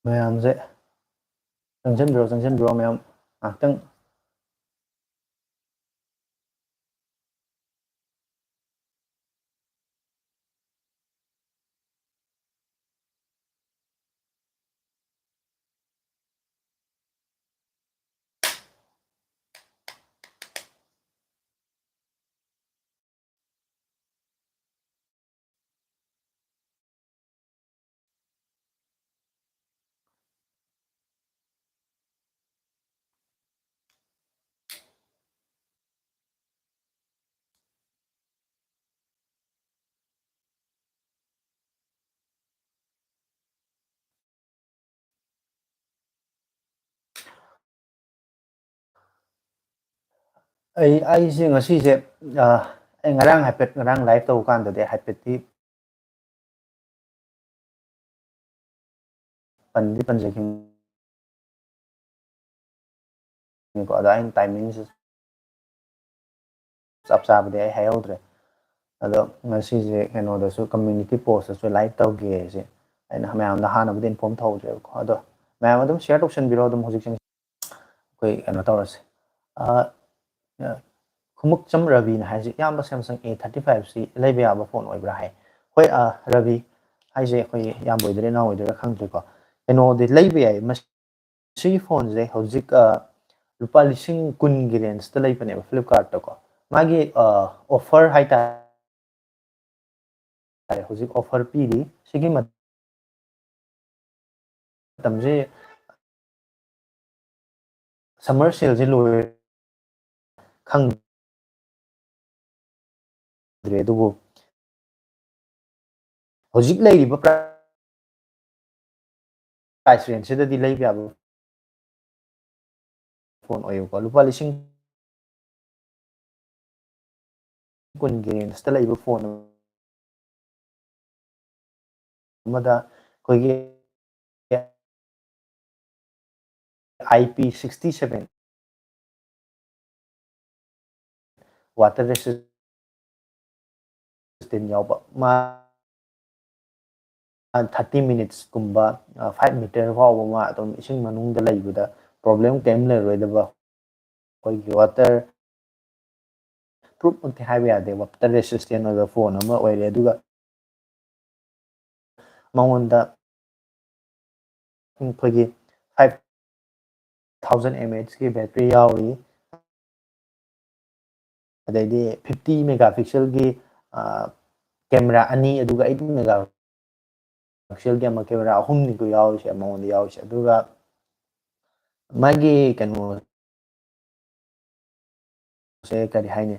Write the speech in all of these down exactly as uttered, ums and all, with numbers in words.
ꯃꯌꯥꯝꯁꯦ ꯆꯪꯁꯤꯟꯕꯤꯔꯣ, ꯆꯪꯁꯤꯟꯕꯤꯔꯣ ꯃꯌꯥꯝ, ꯉꯥꯏꯍꯥꯛꯇꯪ꯫ ꯑꯩ, ꯑꯩꯁꯦ ꯉꯁꯤꯁꯦ, ꯑ, ꯑꯩ ꯉꯔꯥꯡ ꯍꯥꯏꯐꯦꯠ, ꯉꯔꯥꯡ live ꯇꯧꯕ ꯀꯥꯟꯗꯗꯤ ꯍꯥꯏꯐꯦꯠꯇꯤ ꯄꯟꯗꯤ ꯄꯟꯖꯈꯤꯕꯅꯤꯀꯣ, ꯑꯗꯣ ꯑꯩꯅ timingꯁꯦ ꯆꯞ ꯆꯥꯕꯗꯤ ꯑꯩ ꯍꯥꯏꯍꯧꯗ꯭ꯔꯦ꯫ ꯑꯗꯣ ꯉꯁꯤꯁꯦ ꯀꯩꯅꯣꯗꯁꯨ, community postꯇꯁꯨ live ꯇꯧꯒꯦꯁꯦ ꯑꯩꯅ ꯃꯌꯥꯝꯗ ꯍꯥꯟꯅꯕꯨꯗꯤ inform ꯇꯧꯍꯧꯗ꯭ꯔꯦꯕꯀꯣ꯫ ꯑꯗꯣ ꯃꯌꯥꯝ ꯑꯗꯨꯝ share ꯇꯧꯁꯟꯕꯤꯔꯣ꯫ ꯑꯗꯨꯝ ꯍꯧꯖꯤꯛꯁꯦ ꯑꯩꯈꯣꯏ ꯀꯩꯅꯣ ꯇꯧꯔꯁꯦ꯫ ꯑ, ꯑ, ꯈꯨꯃꯨꯛꯆꯝ ꯔꯕꯤꯅ ꯍꯥꯏꯁꯦ, "ꯏꯌꯥꯝꯕ, Samsung A thirty five ꯁꯤ ꯂꯩꯕ ꯌꯥꯕ phone ꯑꯣꯏꯕ꯭ꯔꯥ?" ꯍꯥꯏ꯫ ꯍꯣꯏ, ꯑ, ꯔꯕꯤ ꯍꯥꯏꯁꯦ ꯑꯩꯈꯣꯏ ꯏꯌꯥꯝꯕ ꯑꯣꯏꯗꯣꯏꯔꯥ ꯏꯅꯥꯎ ꯑꯣꯏꯗꯣꯏꯔꯥ ꯈꯪꯗ꯭ꯔꯦꯀꯣ꯫ ꯀꯩꯅꯣꯗꯤ ꯂꯩꯕ ꯌꯥꯏ꯫ ꯃꯁꯤꯒꯤ phoneꯁꯦ ꯍꯧꯖꯤꯛ, ꯑ, ꯂꯨꯄꯥ ꯂꯤꯁꯤꯡ ꯀꯨꯟꯒꯤ rangeꯇ ꯂꯩꯕꯅꯦꯕ Flipkartꯇꯀꯣ꯫ ꯃꯥꯒꯤ, ꯑ, offer ꯍꯥꯏꯇꯥꯔꯦ, ꯍꯧꯖꯤꯛ offer ꯄꯤꯔꯤ꯫ ꯁꯤꯒꯤ ꯃꯇꯝꯁꯦ, summer saleꯁꯦ ꯂꯣꯏꯔꯦ ꯈꯪꯗ꯭ꯔꯦ, ꯑꯗꯨꯕꯨ ꯍꯧꯖꯤꯛ ꯂꯩꯔꯤꯕ price rangeꯁꯤꯗꯗꯤ ꯂꯩꯕ ꯌꯥꯕ phone ꯑꯣꯏꯌꯦꯕꯀꯣ꯫ ꯂꯨꯄꯥ ꯂꯤꯁꯤꯡ ꯀꯨꯟꯒꯤ rangeꯇ ꯂꯩꯕ phone ꯑꯃꯗ ꯑꯩꯈꯣꯏꯒꯤ IP sixty seven water resistant ꯌꯥꯎꯕ, ꯃꯥ ꯊꯥꯔꯇꯤ ꯃꯤꯅꯤꯠꯁꯀꯨꯝꯕ, ꯐꯥꯏꯚ ꯃꯤꯇꯔ ꯐꯥꯎꯕ ꯃꯥ ꯑꯗꯨꯝ ꯏꯁꯤꯡ ꯃꯅꯨꯡꯗ ꯂꯩꯕꯗ ꯄ꯭ꯔꯣꯕ꯭ꯂꯦꯝ ꯀꯔꯤꯝ ꯂꯩꯔꯣꯏꯗꯕ, ꯑꯩꯈꯣꯏꯒꯤ ꯋꯥꯇꯔ ꯄ꯭ꯔꯨꯞꯃꯛꯇꯤ ꯍꯥꯏꯕ ꯌꯥꯗꯦ, ꯋꯥꯇꯔ ꯔꯦꯁꯤꯁꯇꯦꯟ ꯑꯣꯏꯕ ꯐꯣꯟ ꯑꯃ ꯑꯣꯏꯔꯦ꯫ ꯑꯗꯨꯒ ꯃꯉꯣꯟꯗ ꯑꯩꯈꯣꯏꯒꯤ ꯐꯥꯏꯚ ꯊꯥꯎꯖꯟ ꯑꯦꯝ ꯑꯦꯆꯀꯤ ꯕꯦꯇ꯭ꯔꯤ ꯌꯥꯎꯔꯤ꯫ ꯑꯗꯩꯗꯤ ꯐꯤꯐꯇꯤ ꯃꯦꯒꯥ ꯄꯤꯛꯁꯦꯜꯒꯤ ꯀꯦꯃꯦꯔꯥ ꯑꯅꯤ, ꯑꯗꯨꯒ ꯑꯩꯠꯇꯤ ꯃꯦꯒꯥ ꯄꯤꯛꯁꯦꯜꯒꯤ ꯑꯃ, ꯀꯦꯃꯦꯔꯥ ꯑꯍꯨꯝꯅꯤꯀꯣ ꯌꯥꯎꯔꯤꯁꯦ, ꯃꯉꯣꯟꯗ ꯌꯥꯎꯔꯤꯁꯦ꯫ ꯑꯗꯨꯒ ꯃꯥꯒꯤ ꯀꯩꯅꯣꯁꯦ ꯀꯔꯤ ꯍꯥꯏꯅꯤ,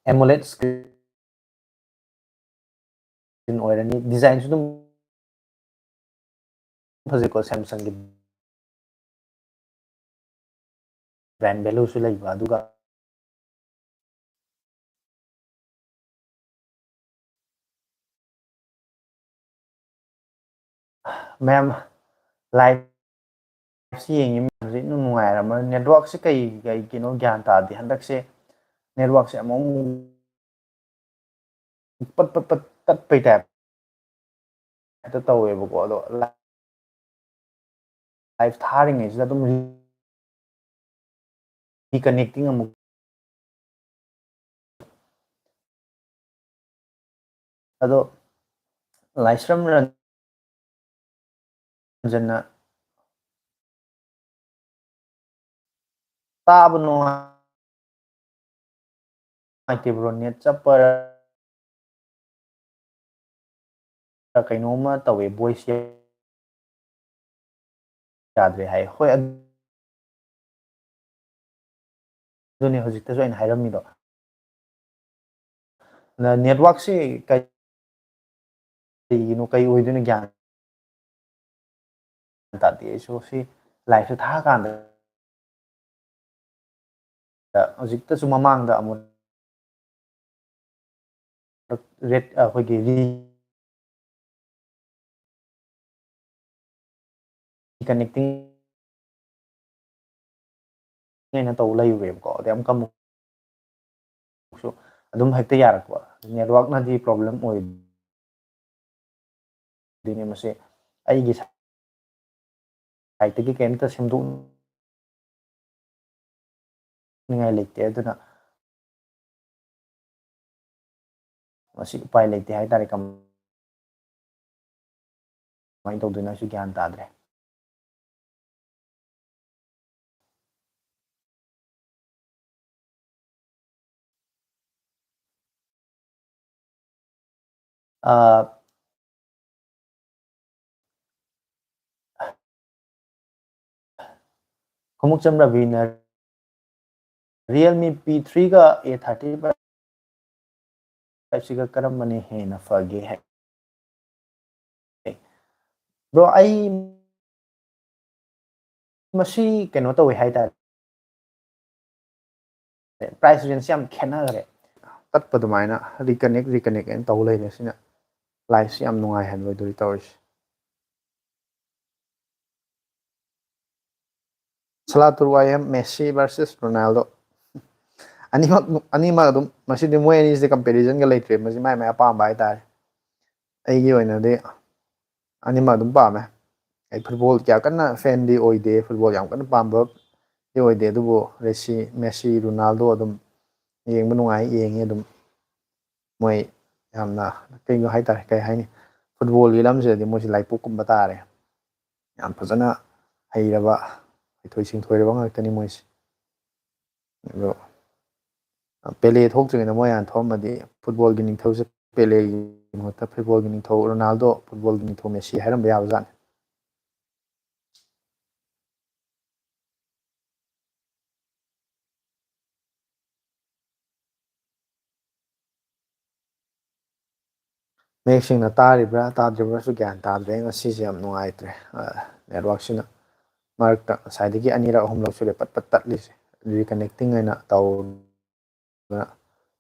ꯑꯦꯃꯣꯂꯦꯠ ꯁ꯭ꯀ꯭ꯔꯤꯟ ꯑꯣꯏꯔꯅꯤ꯫ ꯗꯤꯖꯥꯏꯟꯁꯨ ꯑꯗꯨꯝ ꯐꯖꯩꯀꯣ, ꯁꯦꯝꯁꯪꯒꯤ ꯕ꯭ꯔꯥꯟ ꯚꯦꯂꯨꯁꯨ ꯂꯩꯕ꯫ ꯑꯗꯨꯒ ꯃꯌꯥꯝ ꯂꯥꯏꯐꯁꯤ ꯌꯦꯡꯉꯤ ꯃꯌꯥꯝꯁꯤ ꯏꯅꯨꯡ ꯅꯨꯡꯉꯥꯏꯔꯝꯃꯔꯣꯏ꯫ ꯅꯦꯠꯋꯥꯛꯁꯦ ꯀꯩ ꯀꯩꯒꯤꯅꯣ ꯒ꯭ꯌꯥꯟ ꯇꯥꯗꯦ꯫ ꯍꯟꯗꯛꯁꯦ ꯅꯦꯠꯋꯥꯛꯁꯦ ꯑꯃꯨꯛ ꯑꯃꯨꯛ ꯄꯠ ꯄꯠ ꯄꯠ ꯇꯠꯄꯩ ꯇꯥꯏꯞꯇ ꯇꯧꯋꯦꯕꯀꯣ꯫ ꯑꯗꯣ ꯂꯥꯏꯐ ꯊꯥꯔꯤꯉꯩꯁꯤꯗ ꯑꯗꯨꯝ ꯔꯤꯀꯅꯦꯛꯇꯤꯡ ꯑꯃꯨꯛ, ꯑꯗꯣ ꯂꯥꯏꯁ꯭ꯔꯝ ꯔꯟꯖꯟꯅ ꯇꯥꯕ ꯅꯨꯡꯉꯥꯏ ꯅꯨꯡꯉꯥꯏꯇꯦ ꯕ꯭ꯔꯣ, ꯅꯦꯠ ꯆꯞꯄꯔ ꯀꯩꯅꯣꯝꯃ ꯇꯧꯋꯦ, ꯚꯣꯏꯁ ꯌꯥꯗ꯭ꯔꯦ ꯍꯥꯏ꯫ ꯍꯣꯏ, ꯑꯗꯨꯅꯦ ꯍꯧꯖꯤꯛꯇꯁꯨ ꯑꯩꯅ ꯍꯥꯏꯔꯝꯃꯤꯗꯣ꯫ ꯅꯦꯠꯋꯥꯛꯁꯤ ꯀꯩꯒꯤꯅꯣ, ꯀꯩ ꯑꯣꯏꯗꯣꯏꯅꯣ ꯒ꯭ꯌꯥꯟ ꯇꯥꯗꯦ꯫ ꯑꯩꯁꯨ ꯁꯤ ꯂꯥꯏꯐꯁꯦ ꯊꯥꯔꯀꯥꯟꯗ ꯍꯧꯖꯤꯛꯇꯁꯨ ꯃꯃꯥꯡꯗ ꯑꯃꯨꯛ ꯔꯦꯠ ꯑꯩꯈꯣꯏꯒꯤ ꯔꯤ ꯀꯅꯦꯛꯇꯤꯡ ꯑꯩꯅ ꯇꯧ ꯂꯩꯔꯨꯔꯦꯕꯀꯣ꯫ ꯑꯗꯩ ꯑꯃꯨꯛꯀ ꯑꯃꯨꯛꯁꯨ ꯑꯗꯨꯝ ꯍꯦꯛꯇ ꯌꯥꯔꯛꯄ꯫ ꯅꯦꯠꯋꯥꯛꯅꯗꯤ ꯄ꯭ꯔꯣꯕ꯭ꯂꯦꯝ ꯑꯣꯏꯗꯣꯏꯅꯦ꯫ ꯃꯁꯤ ꯑꯩꯒꯤ ꯁꯥꯏꯠꯇꯒꯤ ꯀꯩꯝꯇ ꯁꯦꯝꯗꯣꯛꯅꯤꯡꯉꯥꯏ ꯂꯩꯇꯦ꯫ ꯑꯗꯨꯅ ꯃꯁꯤ ꯎꯄꯥꯏ ꯂꯩꯇꯦ ꯍꯥꯏꯇꯥꯔꯦ꯫ ꯀꯃꯥꯏꯅ ꯇꯧꯗꯣꯏꯅꯣ ꯑꯩꯁꯨ ꯒ꯭ꯌꯥꯟ ꯇꯥꯗ꯭ꯔꯦ꯫ ꯑ, ꯈꯣꯡꯎꯞꯆꯝ ꯔꯕꯤꯅ Realme P three ꯒ A thirty five ꯁꯤꯒ ꯀꯔꯝꯕꯅ ꯍꯦꯟꯅ ꯐꯒꯦ ꯍꯥꯏ꯫ ꯕ꯭ꯔꯣ, ꯑꯩ ꯃꯁꯤ ꯀꯩꯅꯣ ꯇꯧꯋꯦ ꯍꯥꯏꯇꯥꯔꯦ, ꯄ꯭ꯔꯥꯏꯁ ꯔꯦꯟꯖ ꯌꯥꯝ ꯈꯦꯠꯅꯈ꯭ꯔꯦ꯫ ꯇꯠꯄ ꯑꯗꯨꯃꯥꯏꯅ reconnect reconnect ꯍꯥꯏꯅ ꯇꯧ ꯂꯩꯔꯦ꯫ ꯁꯤꯅ ꯂꯥꯏꯐꯁꯤ ꯌꯥꯝ ꯅꯨꯡꯉꯥꯏꯍꯟꯕ ꯑꯗꯨꯗꯤ ꯇꯧꯔꯤꯁꯦ꯫ ꯁꯂꯥꯇꯨꯔ ꯋꯥꯏ ꯑꯦꯝ, ꯃꯦꯁꯤ versus ꯔꯣꯅꯥꯜꯗꯣ꯫ ꯑꯅꯤꯃꯛ, ꯑꯅꯤꯃꯛ ꯑꯗꯨꯝ, ꯃꯁꯤꯗꯤ ꯃꯣꯏ ꯑꯅꯤꯁꯤꯗꯤ ꯀꯝꯄꯦꯔꯤꯖꯟꯒ ꯂꯩꯇ꯭ꯔꯦ꯫ ꯃꯁꯤ ꯃꯥꯏ ꯃꯥꯏ ꯑꯄꯥꯝꯕ ꯍꯥꯏꯇꯥꯔꯦ꯫ ꯑꯩꯒꯤ ꯑꯣꯏꯅꯗꯤ ꯑꯅꯤꯃꯛ ꯑꯗꯨꯝ ꯄꯥꯝꯃꯦ꯫ ꯑꯩ ꯐꯨꯠꯕꯣꯜ ꯀꯌꯥ ꯀꯟꯅ ꯐꯦꯟꯗꯤ ꯑꯣꯏꯗꯦ, ꯐꯨꯠꯕꯣꯜ ꯌꯥꯝ ꯀꯟꯅ ꯄꯥꯝꯕꯗꯤ ꯑꯣꯏꯗꯦ, ꯑꯗꯨꯕꯨ ꯔꯦꯁꯤ, ꯃꯦꯁꯤ, ꯔꯣꯅꯥꯜꯗꯣ ꯑꯗꯨꯝ ꯌꯦꯡꯕ ꯅꯨꯡꯉꯥꯏ, ꯌꯦꯡꯉꯤ ꯑꯗꯨꯝ꯫ ꯃꯣꯏ ꯌꯥꯝꯅ ꯀꯩꯅꯣ ꯍꯥꯏꯇꯥꯔꯦ, ꯀꯩ ꯍꯥꯏꯅꯤ, ꯐꯨꯠꯕꯣꯜꯒꯤ ꯂꯝꯁꯤꯗꯗꯤ ꯃꯣꯏꯁꯤ ꯂꯥꯏꯄꯣꯛꯀꯨꯝꯕ ꯇꯥꯔꯦ꯫ ꯌꯥꯝ ꯐꯖꯅ ꯍꯩꯔꯕ, ꯍꯩꯊꯣꯏ ꯁꯤꯡꯊꯣꯏꯔꯕ ꯉꯥꯛꯇꯅꯤ ꯃꯣꯏꯁꯦ꯫ ꯑꯗꯣ ꯄꯦꯂꯦ ꯊꯣꯛꯇ꯭ꯔꯤꯉꯩꯗ ꯃꯣꯏ ꯍꯥꯟꯅ ꯊꯣꯛꯑꯝꯃꯗꯤ ꯐꯨꯠꯕꯣꯜꯒꯤ ꯅꯤꯡꯊꯧꯁꯦ ꯄꯦꯂꯦꯒꯤ ꯃꯍꯨꯠꯇ ꯐꯨꯠꯕꯣꯜꯒꯤ ꯅꯤꯡꯊꯧ ꯔꯣꯅꯥꯜꯗꯣ, ꯐꯨꯠꯕꯣꯜꯒꯤ ꯅꯤꯡꯊꯧ ꯃꯦꯁꯤ ꯍꯥꯏꯔꯝꯕ ꯌꯥꯕꯖꯥꯠꯅꯤ꯫ ꯃꯌꯦꯛ ꯁꯦꯡꯅ ꯇꯥꯔꯤꯕ꯭ꯔꯥ ꯇꯥꯗ꯭ꯔꯤꯕ꯭ꯔꯥꯁꯨ ꯒ꯭ꯌꯥꯟ ꯇꯥꯗ꯭ꯔꯦ꯫ ꯉꯁꯤꯁꯦ ꯌꯥꯝ ꯅꯨꯡꯉꯥꯏꯇ꯭ꯔꯦ, ꯑ, ꯅꯦꯠꯋꯥꯛꯁꯤꯅ꯫ ꯃꯔꯛꯇ ꯉꯁꯥꯏꯗꯒꯤ ꯑꯅꯤꯔꯛ ꯑꯍꯨꯝꯂꯛ ꯁꯨꯔꯦ ꯄꯠ ꯄꯠ ꯇꯠꯂꯤꯁꯦ꯫ ꯔꯤꯀꯅꯦꯛꯇꯤꯡ ꯍꯥꯏꯅ ꯇꯧꯗꯅ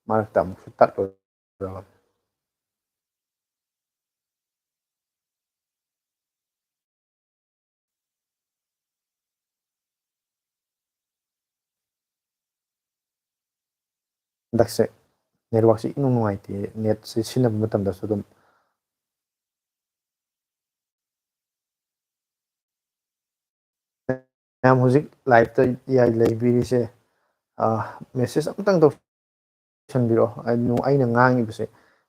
ꯃꯔꯛꯇ ꯑꯃꯨꯛꯁꯨ ꯇꯠꯂꯨꯔꯕ꯫ ꯍꯟꯗꯛꯁꯦ ꯅꯦꯠꯋꯥꯛꯁꯤ ꯏꯅꯨꯡ ꯅꯨꯡꯉꯥꯏꯇꯦ꯫ ꯅꯦꯠꯁꯤ ꯁꯤꯖꯤꯟꯅꯕ ꯃꯇꯝꯗꯁꯨ ꯑꯗꯨꯝ꯫ ꯃꯌꯥꯝ ꯍꯧꯖꯤꯛ ꯂꯥꯏꯞꯇ ꯂꯩꯕꯤꯔꯤꯁꯦ, ꯃꯦꯁꯦꯖ ꯑꯃꯇꯪ ꯇꯧꯁꯟꯕꯤꯔꯛꯑꯣ꯫ ꯑꯩꯅ ꯉꯥꯡꯉꯤꯕꯁꯦ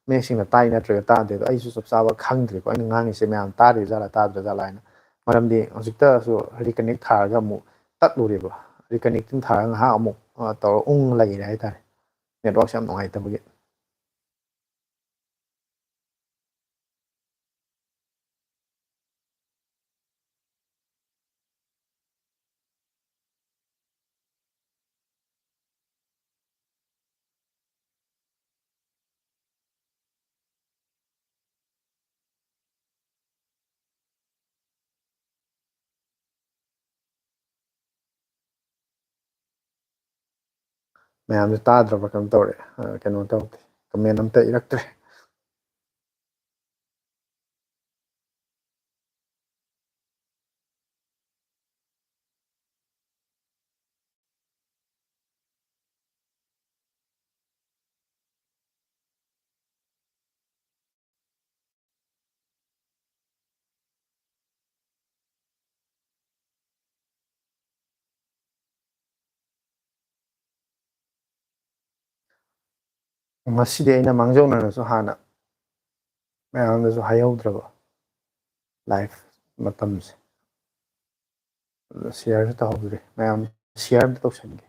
ꯃꯌꯦꯛ ꯁꯦꯡꯅ ꯇꯥꯏ ꯅꯠꯇ꯭ꯔꯒ ꯇꯥꯗꯦ, ꯑꯗꯣ ꯑꯩꯁꯨ ꯆꯞ ꯆꯥꯕ ꯈꯪꯗ꯭ꯔꯦꯀꯣ꯫ ꯑꯩꯅ ꯉꯥꯡꯉꯤꯁꯦ ꯃꯌꯥꯝ ꯇꯥꯔꯤꯕ ꯖꯥꯠꯂꯥ ꯇꯥꯗ꯭ꯔ ꯖꯥꯠꯂꯥ ꯍꯥꯏꯅ꯫ ꯃꯔꯝꯗꯤ ꯍꯧꯖꯤꯛꯇꯁꯨ ꯔꯤꯀꯅꯦꯛ ꯊꯥꯔꯒ ꯑꯃꯨꯛ ꯇꯠꯂꯨꯔꯦꯕ꯫ ꯔꯤꯀꯅꯦꯛꯇꯤꯡ ꯊꯥꯔꯒ ꯉꯥꯏꯍꯥꯛ ꯑꯃꯨꯛ, ꯑ, ꯇꯧꯔ ꯎꯪ ꯂꯩꯔꯦ ꯍꯥꯏꯇꯥꯔꯦ, ꯅꯦꯠꯋꯥꯛꯁꯦ ꯌꯥꯝ ꯅꯨꯡꯉꯥꯏꯇꯕꯒꯤ꯫ ꯃꯌꯥꯝꯁꯦ ꯇꯥꯗ꯭ꯔꯕ ꯀꯩꯅꯣꯝ ꯇꯧꯔꯦ꯫ ꯑ, ꯀꯩꯅꯣ ꯇꯧꯗꯦ, ꯀꯃꯦꯟ ꯑꯝꯇ ꯏꯔꯛꯇ꯭ꯔꯦ꯫ ꯉꯁꯤꯗꯤ ꯑꯩꯅ ꯃꯥꯡꯖꯧꯅꯅꯁꯨ ꯍꯥꯟꯅ ꯃꯌꯥꯝꯗꯁꯨ ꯍꯥꯏꯍꯧꯗ꯭ꯔꯕ ꯂꯥꯏꯐ ꯃꯇꯝꯁꯦ꯫ ꯑꯗꯨꯅ ꯁꯤꯌꯔꯁꯨ ꯇꯧꯍꯧꯗ꯭ꯔꯦ꯫ ꯃꯌꯥꯝ ꯁꯤꯌꯔ ꯑꯝꯇ ꯇꯧꯁꯟꯒꯦ꯫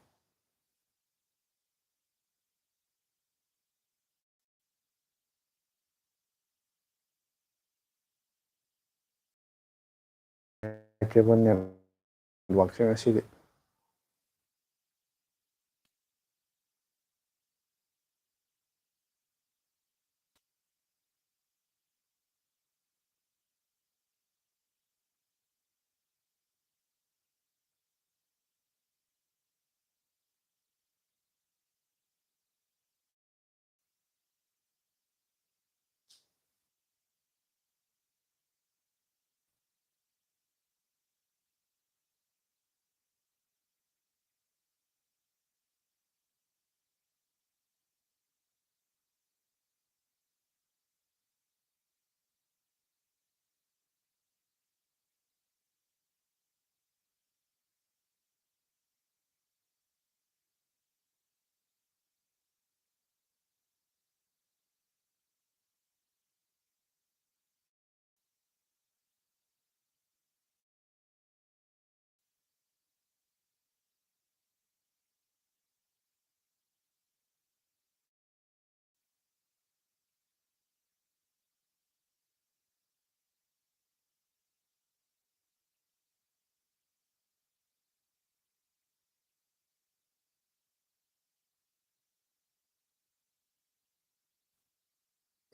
ꯅꯨꯡꯉꯥꯏꯇ꯭ꯔꯦꯕ ꯅꯦꯠꯋꯥꯛꯁꯦ ꯉꯁꯤꯗꯤ꯫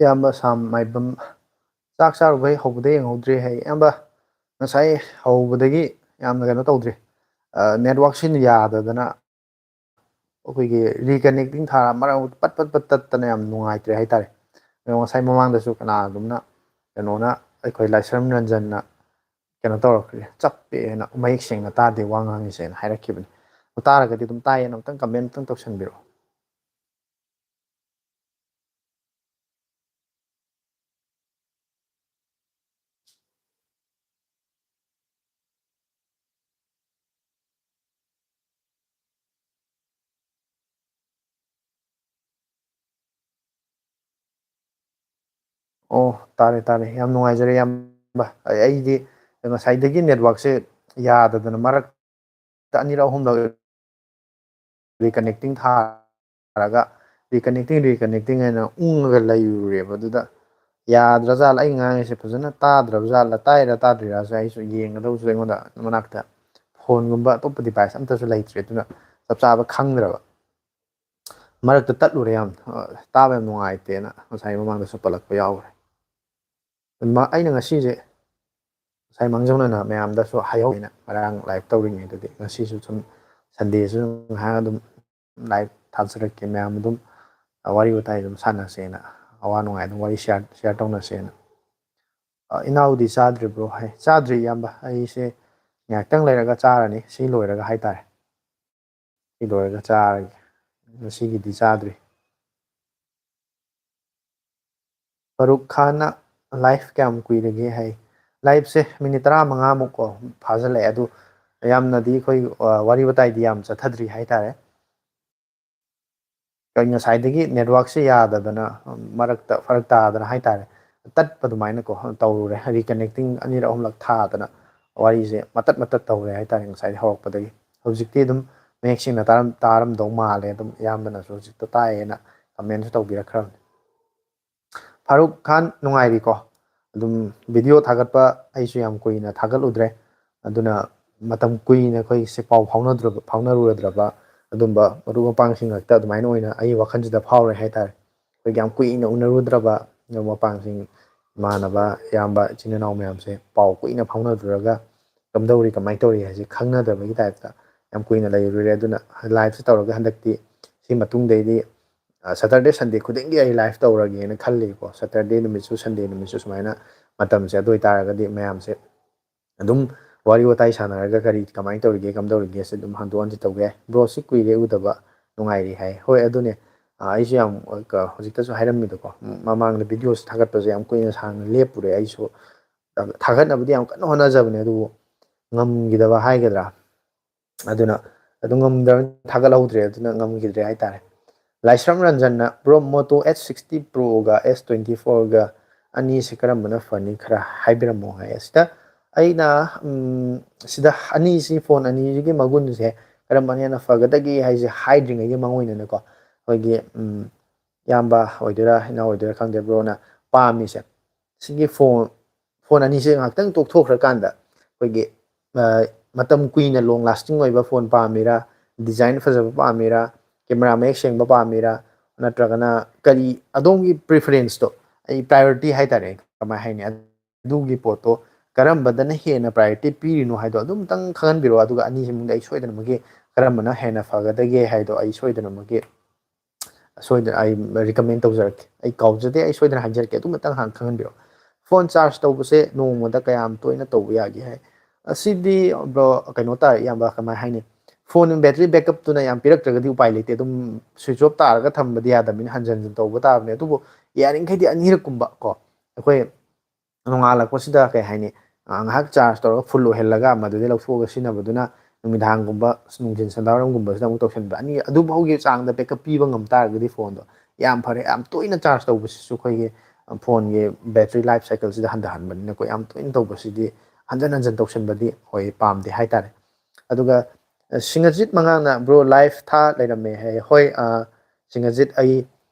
ꯏꯌꯥꯝꯕ ꯁꯥꯝ ꯃꯥꯏꯕꯝ, ꯆꯥꯛ ꯆꯥꯔꯨꯕꯩ ꯍꯧꯕꯗ ꯌꯦꯡꯍꯧꯗ꯭ꯔꯦ ꯍꯥꯏ꯫ ꯏꯌꯥꯝꯕ, ꯉꯁꯥꯏ ꯍꯧꯕꯗꯒꯤ ꯌꯥꯝꯅ ꯀꯩꯅꯣ ꯇꯧꯗ꯭ꯔꯤ꯫ ꯑ, network ꯁꯤꯅ ꯌꯥꯗꯗꯅ ꯑꯩꯈꯣꯏꯒꯤ reconnecting ꯊꯥꯔ ꯃꯔꯛ ꯄꯠ ꯄꯠ ꯄꯠ ꯇꯠꯇꯅ ꯌꯥꯝ ꯅꯨꯡꯉꯥꯏꯇ꯭ꯔꯦ ꯍꯥꯏꯇꯥꯔꯦ꯫ ꯑꯗꯣ ꯉꯁꯥꯏ ꯃꯃꯥꯡꯗꯁꯨ ꯀꯅꯥꯒꯨꯝꯅ, ꯀꯩꯅꯣꯅ, ꯑꯩꯈꯣꯏ ꯂꯥꯏꯁ꯭ꯔꯝ ꯔꯟꯖꯟꯅ ꯀꯩꯅꯣ ꯇꯧꯔꯛꯈ꯭ꯔꯦ, "ꯆꯞꯄꯦꯅ, ꯃꯌꯦꯛ ꯁꯦꯡꯅ ꯇꯥꯗꯦ ꯋꯥ ꯉꯥꯡꯉꯤꯁꯦꯅ" ꯍꯥꯏꯔꯛꯈꯤꯕꯅꯤ꯫ ꯑꯗꯨ ꯇꯥꯔꯒꯗꯤ ꯑꯗꯨꯝ ꯇꯥꯏꯌꯦꯅ ꯑꯃꯨꯛꯇꯪ comment ꯑꯃꯨꯛꯇꯪ ꯇꯧꯁꯟꯕꯤꯔꯛꯑꯣ꯫ ꯑꯣ, ꯇꯥꯔꯦ, ꯇꯥꯔꯦ꯫ ꯌꯥꯝ ꯅꯨꯡꯉꯥꯏꯖꯔꯦ, ꯏꯌꯥꯝꯕ꯫ ꯑꯩ-, ꯑꯩꯗꯤ ꯉꯁꯥꯏꯗꯒꯤ network ꯁꯦ ꯌꯥꯗꯗꯅ ꯃꯔꯛꯇ ꯑꯅꯤꯔꯛ ꯑꯍꯨꯝꯂꯛ reconnecting ꯊꯥꯔꯒ, reconnecting, reconnecting ꯍꯥꯏꯅ ꯎꯪꯉꯒ ꯂꯩꯔꯨꯔꯦꯕ꯫ ꯑꯗꯨꯗ ꯌꯥꯗ꯭ꯔꯖꯥꯠꯂ, ꯑꯩ ꯉꯥꯡꯉꯤꯁꯦ ꯐꯖꯅ ꯇꯥꯗ꯭ꯔꯕ ꯖꯥꯠꯂ, ꯇꯥꯏꯔ ꯇꯥꯗ꯭ꯔꯤꯔꯥꯁꯦ ꯑꯩꯁꯨ ꯌꯦꯡꯒꯗꯧꯁꯨ ꯑꯩꯉꯣꯟꯗ ꯃꯅꯥꯛꯇ phone ꯒꯨꯝꯕ ꯑꯇꯣꯞꯄ device ꯑꯝꯇꯁꯨ ꯂꯩꯇ꯭ꯔꯦ꯫ ꯑꯗꯨꯅ ꯆꯞ ꯆꯥꯕ ꯈꯪꯗ꯭ꯔꯕ꯫ ꯃꯔꯛꯇ ꯇꯠꯂꯨꯔꯦ ꯌꯥꯝ, ꯑ, ꯇꯥꯕ ꯌꯥꯝ ꯅꯨꯡꯉꯥꯏꯇꯦꯅ ꯉꯁꯥꯏ ꯃꯃꯥꯡꯗꯁꯨ ꯄꯜꯂꯛꯄ ꯌꯥꯎꯈ꯭ꯔꯦ꯫ ꯃ-, ꯑꯩꯅ ꯉꯁꯤꯁꯦ ꯉꯁꯥꯏ ꯃꯥꯡꯖꯧꯅꯅ ꯃꯌꯥꯝꯗꯁꯨ ꯍꯥꯏꯍꯧꯒꯦꯅ, ꯉꯔꯥꯡ live ꯇꯧꯔꯤꯉꯩꯗꯗꯤ, ꯉꯁꯤꯁꯨ ꯁꯨꯝ Sunday ꯁꯨ ꯉꯥꯏꯍꯥꯛ ꯑꯗꯨꯝ live ꯊꯥꯖꯔꯛꯀꯦ, ꯃꯌꯥꯝ ꯑꯗꯨꯝ ꯋꯥꯔꯤ ꯋꯥꯇꯥꯏ ꯑꯗꯨꯝ ꯁꯥꯟꯅꯁꯦꯅ, ꯑꯋꯥ ꯅꯨꯡꯉꯥꯏ ꯑꯗꯨꯝ ꯋꯥꯔꯤ share, share ꯇꯧꯅꯁꯦꯅ꯫ ꯑ, ꯏꯅꯥꯎꯗꯤ ꯆꯥꯗ꯭ꯔꯤꯕ꯭ꯔꯣ? ꯍꯥꯏ, ꯆꯥꯗ꯭ꯔꯤ ꯏꯌꯥꯝꯕ, ꯑꯩꯁꯦ ꯉꯥꯏꯍꯥꯛꯇꯪ ꯂꯩꯔꯒ ꯆꯥꯔꯅꯤ, ꯁꯤ ꯂꯣꯏꯔꯒ ꯍꯥꯏꯇꯥꯔꯦ꯫ ꯁꯤ ꯂꯣꯏꯔꯒ ꯆꯥꯔꯒꯦ, ꯉꯁꯤꯒꯤꯗꯤ ꯆꯥꯗ꯭ꯔꯤ꯫ ꯐꯥꯔꯨꯛ ꯈꯥꯟꯅ live ꯀꯌꯥꯝ ꯀꯨꯏꯔꯒꯦ ꯍꯥꯏ꯫ Live ꯁꯦ minute ꯇꯔꯥꯃꯉꯥꯃꯨꯛ ꯀꯣ ꯐꯥꯖꯤꯜꯂꯛꯑꯦ꯫ ꯑꯗꯨ ꯌꯥꯝꯅꯗꯤ ꯑꯩꯈꯣꯏ, ꯑ, ꯋꯥꯔꯤ ꯋꯥꯇꯥꯏꯗꯤ ꯌꯥꯝ ꯆꯠꯊꯗ꯭ꯔꯤ ꯍꯥꯏꯇꯥꯔꯦ꯫ ꯀꯩ-, ꯉꯁꯥꯏꯗꯒꯤ network ꯁꯦ ꯌꯥꯗꯗꯅ, ꯎꯝ, ꯃꯔꯛꯇ ꯐꯔꯛ ꯇꯥꯗꯅ ꯍꯥꯏꯇꯥꯔꯦ, ꯇꯠꯄ ꯑꯗꯨꯃꯥꯏꯅꯀꯣ ꯇꯧꯔꯨꯔꯦ꯫ Reconnecting ꯑꯅꯤꯔꯛ ꯑꯍꯨꯝꯂꯛ ꯊꯥꯗꯅ ꯋꯥꯔꯤꯁꯦ ꯃꯇꯠ ꯃꯇꯠ ꯇꯧꯔꯦ ꯍꯥꯏꯇꯥꯔꯦ ꯉꯁꯥꯏ ꯍꯧꯔꯛꯄꯗꯒꯤ꯫ ꯍꯧꯖꯤꯛꯇꯤ ꯑꯗꯨꯝ ꯃꯌꯦꯛ ꯁꯦꯡꯅ ꯇꯥꯔꯝ-, ꯇꯥꯔꯝꯗꯧ ꯃꯥꯜꯂꯦ꯫ ꯑꯗꯨꯝ ꯏꯌꯥꯝꯕꯅꯁꯨ ꯍꯧꯖꯤꯛꯇ ꯇꯥꯏꯌꯦꯅ comment ꯁꯨ ꯇꯧꯕꯤꯔꯛꯈ꯭ꯔꯕꯅꯤ꯫ ꯐꯥꯔꯨꯛ ꯈꯥꯟ, ꯅꯨꯡꯉꯥꯏꯔꯤꯀꯣ? ꯑꯗꯨꯝ video ꯊꯥꯒꯠꯄ ꯑꯩꯁꯨ ꯌꯥꯝ ꯀꯨꯏꯅ ꯊꯥꯒꯠꯂꯨꯗ꯭ꯔꯦ꯫ ꯑꯗꯨꯅ ꯃꯇꯝ ꯀꯨꯏꯅ ꯑꯩꯈꯣꯏꯁꯦ ꯄꯥꯎ ꯐꯥꯎꯅꯗ꯭ꯔꯕ, ꯐꯥꯎꯅꯔꯨꯔꯗ꯭ꯔꯕ ꯑꯗꯨꯝꯕ ꯃꯔꯨꯞ ꯃꯄꯥꯡꯁꯤꯡ ꯉꯥꯛꯇ ꯑꯗꯨꯃꯥꯏꯅ ꯑꯣꯏꯅ ꯑꯩ ꯋꯥꯈꯜꯁꯤꯗ ꯐꯥꯎꯔꯦ ꯍꯥꯏꯇꯥꯔꯦ꯫ ꯑꯩꯈꯣꯏꯒꯤ ꯌꯥꯝ ꯀꯨꯏꯅ ꯎꯅꯔꯨꯗ꯭ꯔꯕ ꯃꯔꯨꯞ ꯃꯄꯥꯡꯁꯤꯡ, ꯏꯃꯥꯟꯅꯕ, ꯏꯌꯥꯝꯕ, ꯏꯆꯤꯟ ꯏꯅꯥꯎ ꯃꯌꯥꯝꯁꯦ ꯄꯥꯎ ꯀꯨꯏꯅ ꯐꯥꯎꯅꯗ꯭ꯔꯒ ꯀꯝꯗꯧꯔꯤ, ꯀꯃꯥꯏꯅ ꯇꯧꯔꯤ ꯍꯥꯏꯁꯦ ꯈꯪꯅꯗꯕꯒꯤ ꯇꯥꯏꯞꯇ ꯌꯥꯝ ꯀꯨꯏꯅ ꯂꯩꯔꯨꯔꯦ꯫ ꯑꯗꯨꯅ liveꯁꯦ ꯇꯧꯔꯒ ꯍꯟꯗꯛꯇꯤ ꯁꯤ ꯃꯇꯨꯡꯗꯩꯗꯤ, ꯑ, Saturday, Sunday ꯈꯨꯗꯤꯡꯒꯤ ꯑꯩ live ꯇꯧꯔꯒꯦꯅ ꯈꯜꯂꯤꯀꯣ꯫ Saturday ꯅꯨꯃꯤꯠꯁꯨ, Sunday ꯅꯨꯃꯤꯠꯁꯨ ꯁꯨꯃꯥꯏꯅ ꯃꯇꯝꯁꯦ꯫ ꯑꯗꯨ ꯑꯣꯏꯇꯥꯔꯒꯗꯤ ꯃꯌꯥꯝꯁꯦ ꯑꯗꯨꯝ ꯋꯥꯔꯤ ꯋꯥꯇꯥꯏ ꯁꯥꯟꯅꯔꯒ ꯀꯔꯤ, ꯀꯃꯥꯏꯅ ꯇꯧꯔꯤꯒꯦ, ꯀꯝꯗꯧꯔꯤꯒꯦꯁꯦ ꯑꯗꯨꯝ ꯍꯟꯗꯣꯛ ꯍꯟꯖꯤꯟ ꯇꯧꯕ ꯌꯥꯏ꯫ Bro, ꯁꯤ ꯀꯨꯏꯔꯦ ꯎꯗꯕ, ꯅꯨꯡꯉꯥꯏꯔꯤ ꯍꯥꯏ꯫ ꯍꯣꯏ, ꯑꯗꯨꯅꯦ꯫ ꯑ, ꯑꯩꯁꯨ ꯌꯥꯝ, ꯑ, ꯍꯧꯖꯤꯛꯇꯁꯨ ꯍꯥꯏꯔꯝꯃꯤꯗꯀꯣ, ꯃꯃꯥꯡꯗ videoꯁꯦ ꯊꯥꯒꯠꯄꯁꯦ ꯌꯥꯝ ꯀꯨꯏꯅ ꯁꯥꯡꯅ ꯂꯦꯞꯄꯨꯔꯦ꯫ ꯑꯩꯁꯨ ꯊꯥꯒꯠꯅꯕꯗꯤ ꯌꯥꯝ ꯀꯟꯅ ꯍꯣꯠꯅꯖꯕꯅꯦ, ꯑꯗꯨꯕꯨ ꯉꯝꯈꯤꯗꯕ ꯍꯥꯏꯒꯗ꯭ꯔꯥ, ꯑꯗꯨꯅ ꯑꯗꯨ ꯉꯝꯗ꯭ꯔꯕꯅꯤꯅ ꯊꯥꯒꯠꯍꯧꯗ꯭ꯔꯦ, ꯑꯗꯨꯅ ꯉꯝꯈꯤꯗ꯭ꯔꯦ ꯍꯥꯏꯇꯥꯔꯦ꯫ ꯂꯥꯏꯁ꯭ꯔꯝ ꯔꯟꯖꯟꯅ, "Bro, Moto H sixty Proꯒ S twenty fourꯒ ꯑꯅꯤꯁꯤ ꯀꯔꯝꯕꯅ ꯐꯅꯤ, ꯈꯔ ꯍꯥꯏꯕꯤꯔꯝꯃꯣ" ꯍꯥꯏ꯫ ꯁꯤꯗ ꯑꯩꯅ, ꯎꯝ, ꯁꯤꯗ ꯑꯅꯤꯁꯤ, phone ꯑꯅꯤꯁꯤꯒꯤ ꯃꯒꯨꯟꯁꯦ ꯀꯔꯝꯕꯅ ꯍꯦꯟꯅ ꯐꯒꯗꯒꯦ ꯍꯥꯏꯁꯦ ꯍꯥꯏꯗ꯭ꯔꯤꯉꯩꯒꯤ ꯃꯥꯡꯑꯣꯏꯅꯅꯀꯣ, ꯑꯩꯈꯣꯏꯒꯤ, ꯎꯝ, ꯏꯌꯥꯝꯕ ꯑꯣꯏꯗꯣꯏꯔꯥ, ꯏꯅꯥꯎ ꯑꯣꯏꯗꯣꯏꯔꯥ ꯈꯪꯗꯦ, bro ꯅ ꯄꯥꯝꯃꯤꯁꯦ, ꯁꯤꯒꯤ phone, phone ꯑꯅꯤꯁꯦ ꯉꯥꯛꯇꯪ ꯇꯣꯛꯊꯣꯛꯈ꯭ꯔꯀꯥꯟꯗ ꯑꯩꯈꯣꯏꯒꯤ, ꯑ, ꯃꯇꯝ ꯀꯨꯏꯅ long lasting ꯑꯣꯏꯕ phone ꯄꯥꯝꯃꯤꯔꯥ, design ꯐꯖꯕ ꯄꯥꯝꯃꯤꯔꯥ, camera ꯃꯌꯦꯛ ꯁꯦꯡꯕ ꯄꯥꯝꯃꯤꯔꯥ, ꯅꯠꯇ꯭ꯔꯒꯅ ꯀꯔꯤ ꯑꯗꯣꯝꯒꯤ preferenceꯇꯣ, ꯑꯩ priority ꯍꯥꯏꯇꯥꯔꯦ, ꯀꯃꯥꯏ ꯍꯥꯏꯅꯤ, ꯑꯗꯨꯒꯤ ꯄꯣꯠꯇꯣ ꯀꯔꯝꯕꯗꯅ ꯍꯦꯟꯅ priority ꯄꯤꯔꯤꯅꯣ ꯍꯥꯏꯗꯣ ꯑꯗꯨꯝꯇꯪ ꯈꯪꯍꯟꯕꯤꯔꯛꯑꯣ, ꯑꯗꯨꯒ ꯑꯅꯤꯁꯤ ꯃꯅꯨꯡꯗ ꯑꯩ ꯁꯣꯏꯗꯅꯃꯛꯀꯤ ꯀꯔꯝꯕꯅ ꯍꯦꯟꯅ ꯐꯒꯗꯒꯦ ꯍꯥꯏꯗꯣ ꯑꯩ ꯁꯣꯏꯗꯅꯃꯛꯀꯤ, ꯁꯣꯏꯗꯅ ꯑꯩ recommend ꯇꯧꯖꯔꯛꯀꯦ꯫ ꯑꯩ ꯀꯥꯎꯖꯗꯦ, ꯑꯩ ꯁꯣꯏꯗꯅ ꯍꯥꯏꯖꯔꯛꯀꯦ, ꯑꯗꯨꯃꯇꯪ ꯍꯥꯟꯅ ꯈꯪꯍꯟꯕꯤꯔꯛꯑꯣ꯫ Phone charge ꯇꯧꯕꯁꯦ ꯅꯣꯡꯃꯗ ꯀꯌꯥꯝ ꯇꯣꯏꯅ ꯇꯧꯕ ꯌꯥꯒꯦ ꯍꯥꯏ? ꯑꯁꯤꯗꯤ, bro, ꯀꯩꯅꯣ ꯇꯥꯔꯦ, ꯏꯌꯥꯝꯕ, ꯀꯃꯥꯏ ꯍꯥꯏꯅꯤ, phone battery backupꯇꯨꯅ ꯌꯥꯝ ꯄꯤꯔꯛꯇ꯭ꯔꯒꯗꯤ ꯎꯄꯥꯏ ꯂꯩꯇꯦ, ꯑꯗꯨꯝ switch off ꯇꯥꯔꯒ ꯊꯝꯕꯗꯤ ꯌꯥꯗꯕꯅꯤꯅ ꯍꯟꯖꯟ ꯍꯟꯖꯟ ꯇꯧꯕ ꯇꯥꯕꯅꯦ꯫ ꯑꯗꯨꯕꯨ ꯌꯥꯔꯤꯈꯩꯗꯤ ꯑꯅꯤꯔꯛꯀꯨꯝꯕ ꯀꯣ, ꯑꯩꯈꯣꯏ ꯅꯣꯡꯉꯥꯜꯂꯛꯄꯁꯤꯗ, ꯀꯩ ꯍꯥꯏꯅꯤ, ꯑ, ꯉꯥꯏꯍꯥꯛ charge ꯇꯧꯔꯒ full ꯑꯣꯏꯍꯜꯂꯒ ꯃꯗꯨꯗꯩ ꯂꯧꯊꯣꯛꯑꯒ ꯁꯤꯖꯤꯟꯅꯕꯗꯨꯅ ꯅꯨꯃꯤꯗꯥꯡꯒꯨꯝꯕ, ꯅꯨꯡꯊꯤꯟ ꯁꯟꯗꯥꯋꯥꯏꯔꯝꯒꯨꯝꯕꯁꯤꯗ ꯑꯃꯨꯛ ꯇꯧꯁꯟꯕ꯫ ꯑꯅꯤ, ꯑꯗꯨꯐꯥꯎꯒꯤ ꯆꯥꯡꯗ backup ꯄꯤꯕ ꯉꯝ ꯇꯥꯔꯒꯗꯤ phoneꯗꯣ ꯌꯥꯝ ꯐꯔꯦ꯫ ꯌꯥꯝ ꯇꯣꯏꯅ charge ꯇꯧꯕꯁꯤꯁꯨ ꯑꯩꯈꯣꯏꯒꯤ, ꯑ, phoneꯒꯤ battery life cycleꯁꯤꯗ ꯍꯟꯊꯍꯟꯕꯅꯤꯅꯀꯣ, ꯌꯥꯝ ꯇꯣꯏꯅ ꯇꯧꯕꯁꯤꯗꯤ, ꯍꯟꯖꯟ ꯍꯟꯖꯟ ꯇꯧꯁꯟꯕꯗꯤ ꯍꯣꯏ ꯄꯥꯝꯗꯦ ꯍꯥꯏꯇꯥꯔꯦ꯫ ꯑꯗꯨꯒ, ꯑ, ꯁꯤꯡꯒꯖꯤꯠ ꯃꯉꯥꯡꯅ, "Bro, live ꯊꯥ ꯂꯩꯔꯝꯃꯦ" ꯍꯥꯏ꯫ ꯍꯣꯏ, ꯑ, ꯁꯤꯡꯒꯖꯤꯠ, ꯑꯩ,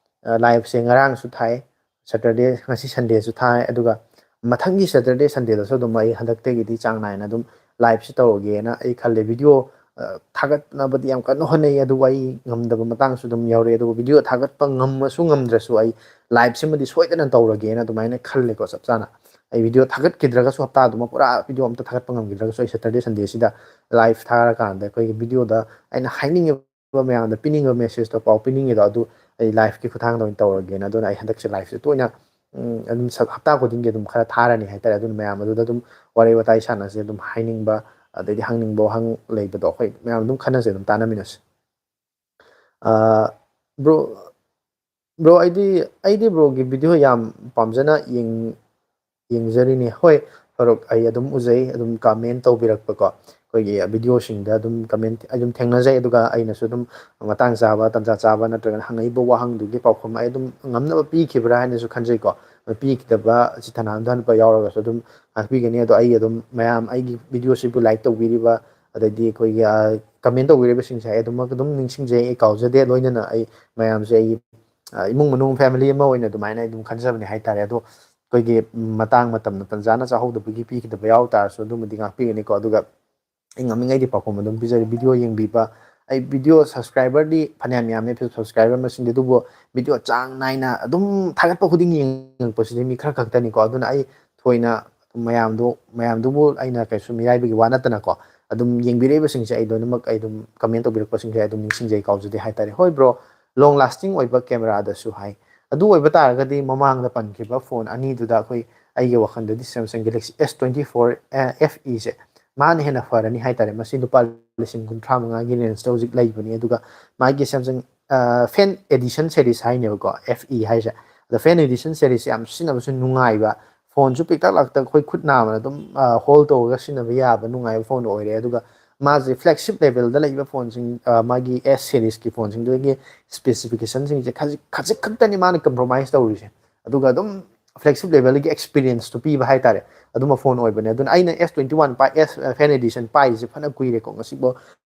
ꯑ, liveꯁꯦ ꯉꯔꯥꯡꯁꯨ ꯊꯥꯏ, Saturday, ꯉꯁꯤ Sundayꯁꯨ ꯊꯥꯏ, ꯑꯗꯨꯒ ꯃꯊꯪꯒꯤ Saturday, Sundayꯗꯁꯨ ꯑꯗꯨꯝ ꯑꯩ ꯍꯟꯗꯛꯇꯒꯤꯗꯤ ꯆꯥꯡ ꯅꯥꯏꯅ ꯑꯗꯨꯝ liveꯁꯤ ꯇꯧꯔꯒꯦꯅ ꯑꯩ ꯈꯜꯂꯦ꯫ Video, ꯊꯥꯒꯠꯅꯕꯗꯤ ꯌꯥꯝ ꯀꯟꯅ ꯍꯣꯠꯅꯩ, ꯑꯗꯨꯕꯨ ꯑꯩ ꯉꯝꯗꯕ ꯃꯇꯥꯡꯁꯨ ꯑꯗꯨꯝ ꯌꯥꯎꯔꯛꯑꯦ꯫ ꯑꯗꯨꯕꯨ ꯚꯤꯗꯤꯑꯣ ꯊꯥꯒꯠꯄ ꯉꯝꯃꯁꯨ ꯉꯝꯗ꯭ꯔꯁꯨ ꯑꯩ ꯂꯥꯏꯐꯁꯤꯃꯗꯤ ꯁꯣꯏꯗꯅ ꯇꯧꯔꯒꯦꯅ ꯑꯗꯨꯃꯥꯏꯅ ꯈꯜꯂꯦꯀꯣ꯫ ꯆꯞ ꯆꯥꯅ ꯑꯩ ꯚꯤꯗꯤꯑꯣ ꯊꯥꯒꯠꯈꯤꯗ꯭ꯔꯒꯁꯨ, ꯍꯞꯇꯥꯗꯨꯃ ꯄꯨꯔꯥ ꯚꯤꯗꯤꯑꯣ ꯑꯝꯇ ꯊꯥꯒꯠꯄ ꯉꯝꯈꯤꯗ꯭ꯔꯒꯁꯨ, ꯑꯩ ꯁꯦꯇꯔꯗꯦ ꯁꯟꯗꯦꯁꯤꯗ ꯂꯥꯏꯐ ꯊꯥꯔꯀꯥꯟꯗ ꯑꯩꯈꯣꯏꯒꯤ ꯚꯤꯗꯤꯑꯣꯗ ꯑꯩꯅ ꯍꯥꯏꯅꯤꯡꯉꯤꯕ ꯃꯌꯥꯝꯗ ꯄꯤꯅꯤꯡꯕ ꯃꯦꯁꯦꯖꯇꯣ, ꯄꯥꯎ ꯄꯤꯅꯤꯡꯉꯤꯗꯣ, ꯑꯗꯨ ꯑꯩ ꯂꯥꯏꯐꯀꯤ ꯈꯨꯠꯊꯥꯡꯗ ꯑꯣꯏꯅ ꯇꯧꯔꯒꯦꯅ꯫ ꯑꯗꯨꯅ ꯑꯩ ꯍꯟꯗꯛꯁꯦ ꯂꯥꯏꯐꯁꯦ ꯇꯣꯏꯅ, ꯎꯝ, ꯑꯗꯨꯝ ꯁ-, ꯍꯞꯇꯥ ꯈꯨꯗꯤꯡꯒꯤ ꯑꯗꯨꯝ ꯈꯔ ꯊꯥꯔꯅꯤ ꯍꯥꯏꯇꯥꯔꯦ꯫ ꯑꯗꯨꯅ ꯃꯌꯥꯝ ꯑꯗꯨꯗ ꯑꯗꯨꯝ ꯋꯥꯔꯤ ꯋꯥꯇꯥꯏ ꯁꯥꯟꯅꯁꯦ, ꯑꯗꯨꯝ ꯍꯥꯏꯅꯤꯡꯕ, ꯑꯗꯩꯗꯤ ꯍꯪꯅꯤꯡꯕ ꯋꯥꯍꯪ ꯂꯩꯕꯗꯣ ꯑꯩꯈꯣꯏ ꯃꯌꯥꯝ ꯑꯗꯨꯝ ꯈꯟꯅꯁꯦ, ꯑꯗꯨꯝ ꯇꯥꯟꯅꯃꯤꯟꯅꯁꯦ꯫ ꯕ꯭ꯔꯣ, ꯕ꯭ꯔꯣ, ꯑꯩꯗꯤ, ꯑꯩꯗꯤ ꯕ꯭ꯔꯣꯒꯤ ꯚꯤꯗꯤꯑꯣ ꯌꯥꯝ ꯄꯥꯝꯖꯅ ꯌꯦꯡ-, ꯌꯦꯡꯖꯔꯤꯅꯦ꯫ ꯍꯣꯏ, ꯐꯥꯔꯨꯛ, ꯑꯩ ꯑꯗꯨꯝ ꯎꯖꯩ, ꯑꯗꯨꯝ ꯀꯃꯦꯟ ꯇꯧꯕꯤꯔꯛꯄꯀꯣ, ꯑꯩꯈꯣꯏꯒꯤ ꯚꯤꯗꯤꯑꯣꯁꯤꯡꯗ ꯑꯗꯨꯝ ꯀꯃꯦꯟ ꯑꯗꯨꯝ ꯊꯦꯡꯅꯖꯩ꯫ ꯑꯗꯨꯒ ꯑꯩꯅꯁꯨ ꯑꯗꯨꯝ ꯃꯇꯥꯡ ꯆꯥꯕ, ꯇꯥꯟꯖꯥ ꯆꯥꯕ, ꯅꯠꯇ꯭ꯔꯒꯅ ꯍꯪꯉꯛꯏꯕ ꯋꯥꯍꯪꯗꯨꯒꯤ ꯄꯥꯎꯈꯨꯝ ꯑꯩ ꯑꯗꯨꯝ ꯉꯝꯅꯕ ꯄꯤꯈꯤꯕ꯭ꯔꯥ ꯍꯥꯏꯅꯁꯨ ꯈꯟꯖꯩꯀꯣ꯫ ꯄꯤꯈꯤꯗꯕ ꯆꯤꯠꯊꯅ ꯍꯟꯊ ꯍꯟꯕ ꯌꯥꯎꯔꯒꯁꯨ ꯑꯗꯨꯝ ꯉꯥꯛꯄꯤꯒꯅꯤ꯫ ꯑꯗꯣ ꯑꯩ ꯑꯗꯨꯝ ꯃꯌꯥꯝ ꯑꯩꯒꯤ ꯚꯤꯗꯤꯑꯣꯁꯤꯕꯨ ꯂꯥꯏꯛ ꯇꯧꯕꯤꯔꯤꯕ, ꯑꯗꯩꯗꯤ ꯑꯩꯈꯣꯏꯒꯤ, ꯑ, ꯀꯃꯦꯟ ꯇꯧꯕꯤꯔꯤꯕꯁꯤꯡꯁꯦ ꯑꯩ ꯑꯗꯨꯃꯛ ꯑꯗꯨꯝ ꯅꯤꯡꯁꯤꯡꯖꯩ, ꯑꯩ ꯀꯥꯎꯖꯗꯦ꯫ ꯂꯣꯏꯅꯅ ꯑꯩ ꯃꯌꯥꯝꯁꯦ ꯑꯩꯒꯤ, ꯑ, ꯏꯃꯨꯡ ꯃꯅꯨꯡ, ꯐꯦꯃꯤꯂꯤ ꯑꯃ ꯑꯣꯏꯅ ꯑꯗꯨꯃꯥꯏꯅ ꯑꯩ ꯑꯗꯨꯝ ꯈꯟꯖꯕꯅꯦ ꯍꯥꯏꯇꯥꯔꯦ꯫ ꯑꯗꯣ ꯑꯩꯈꯣꯏꯒꯤ ꯃꯇꯥꯡ ꯃꯇꯝꯅ ꯇꯟꯖꯥꯅ ꯆꯥꯍꯧꯗꯕꯒꯤ ꯄꯤꯈꯤꯗꯕ ꯌꯥꯎ ꯇꯥꯔꯁꯨ ꯑꯗꯨꯃꯗꯤ ꯉꯥꯛꯄꯤꯒꯅꯤꯀꯣ꯫ ꯑꯗꯨꯒ ꯑꯩ ꯉꯝꯃꯤꯉꯩꯗꯤ ꯄꯥꯎꯈꯨꯝ ꯑꯗꯨꯝ ꯄꯤꯖꯔꯤ꯫ ꯚꯤꯗꯤꯑꯣ ꯌꯦꯡꯕꯤꯕ, ꯑꯩ ꯚꯤꯗꯤꯑꯣ ꯁꯕꯁꯀ꯭ꯔꯥꯏꯕꯔꯗꯤ ꯐꯅꯌꯥꯝ ꯌꯥꯝꯃꯦ, ꯁꯕꯁꯀ꯭ꯔꯥꯏꯕꯔ ꯃꯁꯤꯡꯗꯤ, ꯑꯗꯨꯕꯨ ꯚꯤꯗꯤꯑꯣ ꯆꯥꯡ ꯅꯥꯏꯅ ꯑꯗꯨꯝ ꯊꯥꯒꯠꯄ ꯈꯨꯗꯤꯡ ꯌꯦꯡꯉꯛꯄꯁꯤꯗꯤ ꯃꯤ ꯈꯔ ꯈꯛꯇꯅꯤꯀꯣ꯫ ꯑꯗꯨꯅ ꯑꯩ ꯊꯣꯏꯅ ꯃꯌꯥꯝꯗꯨ, ꯃꯌꯥꯝꯗꯨꯕꯨ ꯑꯩꯅ ꯀꯩꯁꯨ ꯃꯤꯔꯥꯏꯕꯒꯤ ꯋꯥ ꯅꯠꯇꯅꯀꯣ, ꯑꯗꯨꯝ ꯌꯦꯡꯕꯤꯔꯛꯏꯕꯁꯤꯡꯁꯦ ꯑꯩ ꯂꯣꯏꯅꯃꯛ, ꯑꯩ ꯑꯗꯨꯝ ꯀꯃꯦꯟ ꯇꯧꯕꯤꯔꯛꯄꯁꯤꯡꯁꯦ ꯑꯩ ꯑꯗꯨꯝ ꯅꯤꯡꯁꯤꯡꯖꯩ, ꯀꯥꯎꯖꯗꯦ ꯍꯥꯏꯇꯥꯔꯦ꯫ ꯍꯣꯏ ꯕ꯭ꯔꯣ, ꯂꯣꯡ ꯂꯥꯁꯇꯤꯡ ꯑꯣꯏꯕ ꯀꯦꯃꯦꯔꯥꯗꯁꯨ ꯍꯥꯏ꯫ ꯑꯗꯨ ꯑꯣꯏꯕ ꯇꯥꯔꯒꯗꯤ ꯃꯃꯥꯡꯗ ꯄꯟꯈꯤꯕ ꯐꯣꯟ ꯑꯅꯤꯗꯨꯗ ꯑꯩꯈꯣꯏ, ꯑꯩꯒꯤ ꯋꯥꯈꯜꯗꯗꯤ Samsung Galaxy S twenty four, ꯑ, F E ꯁꯦ ꯃꯥꯅ ꯍꯦꯟꯅ ꯐꯔꯅꯤ ꯍꯥꯏꯇꯥꯔꯦ꯫ ꯃꯁꯤ ꯂꯨꯄꯥ ꯂꯤꯁꯤꯡ ꯀꯨꯟꯊ꯭ꯔꯥ ꯃꯉꯥꯒꯤ ꯔꯦꯟꯖꯇ ꯍꯧꯖꯤꯛ ꯂꯩꯕꯅꯤ꯫ ꯑꯗꯨꯒ ꯃꯥꯒꯤ Samsung, ꯑ, Fan Edition series ꯍꯥꯏꯅꯦꯕꯀꯣ, F E ꯍꯥꯏꯁꯦ꯫ ꯑꯗꯣ Fan Edition series ꯁꯦ ꯌꯥꯝ ꯁꯤꯖꯤꯟꯅꯕꯁꯨ ꯅꯨꯡꯉꯥꯏꯕ, ꯐꯣꯟꯁꯨ ꯄꯤꯛꯇꯛ ꯂꯥꯛꯇꯛ ꯑꯩꯈꯣꯏ ꯈꯨꯠ ꯅꯥꯝꯃꯅ ꯑꯗꯨꯝ, ꯑ, hold ꯇꯧꯔꯒ ꯁꯤꯖꯤꯟꯅꯕ ꯌꯥꯕ ꯅꯨꯡꯉꯥꯏꯕ ꯐꯣꯟ ꯑꯣꯏꯔꯦ꯫ ꯑꯗꯨꯒ ꯃꯥꯁꯦ flagship level ꯗ ꯂꯩꯕ ꯐꯣꯟꯁꯤꯡ, ꯑ, ꯃꯥꯒꯤ S series ꯀꯤ ꯐꯣꯟꯁꯤꯡꯗꯨꯗꯒꯤ specification ꯁꯤꯡꯁꯦ ꯈꯖꯤꯛ, ꯈꯖꯤꯛ ꯈꯛꯇꯅꯤ ꯃꯥꯅ compromise ꯇꯧꯔꯤꯁꯦ꯫ ꯑꯗꯨꯒ ꯑꯗꯨꯝ flagship level ꯒꯤ experience ꯇꯨ ꯄꯤꯕ ꯍꯥꯏꯇꯥꯔꯦ, ꯑꯗꯨꯝꯕ ꯐꯣꯟ ꯑꯣꯏꯕꯅꯦ꯫ ꯑꯗꯨꯅ ꯑꯩꯅ S twenty one ꯄꯥꯏ, S, ꯑ, Fan Edition ꯄꯥꯏꯔꯤꯁꯦ ꯐꯅ ꯀꯨꯏꯔꯦꯀꯣ꯫ ꯉꯁꯤꯐꯥꯎ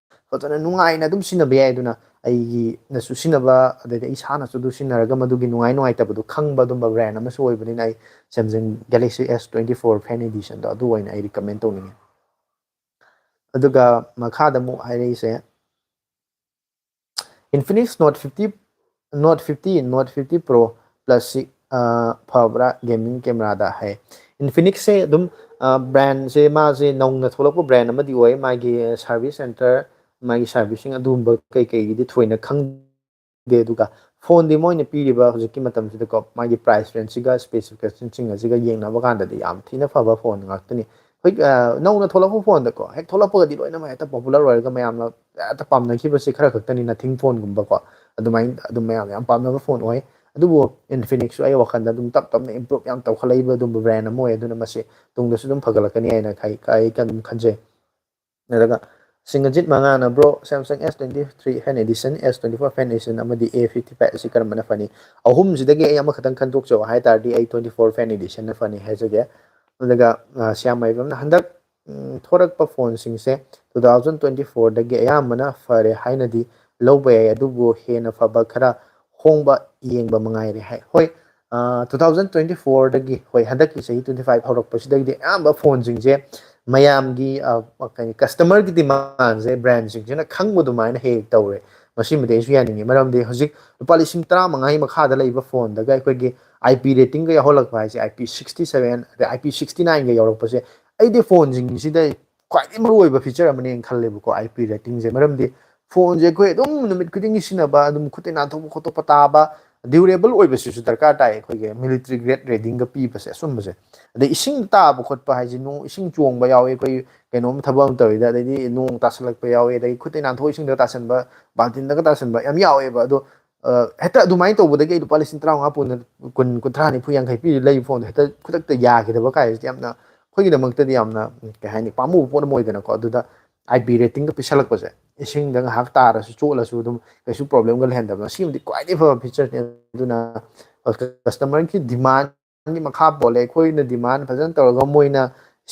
ꯐꯖꯅ ꯅꯨꯡꯉꯥꯏꯅ ꯑꯗꯨꯝ ꯁꯤꯖꯤꯟꯅꯕ ꯌꯥꯏ꯫ ꯑꯗꯨꯅ ꯑꯩꯒꯤꯅꯁꯨ ꯁꯤꯖꯤꯟꯅꯕ, ꯑꯗꯩꯗꯤ ꯑꯩ ꯏꯁꯥꯅꯁꯨ ꯑꯗꯨ ꯁꯤꯖꯤꯟꯅꯔꯒ ꯃꯗꯨꯒꯤ ꯅꯨꯡꯉꯥꯏ ꯅꯨꯡꯉꯥꯏꯇꯕꯗꯨ ꯈꯪꯕ ꯑꯗꯨꯝꯕ brand ꯑꯃꯁꯨ ꯑꯣꯏꯕꯅꯤꯅ ꯑꯩ Samsung Galaxy S twenty four Fan Edition ꯗꯣ ꯑꯗꯨ ꯑꯣꯏꯅ ꯑꯩ recommend ꯇꯧꯅꯤꯡꯉꯤ꯫ ꯑꯗꯨꯒ ꯃꯈꯥꯗ ꯑꯃꯨꯛ ꯍꯥꯏꯔꯛꯏꯁꯦ, Infinix Note fifty, Note fifty, Note fifty Pro Plus ꯁꯤ ꯐꯕ꯭ꯔꯥ ꯒꯦꯃꯤꯡ ꯀꯦꯃꯦꯔꯥꯗ ꯍꯥꯏ꯫ ꯏꯟꯐꯤꯅꯤꯛꯁꯁꯦ ꯑꯗꯨꯝ ꯕ꯭ꯔꯥꯟꯁꯦ, ꯃꯥꯁꯦ ꯅꯧꯅ ꯊꯣꯛꯂꯛꯄ ꯕ꯭ꯔꯥꯟ ꯑꯃꯗꯤ ꯑꯣꯏ꯫ ꯃꯥꯒꯤ ꯁꯥꯔꯚꯤꯁ ꯁꯦꯟꯇꯔ, ꯃꯥꯒꯤ ꯁꯥꯔꯚꯤꯁꯤꯡ ꯑꯗꯨꯒꯨꯝꯕ ꯀꯩꯀꯩꯒꯤꯗꯤ ꯊꯣꯏꯅ ꯈꯪꯗꯦ꯫ ꯑꯗꯨꯒ ꯐꯣꯟꯗꯤ ꯃꯣꯏꯅ ꯄꯤꯔꯤꯕ ꯍꯧꯖꯤꯛꯀꯤ ꯃꯇꯝꯁꯤꯗꯀꯣ, ꯃꯥꯒꯤ ꯄ꯭ꯔꯥꯏꯁ ꯔꯦꯟꯖꯁꯤꯒ ꯁ꯭ꯄꯦꯁꯤꯐꯤꯀꯦꯁꯟꯁꯤꯡ ꯑꯁꯤꯒ ꯌꯦꯡꯅꯕ ꯀꯥꯟꯗꯗꯤ ꯌꯥꯝ ꯊꯤꯅ ꯐꯕ ꯐꯣꯟ ꯉꯥꯛꯇꯅꯤ꯫ ꯍꯧꯖꯤꯛ ꯅꯧꯅ ꯊꯣꯛꯂꯛꯄ ꯐꯣꯟꯗꯀꯣ, ꯍꯦꯛ ꯊꯣꯛꯂꯛꯄꯒꯗꯤ ꯂꯣꯏꯅꯃꯛ ꯍꯦꯛꯇ ꯄꯣꯄꯨꯂꯔ ꯑꯣꯏꯔꯒ ꯃꯌꯥꯝꯅ ꯍꯦꯛꯇ ꯄꯥꯝꯅꯈꯤꯕꯁꯦ ꯈꯔ ꯈꯛꯇꯅꯤ, ꯅꯊꯤꯡ ꯐꯣꯟꯒꯨꯝꯕꯀꯣ꯫ ꯑꯗꯨꯃꯥꯏꯅ ꯑꯗꯨꯝ ꯃꯌꯥꯝꯅ ꯌꯥꯝ ꯄꯥꯝꯅꯕ ꯐꯣꯟ ꯑꯣꯏ꯫ ꯑꯗꯨꯕꯨ ꯏꯟꯐꯤꯅꯤꯛꯁꯁꯨ ꯑꯩ ꯋꯥꯈꯜꯗ ꯑꯗꯨꯝ ꯇꯞ ꯇꯞꯅ ꯏꯝꯄ꯭ꯔꯨꯞ ꯌꯥꯝ ꯇꯧꯈꯠꯂꯛꯏꯕ ꯑꯗꯨꯝꯕ ꯕ꯭ꯔꯥꯟ ꯑꯃ ꯑꯣꯏ꯫ ꯑꯗꯨꯅ ꯃꯁꯤ ꯇꯨꯡꯗꯁꯨ ꯑꯗꯨꯝ ꯐꯒꯠꯂꯛꯀꯅꯤ ꯍꯥꯏꯅ ꯑꯩ ꯑꯗꯨꯝ ꯈꯟꯖꯩ꯫ ꯅꯠꯇ꯭ꯔꯒ ꯁꯤꯡꯒꯖꯤꯠ ꯃꯉꯥꯅ, "Bro, Samsung S twenty three Fan Edition, S twenty four Fan Edition ꯑꯃꯗꯤ A fifty five ꯑꯁꯤ ꯀꯔꯝꯕꯅ ꯐꯅꯤ?" ꯑꯍꯨꯝꯁꯤꯗꯒꯤ ꯑꯩ ꯑꯃꯈꯛꯇꯪ ꯈꯟꯗꯣꯛꯆꯧ ꯍꯥꯏ ꯇꯥꯔꯗꯤ, ꯑꯩ twenty four Fan Editionꯅ ꯐꯅꯤ ꯍꯥꯏꯖꯒꯦ꯫ ꯑꯗꯨꯒ ꯁ꯭ꯌꯥꯝ ꯃꯥꯏꯕꯝꯅ, "ꯍꯟꯗꯛ ꯊꯣꯔꯛꯄ ꯐꯣꯟꯁꯤꯡꯁꯦ two thousand twenty fourꯗꯒꯤ ꯑꯌꯥꯝꯕꯅ ꯐꯔꯦ ꯍꯥꯏꯅꯗꯤ ꯂꯧꯕ ꯌꯥꯏ, ꯑꯗꯨꯕꯨ ꯍꯦꯟꯅ ꯐꯕ ꯈꯔ ꯍꯣꯡꯕ ꯌꯦꯡꯕ ꯃꯉꯥꯏꯔꯦ" ꯍꯥꯏ꯫ ꯍꯣꯏ, two thousand twenty fourꯗꯒꯤ, ꯍꯣꯏ, ꯍꯟꯗꯛꯀꯤ ꯆꯍꯤ twenty five ꯍꯧꯔꯛꯄꯁꯤꯗꯒꯤꯗꯤ ꯑꯌꯥꯝꯕ ꯐꯣꯟꯁꯤꯡꯁꯦ ꯃꯌꯥꯝꯒꯤ ꯀꯩ ꯀꯁꯇꯃꯔꯒꯤ ꯗꯤꯃꯥꯟꯁꯦ ꯕ꯭ꯔꯥꯟꯁꯤꯡꯁꯤꯅ ꯈꯪꯕ ꯑꯗꯨꯃꯥꯏꯅ ꯍꯦꯛ ꯍꯦꯛ ꯇꯧꯔꯦ꯫ ꯃꯁꯤꯃꯗꯤ ꯑꯩꯁꯨ ꯌꯥꯅꯤꯡꯉꯤ, ꯃꯔꯝꯗꯤ ꯍꯧꯖꯤꯛ ꯂꯨꯄꯥ ꯂꯤꯁꯤꯡ ꯇꯔꯥꯃꯉꯥꯒꯤ ꯃꯈꯥꯗ ꯂꯩꯕ ꯐꯣꯟꯗꯒ ꯑꯩꯈꯣꯏꯒꯤ IP ratingꯒ ꯌꯥꯎꯍꯜꯂꯛꯄ ꯍꯥꯏꯁꯦ, IP sixty seven ꯑꯗꯩ IP sixty nineꯒ ꯌꯥꯎꯔꯛꯄꯁꯦ, ꯑꯩꯗꯤ ꯐꯣꯟꯁꯤꯡꯁꯤꯗ ꯈ꯭ꯋꯥꯏꯗꯒꯤ ꯃꯔꯨꯑꯣꯏꯕ ꯐꯤꯆꯔ ꯑꯃꯅꯦꯅ ꯈꯜꯂꯦꯕꯀꯣ, IP ratingꯁꯦ꯫ ꯃꯔꯝꯗꯤ ꯐꯣꯟꯁꯦ ꯑꯩꯈꯣꯏ ꯑꯗꯨꯝ ꯅꯨꯃꯤꯠ ꯈꯨꯗꯤꯡꯒꯤ ꯁꯤꯖꯤꯟꯅꯕ, ꯑꯗꯨꯝ ꯈꯨꯠꯇ ꯅꯥꯟꯊꯣꯛꯄ ꯈꯣꯠꯇꯣꯛꯄ ꯇꯥꯕ, ꯗ꯭ꯌꯨꯔꯦꯕꯜ ꯑꯣꯏꯕꯁꯤꯁꯨ ꯗꯔꯀꯥꯔ ꯇꯥꯏ꯫ ꯑꯩꯈꯣꯏꯒꯤ ꯃꯤꯂꯤꯇ꯭ꯔꯤ ꯒ꯭ꯔꯦꯗ ꯔꯦꯇꯤꯡꯒ ꯄꯤꯕꯁꯦ, ꯑꯁꯨꯝꯕꯁꯦ꯫ ꯑꯗꯩ ꯏꯁꯤꯡ ꯇꯥꯕ ꯈꯣꯠꯄ ꯍꯥꯏꯁꯦ, ꯅꯣꯡ ꯏꯁꯤꯡ ꯆꯣꯡꯕ ꯌꯥꯎꯋꯤ, ꯑꯩꯈꯣꯏ ꯀꯩꯅꯣꯝ ꯊꯕꯛ ꯑꯃ ꯇꯧꯔꯤꯗ, ꯑꯗꯩꯗꯤ ꯅꯣꯡ ꯇꯥꯁꯜꯂꯛꯄ ꯌꯥꯎꯋꯤ, ꯑꯗꯩ ꯈꯨꯠꯇ ꯅꯥꯟꯊꯣꯛ ꯏꯁꯤꯡꯗ ꯇꯥꯁꯟꯕ, ꯕꯥꯜꯇꯤꯟꯗꯒ ꯇꯥꯁꯟꯕ ꯌꯥꯝ ꯌꯥꯎꯋꯦꯕ꯫ ꯑꯗꯣ ꯍꯦꯛꯇ ꯑꯗꯨꯃꯥꯏꯅ ꯇꯧꯕꯗꯒꯤ ꯑꯩ ꯂꯨꯄꯥ ꯂꯤꯁꯤꯡ ꯇꯔꯥꯃꯉꯥ ꯄꯨꯟꯅ ꯀꯨꯟ, ꯀꯨꯟꯊ꯭ꯔꯥ, ꯅꯤꯐꯨ, ꯌꯥꯡꯈꯩ ꯄꯤꯔ ꯂꯩꯕ ꯐꯣꯟꯗꯣ ꯍꯦꯛꯇ ꯈꯨꯗꯛꯇ ꯌꯥꯈꯤꯗꯕ ꯀꯥꯏꯁꯤꯗꯤ ꯌꯥꯝꯅ, ꯑꯩꯈꯣꯏꯒꯤꯗꯃꯛꯇꯗꯤ ꯌꯥꯝꯅ, ꯀꯩ ꯍꯥꯏꯅꯤ, ꯄꯥꯝꯃꯨꯕ ꯄꯣꯠ ꯑꯃ ꯑꯣꯏꯗꯅꯀꯣ꯫ ꯑꯗꯨꯗ IP ratingꯒ ꯄꯤꯁꯜꯂꯛꯄꯁꯦ, ꯏꯁꯤꯡꯗ ꯉꯥꯏꯍꯥꯛ ꯇꯥꯔꯁꯨ ꯆꯣꯠꯂꯁꯨ ꯑꯗꯨꯝ ꯀꯩꯁꯨ ꯄ꯭ꯔꯣꯕ꯭ꯂꯦꯝꯒ ꯂꯩꯍꯟꯗꯕ, ꯁꯤꯃꯗꯤ ꯈ꯭ꯋꯥꯏꯗꯒꯤ ꯐꯕ ꯐꯤꯆꯔꯅꯤ꯫ ꯑꯗꯨꯅ ꯀꯁꯇꯃꯔꯒꯤ ꯗꯤꯃꯥꯟꯒꯤ ꯃꯈꯥ ꯄꯣꯜꯂꯦ꯫ ꯑꯩꯈꯣꯏꯅ ꯗꯤꯃꯥꯟ ꯐꯖꯅ ꯇꯧꯔꯒ ꯃꯣꯏꯅ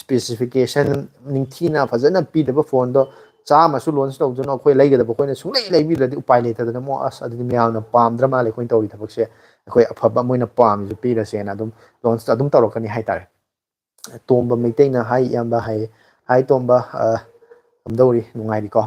ꯁ꯭ꯄꯦꯁꯤꯐꯤꯀꯦꯁꯟ ꯅꯤꯡꯊꯤꯅ ꯐꯖꯅ ꯄꯤꯗꯕ ꯐꯣꯟꯗꯣ ꯆꯥꯝꯃꯁꯨ ꯂꯣꯟꯁ ꯇꯧꯗꯨꯅ ꯑꯩꯈꯣꯏ ꯂꯩꯒꯗꯕ ꯑꯩꯈꯣꯏꯅ ꯁꯨꯡꯂꯩ ꯂꯩꯕꯤꯗ꯭ꯔꯗꯤ ꯎꯄꯥꯏ ꯂꯩꯇꯗꯅ ꯑꯃꯨꯛ, ꯑꯁ, ꯑꯗꯨꯗꯤ ꯃꯌꯥꯝꯅ ꯄꯥꯝꯗ꯭ꯔ ꯃꯥꯜꯂꯦ ꯑꯩꯈꯣꯏꯅ ꯇꯧꯔꯤ ꯊꯕꯛꯁꯦ, ꯑꯩꯈꯣꯏ ꯑꯐꯕ ꯃꯣꯏꯅ ꯄꯥꯝꯃꯤꯁꯨ ꯄꯤꯔꯁꯦꯅ ꯑꯗꯨꯝ ꯂꯣꯟꯁ ꯑꯗꯨꯝ ꯇꯧꯔꯛꯀꯅꯤ ꯍꯥꯏꯇꯥꯔꯦ꯫ ꯇꯣꯝꯕ ꯃꯩꯇꯩꯅ ꯍꯥꯏ, ꯏꯌꯥꯝꯕ ꯍꯥꯏ, ꯍꯥꯏ ꯇꯣꯝꯕ, ꯑ, ꯀꯝꯗꯧꯔꯤ? ꯅꯨꯡꯉꯥꯏꯔꯤꯀꯣ?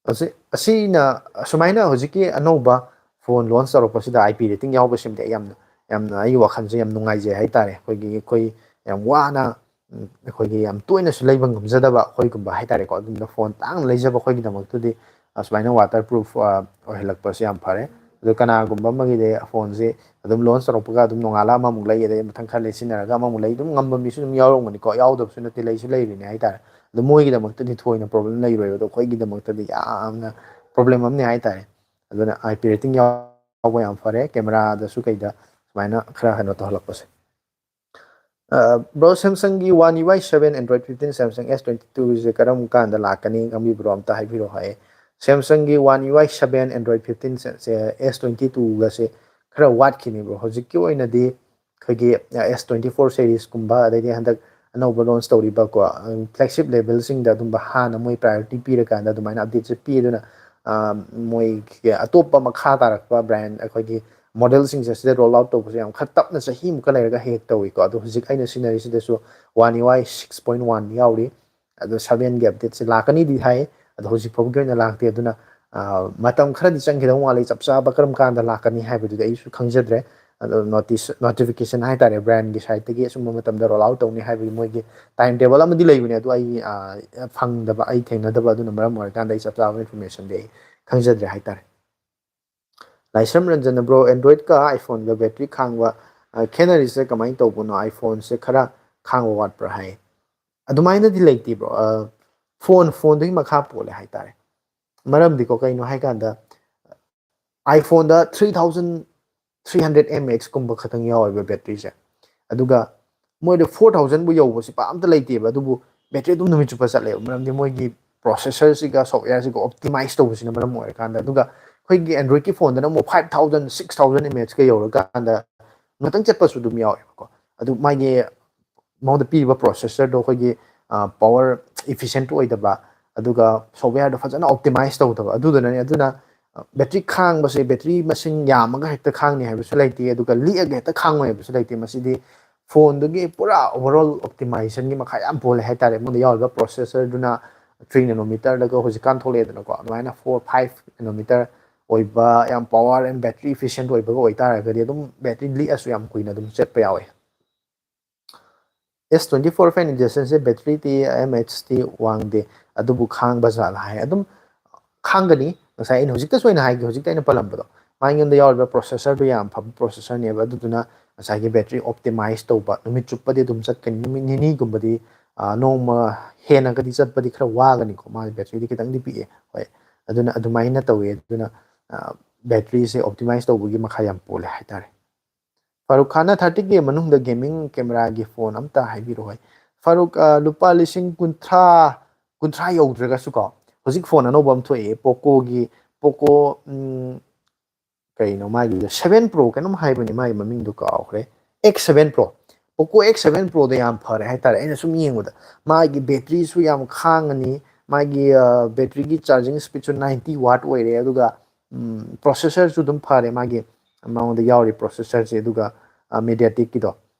ꯑꯁꯤ-, ꯑꯁꯤꯅ, ꯑꯁꯨꯃꯥꯏꯅ ꯍꯧꯖꯤꯛꯀꯤ ꯑꯅꯧꯕ phone launch ꯇꯧꯔꯛꯄꯁꯤꯗ I P rating ꯌꯥꯎꯕꯁꯤꯃꯗꯤ ꯑꯩ ꯌꯥꯝꯅ, ꯌꯥꯝꯅ ꯑꯩꯒꯤ ꯋꯥꯈꯜꯁꯦ ꯌꯥꯝ ꯅꯨꯡꯉꯥꯏꯖꯩ ꯍꯥꯏꯇꯥꯔꯦ꯫ ꯑꯩꯈꯣꯏꯒꯤ, ꯑꯩꯈꯣꯏ ꯌꯥꯝ ꯋꯥꯅ, ꯎꯝ, ꯑꯩꯈꯣꯏꯒꯤ ꯌꯥꯝ ꯇꯣꯏꯅꯁꯨ ꯂꯩꯕ ꯉꯝꯖꯗꯕ ꯑꯩꯈꯣꯏꯒꯨꯝꯕ ꯍꯥꯏꯇꯥꯔꯦꯀꯣ, ꯑꯗꯨꯝꯕ phone ꯇꯥꯡꯅ ꯂꯩꯖꯕ ꯑꯩꯈꯣꯏꯒꯤꯗꯃꯛꯇꯗꯤ ꯑꯁꯨꯃꯥꯏꯅ waterproof, ꯑ, ꯑꯣꯏꯍꯜꯂꯛꯄꯁꯦ ꯌꯥꯝ ꯐꯔꯦ꯫ ꯑꯗꯣ ꯀꯅꯥꯒꯨꯝꯕ ꯑꯃꯒꯤꯗꯤ phoneꯁꯦ ꯑꯗꯨꯝ launch ꯇꯧꯔꯛꯄꯒ ꯑꯗꯨꯝ ꯅꯣꯡꯉꯥꯜꯂ ꯑꯃꯃꯨꯛ ꯂꯩ, ꯑꯗꯩ ꯃꯊꯪ ꯈꯔ ꯂꯩ ꯁꯤꯖꯤꯟꯅꯔꯒ ꯑꯃꯃꯨꯛ ꯂꯩ, ꯑꯗꯨꯝ ꯉꯝꯕ ꯃꯤꯁꯨ ꯑꯗꯨꯝ ꯌꯥꯎꯔꯝꯒꯅꯤꯀꯣ, ꯌꯥꯎꯗꯕꯁꯨ ꯅꯠꯇꯦ, ꯂꯩꯁꯨ ꯂꯩꯔꯤꯅꯦ ꯍꯥꯏꯇꯥꯔꯦ꯫ ꯑꯗꯣ ꯃꯣꯏꯒꯤꯗꯃꯛꯇꯗꯤ ꯊꯣꯏꯅ problem ꯂꯩꯔꯣꯏꯕ, ꯑꯗꯣ ꯑꯩꯈꯣꯏꯒꯤꯗꯃꯛꯇꯗꯤ ꯌꯥꯝꯅ problem ꯑꯃꯅꯦ ꯍꯥꯏꯇꯥꯔꯦ꯫ ꯑꯗꯨꯅ I P rating ꯌꯥꯎꯕ ꯌꯥꯝ ꯐꯔꯦ, cameraꯗꯁꯨ ꯀꯩꯗ ꯁꯨꯃꯥꯏꯅ ꯈꯔ ꯀꯩꯅꯣ ꯇꯧꯍꯜꯂꯛꯄꯁꯦ꯫ ꯑ, bro, Samsungꯒꯤ One U I seven Android fifteen Samsung S twenty-twoꯁꯦ ꯀꯔꯝ ꯀꯥꯟꯗ ꯂꯥꯛꯀꯅꯤ ꯈꯪꯕꯤꯕ꯭ꯔꯣ? ꯑꯝꯇ ꯍꯥꯏꯕꯤꯔꯛꯑꯣ ꯍꯥꯏꯌꯦ꯫ Samsungꯒꯤ One U I seven Android fifteen say, say, S twenty-twoꯒꯁꯦ ꯈꯔ ꯋꯥꯠꯈꯤꯅꯤ, bro꯫ ꯍꯧꯖꯤꯛꯀꯤ ꯑꯣꯏꯅꯗꯤ ꯑꯩꯈꯣꯏꯒꯤ, ꯑ, S twenty-four seriesꯀꯨꯝꯕ, ꯑꯗꯩꯗꯤ ꯍꯟꯗꯛ ꯑꯅꯧꯕ launch ꯇꯧꯔꯤꯕꯀꯣ, ꯑ, flagship labelꯁꯤꯡꯗ ꯑꯗꯨꯝꯕ ꯍꯥꯟꯅ ꯃꯣꯏ priority ꯄꯤꯔꯀꯥꯟꯗ ꯑꯗꯨꯃꯥꯏꯅ updateꯁꯦ ꯄꯤ꯫ ꯑꯗꯨꯅ, ꯑ, ꯃꯣꯏꯒꯤ ꯑꯇꯣꯞꯄ ꯃꯈꯥ ꯇꯥꯔꯛꯄ brand ꯑꯩꯈꯣꯏꯒꯤ modelꯁꯤꯡꯁꯦ ꯁꯤꯗ roll out ꯇꯧꯕꯁꯦ ꯌꯥꯝ ꯈꯔ ꯇꯞꯅ, ꯆꯍꯤꯃꯨꯛꯀ ꯂꯩꯔꯒ ꯍꯦꯛ ꯍꯦꯛ ꯇꯧꯏꯀꯣ꯫ ꯑꯗꯣ ꯍꯧꯖꯤꯛ ꯑꯩꯅ ꯁꯤꯖꯤꯟꯅꯔꯤꯁꯤꯗꯁꯨ One U I six point one ꯌꯥꯎꯔꯤ꯫ ꯑꯗꯣ sevenꯒꯤ updateꯁꯦ ꯂꯥꯛꯀꯅꯤꯗꯤ ꯍꯥꯏ, ꯑꯗꯣ ꯍꯧꯖꯤꯛ ꯐꯥꯎꯕꯒꯤ ꯑꯣꯏꯅ ꯂꯥꯛꯇꯦ꯫ ꯑꯗꯨꯅ, ꯑ, ꯃꯇꯝ ꯈꯔꯗꯤ ꯆꯪꯈꯤꯗꯧ ꯃꯥꯜꯂꯤ, ꯆꯞ ꯆꯥꯕ ꯀꯔꯝ ꯀꯥꯟꯗ ꯂꯥꯛꯀꯅꯤ ꯍꯥꯏꯕꯗꯨꯗꯤ ꯑꯩꯁꯨ ꯈꯪꯖꯗ꯭ꯔꯦ꯫ ꯑꯗꯣ notice, notification ꯍꯥꯏꯇꯥꯔꯦ, brandꯒꯤ siteꯇꯒꯤ ꯑꯁꯨꯝꯕ ꯃꯇꯝꯗ roll out ꯇꯧꯅꯤ ꯍꯥꯏꯕꯒꯤ ꯃꯣꯏꯒꯤ time table ꯑꯃꯗꯤ ꯂꯩꯕꯅꯦ, ꯑꯗꯣ ꯑꯩ, ꯑ, ꯐꯪꯗꯕ, ꯑꯩ ꯊꯦꯡꯅꯗꯕ, ꯑꯗꯨꯅ ꯃꯔꯝ ꯑꯣꯏꯔꯀꯥꯟꯗ ꯑꯩ ꯆꯞ ꯆꯥꯕ informationꯗꯤ ꯑꯩ ꯈꯪꯖꯗ꯭ꯔꯦ ꯍꯥꯏꯇꯥꯔꯦ꯫ ꯂꯥꯏꯁ꯭ꯔꯝ ꯔꯟꯖꯟꯅ, bro, Androidꯀ iPhoneꯒ battery ꯈꯥꯡꯕ, ꯑ, ꯈꯦꯠꯅꯔꯤꯁꯦ ꯀꯃꯥꯏꯅ ꯇꯧꯕꯅꯣ? iPhoneꯁꯦ ꯈꯔ ꯈꯥꯡꯕ ꯋꯥꯠꯄ꯭ꯔꯥ ꯍꯥꯏ꯫ ꯑꯗꯨꯃꯥꯏꯅꯗꯤ ꯂꯩꯇꯦ, bro꯫ ꯑ, phone, phoneꯗꯨꯒꯤ ꯃꯈꯥ ꯄꯣꯜꯂꯦ ꯍꯥꯏꯇꯥꯔꯦ꯫ ꯃꯔꯝꯗꯤꯀꯣ, ꯀꯩꯅꯣ ꯍꯥꯏꯀꯥꯟꯗ, iPhoneꯗ three thousand three hundred mAhꯀꯨꯝꯕ ꯈꯛꯇꯪ ꯌꯥꯎꯋꯦꯕ batteryꯁꯦ꯫ ꯑꯗꯨꯒ ꯃꯣꯏꯗ four thousandꯕꯨ ꯌꯧꯕꯁꯦ ꯄꯥꯛ ꯑꯝꯇ ꯂꯩꯇꯦꯕ, ꯑꯗꯨꯕꯨ battery ꯑꯗꯨꯝ ꯅꯨꯃꯤꯠ ꯆꯨꯞꯄ ꯆꯠꯂꯦꯕ, ꯃꯔꯝꯗꯤ ꯃꯣꯏꯒꯤ processorꯁꯤꯒ softwareꯁꯤꯒ optimize ꯇꯧꯕꯁꯤꯅ ꯃꯔꯝ ꯑꯣꯏꯔꯀꯥꯟꯗ꯫ ꯑꯗꯨꯒ ꯑꯩꯈꯣꯏꯒꯤ Androidꯀꯤ phoneꯗꯅ ꯑꯃꯨꯛ five thousand, six thousand mAhꯀ ꯌꯧꯔꯀꯥꯟꯗ ꯉꯥꯛꯇꯪ ꯆꯠꯄꯁꯨ ꯑꯗꯨꯝ ꯌꯥꯎꯋꯦꯕꯀꯣ꯫ ꯑꯗꯨ ꯃꯥꯒꯤ ꯃꯉꯣꯟꯗ ꯄꯤꯔꯤꯕ processorꯗꯣ ꯑꯩꯈꯣꯏꯒꯤ, ꯑ, power efficient ꯑꯣꯏꯗꯕ, ꯑꯗꯨꯒ softwareꯗꯣ ꯐꯖꯅ optimize ꯇꯧꯗꯕ, ꯑꯗꯨꯗꯨꯅꯅꯦ꯫ ꯑꯗꯨꯅ, ꯑ, battery ꯈꯥꯡꯕꯁꯦ, battery ꯃꯁꯤꯡ ꯌꯥꯝꯃꯒ ꯍꯦꯛꯇ ꯈꯥꯡꯅꯤ ꯍꯥꯏꯕꯁꯨ ꯂꯩꯇꯦ, ꯑꯗꯨꯒ ꯂꯤꯛꯑꯒ ꯍꯦꯛꯇ ꯈꯥꯡꯉꯣꯏ ꯍꯥꯏꯕꯁꯨ ꯂꯩꯇꯦ꯫ ꯃꯁꯤꯗꯤ phoneꯗꯨꯒꯤ ꯄꯨꯔꯥ overall optimizationꯒꯤ ꯃꯈꯥ ꯌꯥꯝ ꯄꯣꯜꯂꯦ ꯍꯥꯏꯇꯥꯔꯦ꯫ ꯃꯉꯣꯟꯗ ꯌꯥꯎꯔꯤꯕ processorꯗꯨꯅ, ꯊ꯭ꯔꯤ ꯅꯦꯅꯣꯃꯤꯇꯔꯗꯒ ꯍꯧꯖꯤꯛꯀꯥꯟ ꯊꯣꯛꯂꯛꯑꯦꯗꯅꯀꯣ, ꯑꯗꯨꯃꯥꯏꯅ ꯐꯣꯔ ꯐꯥꯏꯚ ꯅꯦꯅꯣꯃꯤꯇꯔ ꯑꯣꯏꯕ, ꯌꯥꯝ ꯄꯋꯥꯔ ꯑꯦꯟ ꯕꯦꯇ꯭ꯔꯤ ꯏꯐꯤꯁꯤꯌꯦꯟꯠ ꯑꯣꯏꯕꯒ ꯑꯣꯏꯇꯥꯔꯒꯗꯤ ꯑꯗꯨꯝ ꯕꯦꯇ꯭ꯔꯤ ꯂꯤꯛꯑꯁꯨ ꯌꯥꯝ ꯀꯨꯏꯅ ꯑꯗꯨꯝ ꯆꯠꯄ ꯌꯥꯎꯋꯦ꯫ ꯑꯦꯁ ꯇ꯭ꯋꯦꯟꯇꯤ ꯐꯣꯔ ꯐꯦꯟ ꯏꯟꯗꯁꯇ꯭ꯔꯤꯁꯦ ꯕꯦꯇ꯭ꯔꯤꯗꯤ ꯑꯦꯝ ꯑꯦꯆꯇꯤ ꯋꯥꯡꯗꯦ, ꯑꯗꯨꯕꯨ ꯈꯥꯡꯕ ꯖꯥꯠꯂ ꯍꯥꯏ꯫ ꯑꯗꯨꯝ ꯈꯥꯡꯒꯅꯤ꯫ ꯉꯁꯥꯏ ꯑꯩꯅ ꯍꯧꯖꯤꯛꯇꯁꯨ ꯑꯩꯅ ꯍꯥꯏꯒꯦ, ꯍꯧꯖꯤꯛꯇ ꯑꯩꯅ ꯄꯜꯂꯝꯕꯗꯣ, ꯃꯥꯉꯣꯟꯗ ꯌꯥꯎꯔꯤꯕ ꯄ꯭ꯔꯣꯁꯦꯁꯔꯗꯨ ꯌꯥꯝ ꯐꯕ ꯄ꯭ꯔꯣꯁꯦꯁꯔꯅꯦꯕ꯫ ꯑꯗꯨꯗꯨꯅ ꯉꯁꯥꯏꯒꯤ ꯕꯦꯇ꯭ꯔꯤ ꯑꯣꯞꯇꯤꯃꯥꯏꯁ ꯇꯧꯕ, ꯅꯨꯃꯤꯠ ꯆꯨꯞꯄꯗꯤ ꯑꯗꯨꯝ ꯆꯠꯀꯅꯤ, ꯅꯨꯃꯤꯠ ꯅꯤꯅꯤꯒꯨꯝꯕꯗꯤ, ꯑ, ꯅꯣꯡꯃ ꯍꯦꯟꯅꯒꯗꯤ ꯆꯠꯄꯗꯤ ꯈꯔ ꯋꯥꯒꯅꯤꯀꯣ, ꯃꯥꯒꯤ ꯕꯦꯇ꯭ꯔꯤꯗꯤ ꯈꯤꯇꯪꯗꯤ ꯄꯤꯛꯑꯦ꯫ ꯍꯣꯏ, ꯑꯗꯨꯅ ꯑꯗꯨꯃꯥꯏꯅ ꯇꯧꯋꯦ꯫ ꯑꯗꯨꯅ, ꯑ, ꯕꯦꯇ꯭ꯔꯤꯁꯦ ꯑꯣꯞꯇꯤꯃꯥꯏꯁ ꯇꯧꯕꯒꯤ ꯃꯈꯥ ꯌꯥꯝ ꯄꯣꯜꯂꯦ ꯍꯥꯏꯇꯥꯔꯦ꯫ ꯐꯥꯔꯨꯛ ꯈꯥꯟꯅ ꯊꯥꯔꯇꯤ ꯀꯦ ꯃꯅꯨꯡꯗ ꯒꯦꯃꯤꯡ ꯀꯦꯃꯦꯔꯥꯒꯤ ꯐꯣꯟ ꯑꯝꯇ ꯍꯥꯏꯕꯤꯔꯛꯑꯣ ꯍꯥꯏ꯫ ꯐꯥꯔꯨꯛ, ꯑ, ꯂꯨꯄꯥ ꯂꯤꯁꯤꯡ ꯀꯨꯟꯊ꯭ꯔꯥ, ꯀꯨꯟꯊ꯭ꯔꯥ ꯌꯧꯗ꯭ꯔꯒꯁꯨ ꯀꯣ, ꯍꯧꯖꯤꯛ ꯐꯣꯟ ꯑꯅꯧꯕ ꯑꯃ ꯊꯣꯛꯑꯦ, ꯄꯣꯀꯣꯒꯤ, ꯄꯣꯀꯣ, ꯎꯝ, ꯀꯩꯅꯣ ꯃꯥꯒꯤꯗꯣ, ꯁꯚꯦꯟ ꯄ꯭ꯔꯣ ꯀꯩꯅꯣꯝ ꯍꯥꯏꯕꯅꯤ, ꯃꯥꯒꯤ ꯃꯃꯤꯡꯗꯣ ꯀꯥꯎꯈ꯭ꯔꯦ꯫ X seven pro, Poco X seven ꯄ꯭ꯔꯣꯗ ꯌꯥꯝ ꯐꯔꯦ ꯍꯥꯏꯇꯥꯔꯦ꯫ ꯑꯩꯅ ꯁꯨꯝ ꯌꯦꯡꯕꯗ ꯃꯥꯒꯤ ꯕꯦꯇ꯭ꯔꯤꯁꯨ ꯌꯥꯝ ꯈꯥꯡꯉꯅꯤ, ꯃꯥꯒꯤ, ꯑ, ꯕꯦꯇ꯭ꯔꯤꯒꯤ ꯆꯥꯔꯖꯤꯡ ꯁ꯭ꯄꯤꯠꯁꯨ ꯅꯥꯏꯟꯇꯤ ꯋꯥꯠ ꯑꯣꯏꯔꯦ, ꯑꯗꯨꯒ, ꯎꯝ, ꯄ꯭ꯔꯣꯁꯦꯁꯔꯁꯨ ꯑꯗꯨꯝ ꯐꯔꯦ ꯃꯥꯒꯤ, ꯃꯉꯣꯟꯗ ꯌꯥꯎꯔꯤ ꯄ꯭ꯔꯣꯁꯦꯁꯔꯁꯦ, ꯑꯗꯨꯒ, ꯑ, ꯃꯦꯗꯤꯌꯥꯇꯦꯛꯀꯤꯗꯣ,